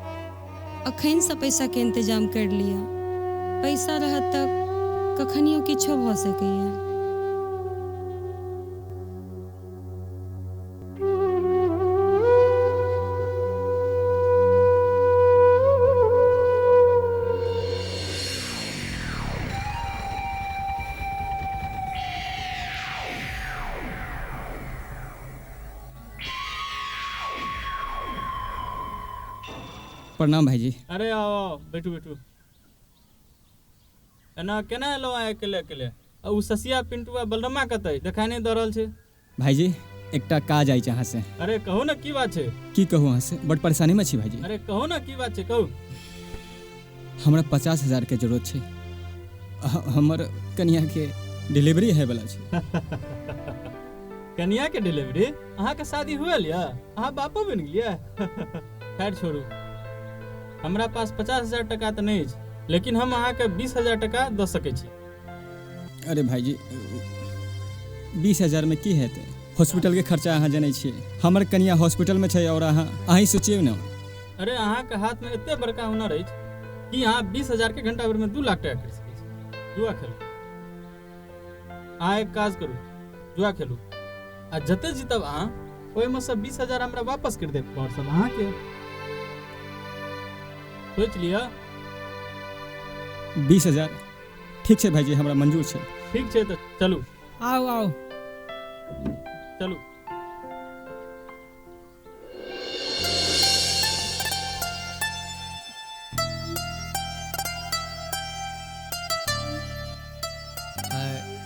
अखन से पैसा के इंतजाम कर लिअ। पैसा रहत तऽ कखनियो किछो भऽ सकैया। प्रणाम भाईजी। अरे आओ आओ, बैठू बैठू। एना केना एलहुँ अहाँ अकेले अकेले? आ ओ ससिया, पिंटुआ, बलरमा कतऽ देखाइ नहि दऽ रहल छै? भाईजी, एकटा काज आइ छै अहाँ से। अरे कहू ने, की बात छै? की कहू अहाँ से, बड़ परेशानी में छी भाईजी। अरे कहू ने, की बात छै, कहू। हमरा 50,000 के जरूरत छै। हमर कनिया के डिलीवरी है वाला छै। कनिया के डिलीवरी? अहाँ के शादी हुएल यऽ? अहाँ बापो बनि गेलियै? खैर छोड़ू, हमरा पास 50,000 टका तऽ नहि अछि, लेकिन हम अहाँके 20,000 टका दऽ सकै छी। अरे भाईजी, 20,000 में की हेतै? हॉस्पिटल के खर्चा अहाँ जनै छियै। हमर कनिया हॉस्पिटल में छै और अहाँ अहीं सोचियौ ने। अरे अहाँके हाथ में एते बड़का हुनर अछि कि अहाँ 20,000 के घंटा भरि में 2 लाख टका कर सकै छी। जुआ खेलू। अहाँ एक काज करू, जुआ खेलू आ जते जीतब अहाँ ओहिमे सँ 20,000 हमरा वापस कर देब और सब अहाँके। सोच लिअ। 20,000 ठीक छै भाईजी, हमरा मंजूर छै। ठीक छै तऽ चलू। आउ आउ, चलू।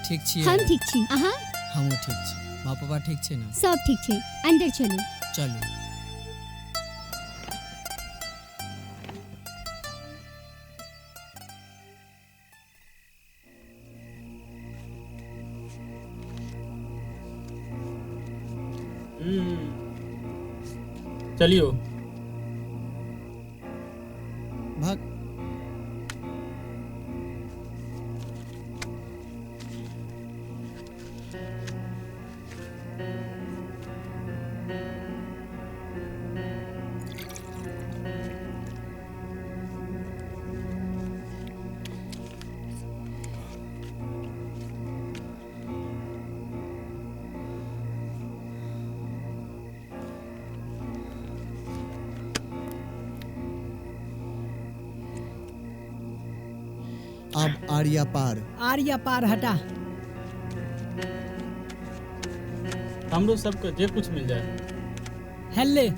ठीक छी? हम ठीक छी, अहाँ? हमहूँ ठीक छी। माँ पापा ठीक छै ने? सब ठीक छै, अंदर चलू। चलू। चलियो। भाग। अब आर्या पार। आर्या पार हटा। हमरो सबके जे कुछ मिल जाए। हेले।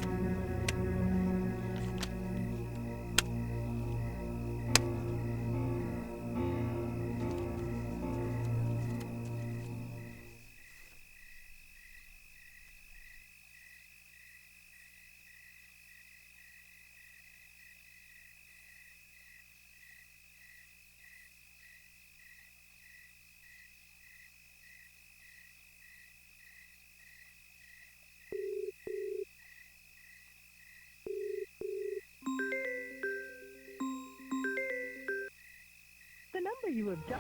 बच्चा।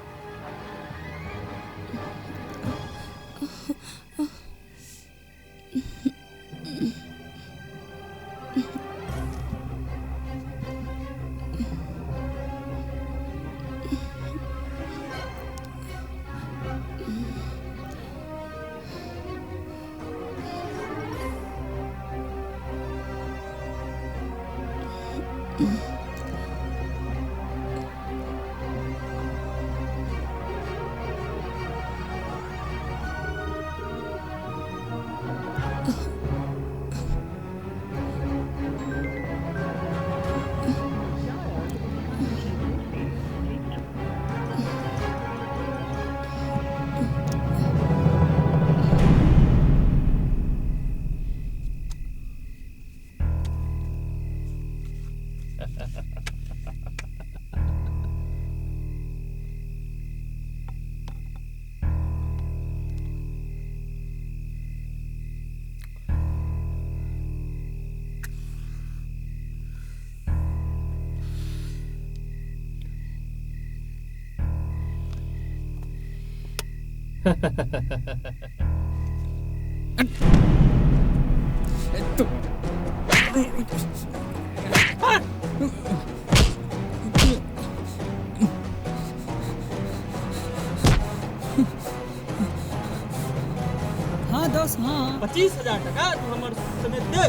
हाँ दोस्त हाँ 25,000 टका तू हमर समेत दे,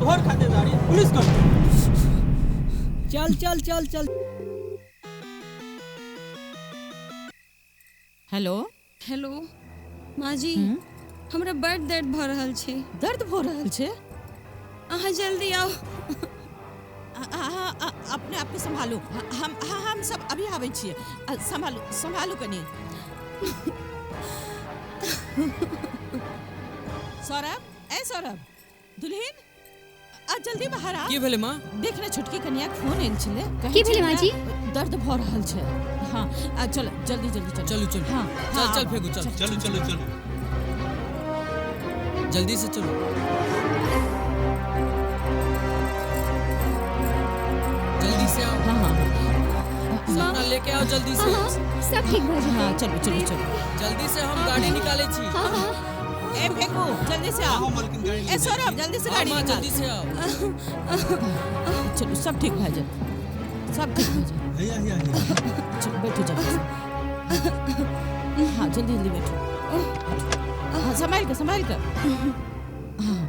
तोहर खातेदारी पुलिस कर। चल चल चल चल। हेलो हेलो माँ जी, हमरा बड़ दर्द भऽ रहल छै। दर्द भऽ रहल छै? अहाँ जल्दी आउ। अपने आप के संभालू। हम सब अभी आबै छियै। संभालू संभालू कनी। सौरभ, ए सौरभ, दुल्हन आ जल्दी बाहर आ। की भेलै माँ? देख ने छोटकी कनिया के फोन आयल छलै। की भेलै माँ जी? दर्द भऽ रहल छै। हाँ आ चल जल्दी जल्दी चल। चलू चलू। हाँ चल चल फेंकू चल। चलू चलू चलू जल्दी से चलो। जल्दी से आओ। हाँ हाँ सबटा लेके आओ जल्दी से। हाँ, सब ठीक भऽ जेतै। हाँ चलू चलू चलू जल्दी से, हम गाड़ी निकाले छी। हाँ हाँ ए फेंकू जल्दी से आओ। ए सौरभ जल्दी से गाड़ी हाँ, निकाल। जल्दी से आओ। चलो सब ठीक भऽ जायत, सब ठीक भऽ जायत। चलो बैठो जल्दी से। हाँ जल्दी जल्दी बैठो। हाँ संभाल कर संभाल कर। हाँ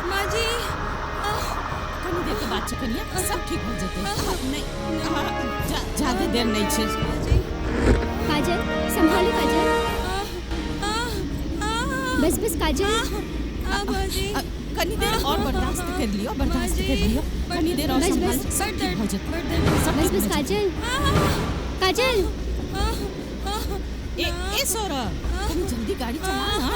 माँ जी, कनी देर के बात छै कनिया, सब ठीक भऽ जेतै। नहीं ज्यादा देर नहीं छै। काजल संभालो काजल। बस बस काजल। कनी देर और बर्दाश्त कर लियो, बर्दाश्त कर लियो। कनी देर और बस, संभाल, बस। सब ठीक भऽ जेतै। सब बस ठीक बस भऽ जेतै। काजल काजल। ए ए सौरभ कनी जल्दी गाड़ी चला ना।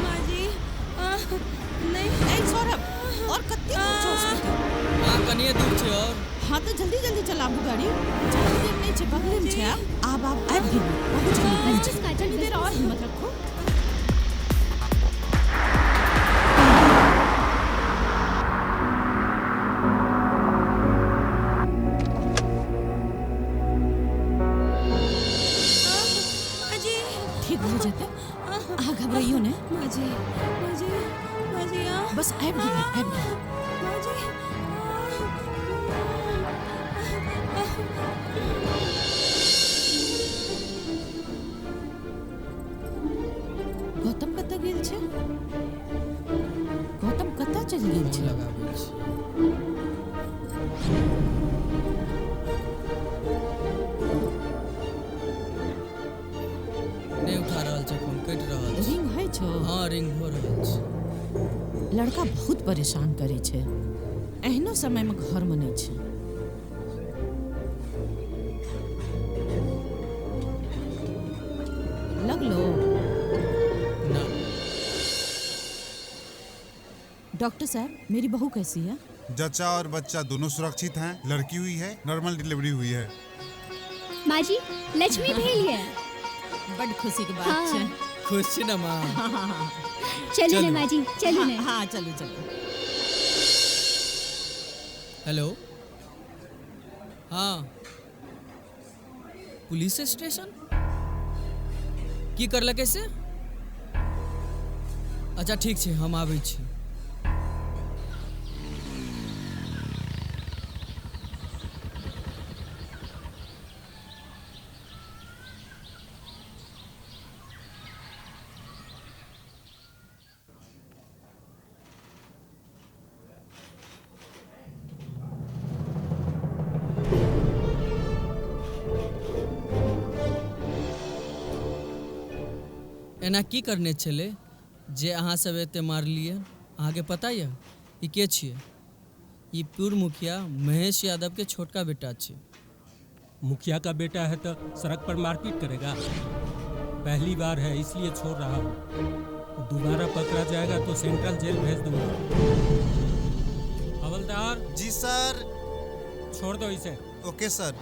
माँ जी नहीं। ए सौरभ और कते दूर छौ हॉस्पिटल? माँ कनिए दूर छै और। हाँ तो जल्दी जल्दी चलाबू गाड़ी, ज्यादा देर नहीं छै, बगले में छै। आब आब आबि गेली, बहुत जल्दी पहुँच। बस काजल, कनी देर और हिम्मत रखो। माँ जी ठीक भऽ जेतै, अहाँ घबराइयो ने। माँ जी माँ जी माँ जी बस आबि गेली आबि गेली। माँ जी गौतम कतऽ गेल छै? गौतम कतऽ चलि गेल छै? लगाबै छी। नहि उठा रहल छै फोन, कटि रहल छै। रिंग होइ छौ? हाँ रिंग हो रहल छै। लड़का बहुत परेशान करै छै, एहनो समयमे घरमे नहि छै। लगलो ना। डॉक्टर साहब, मेरी बहू कैसी है? जच्चा और बच्चा दोनों सुरक्षित हैं। लड़की हुई है, नॉर्मल डिलीवरी हुई है। माँ जी, लक्ष्मी भेल है। बड़ खुशी की बात हाँ। है। खुश छी ना माँ? हाँ, हाँ, हाँ। चलू ने माँ जी, चलू ने। हाँ, चलू चलू। हेलो, हाँ पुलिस स्टेशन की करलकै से? अच्छा ठीक छै, हम आबै छी। एना की करने छलै जे अहाँ सब एते मारलियै? अहाँके पता यऽ ई के छियै? ई पूर्व मुखिया महेश यादव के छोटका बेटा छै। मुखिया का बेटा है तो सड़क पर मारपीट करेगा? पहली बार है इसलिए छोड़ रहा हूँ, दोबारा पकड़ा जाएगा तो सेंट्रल जेल भेज दूंगा। हवलदार जी सर। छोड़ दो इसे। Okay sir.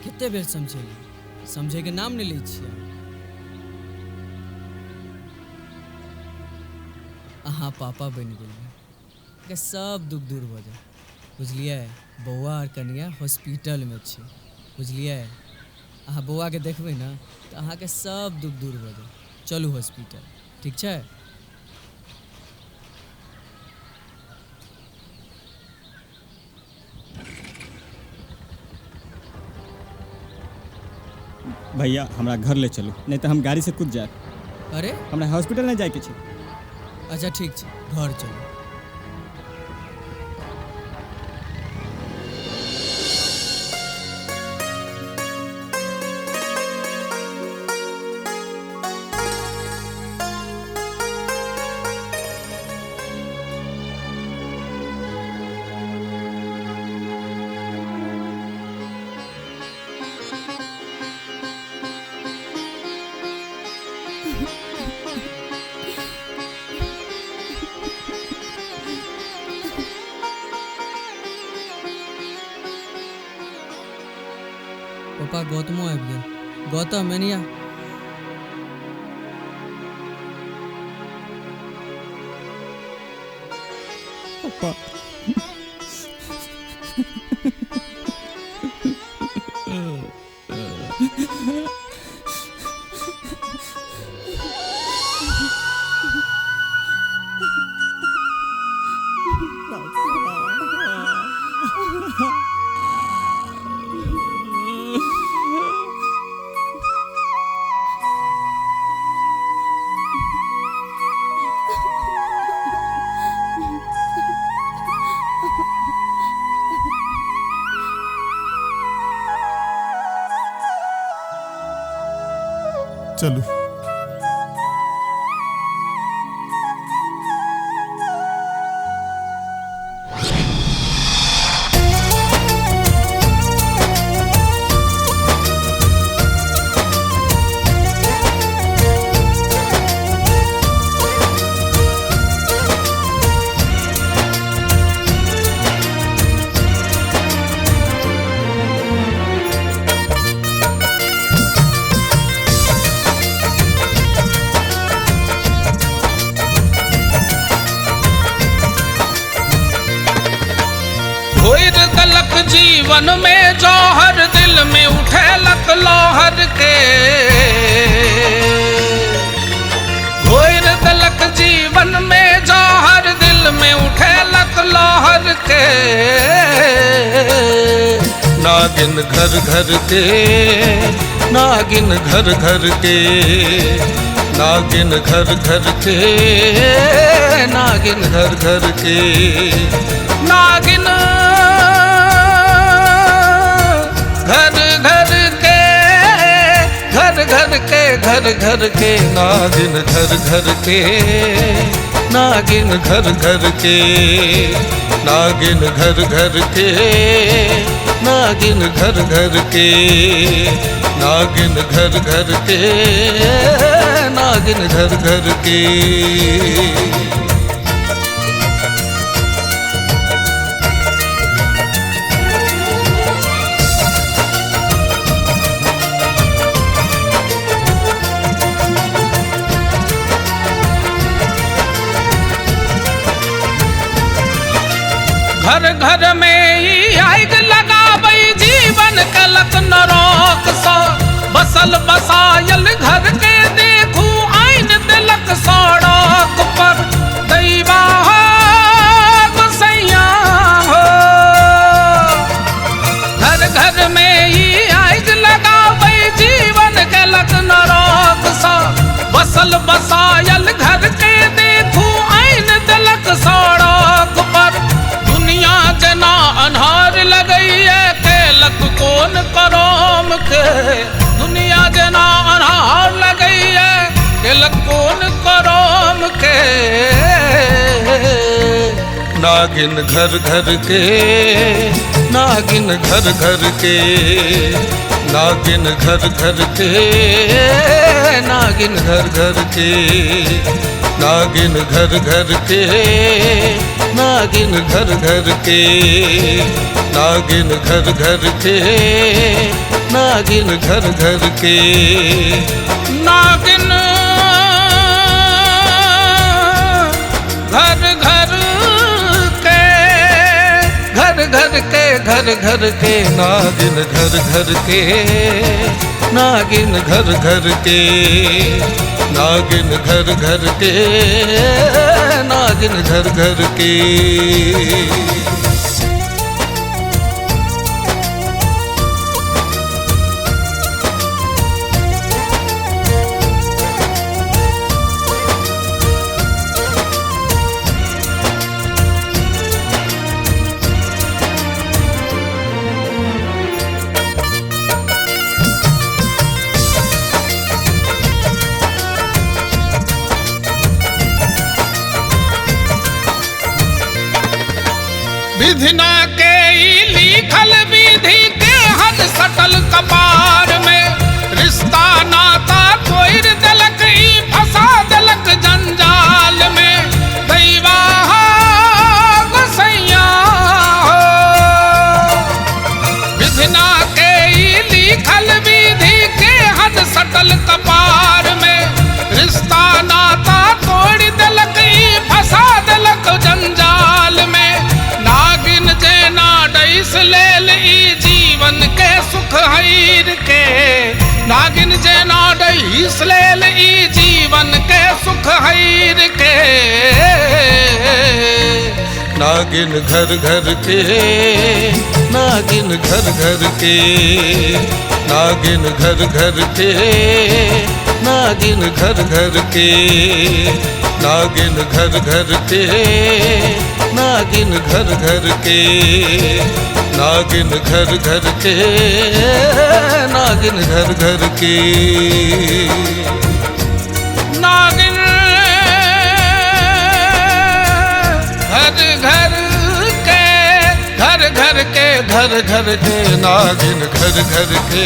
कते बेर समझेलियै, समझैके नाम नहि लै छियै। अहाँ पापा बनि गेलियै, के सब दुख दूर भऽ जाय, बुझलियै? बौआ आओर कनिया हॉस्पिटलमे छै, बुझलियै? अहाँ बौआके देखबै ने तऽ अहाँके सब दुख दूर भऽ जाय। चलू हॉस्पिटल, ठीक छै? भैया हमरा घर ले चलू, नहीं तो हम गाड़ी से कूद जाए। अरे हमरा हॉस्पिटल नहीं जाए के छै। अच्छा ठीक छै, घर चलू। पप्पा गौतमो आबि गेल। गौतम एनिया। पप्पा चलू। जीवन में जौहर दिल में उठे लक लोहर के, घोर दलक जीवन में जौहर दिल में उठे लक लोहर के। नागिन घर घर के, नागिन घर घर के, नागिन घर घर के, नागिन घर घर के, नागिन घर घर के, घर घर के, घर घर के, नागिन घर घर के, नागिन घर घर के। नागिन घर घर के, नागिन घर घर के, नागिन घर घर के, नागिन घर घर के। घर घर में आग लगाबै जीवन कलक नरक सँ, बसल बसायल घर के देखू आइन देलक सड़क पर। दैवा हो गोसैया हो, घर घर में आग लगाबै जीवन कलक नरक सँ, बसल बसायल घर के देखू आइन देलक सड़क पर। दुनिया जना अन्हार लगैए केलक कोन करम के, दुनिया जना अन्हार लगैए केलक कोन करम के। नागिन घर घर के, नागिन घर घर के, नागिन घर घर के, नागिन घर घर के, नागिन घर घर के, नागिन घर घर के, नागिन घर घर के, नागिन घर घर के, नागिन घर घर के, घर घर के, घर घर के, नागिन घर घर के, नागिन घर घर के, नागिन घर घर के, नागिन घर घर के। विधिना के लिखल विधि के हद सटल कपार में, रिश्ता नाता तोड़ देलक ई फंसा देलक जंजाल में। दैवा हो गोसैया हो, विधिना के लिखल विधि के हद सटल कपार में, रिश्ता नाता तोड़ देलक ई फंसा देलक जंजाल में। नागिन जेना डैस लेल ई जीवन के सुख हईर के, नागिन जेना डैस लेल ई जीवन के सुख हईर के। नागिन घर घर के, नागिन घर घर के, नागिन घर घर के, नागिन घर घर के, नागिन घर घर के, नागिन घर घर के, नागिन घर घर के, नागिन घर घर के, नागिन घर घर के, घर घर के, घर घर के, नागिन घर घर के,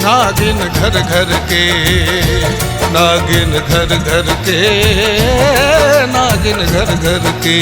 नागिन घर घर के, नागिन घर घर के, नागिन घर घर के।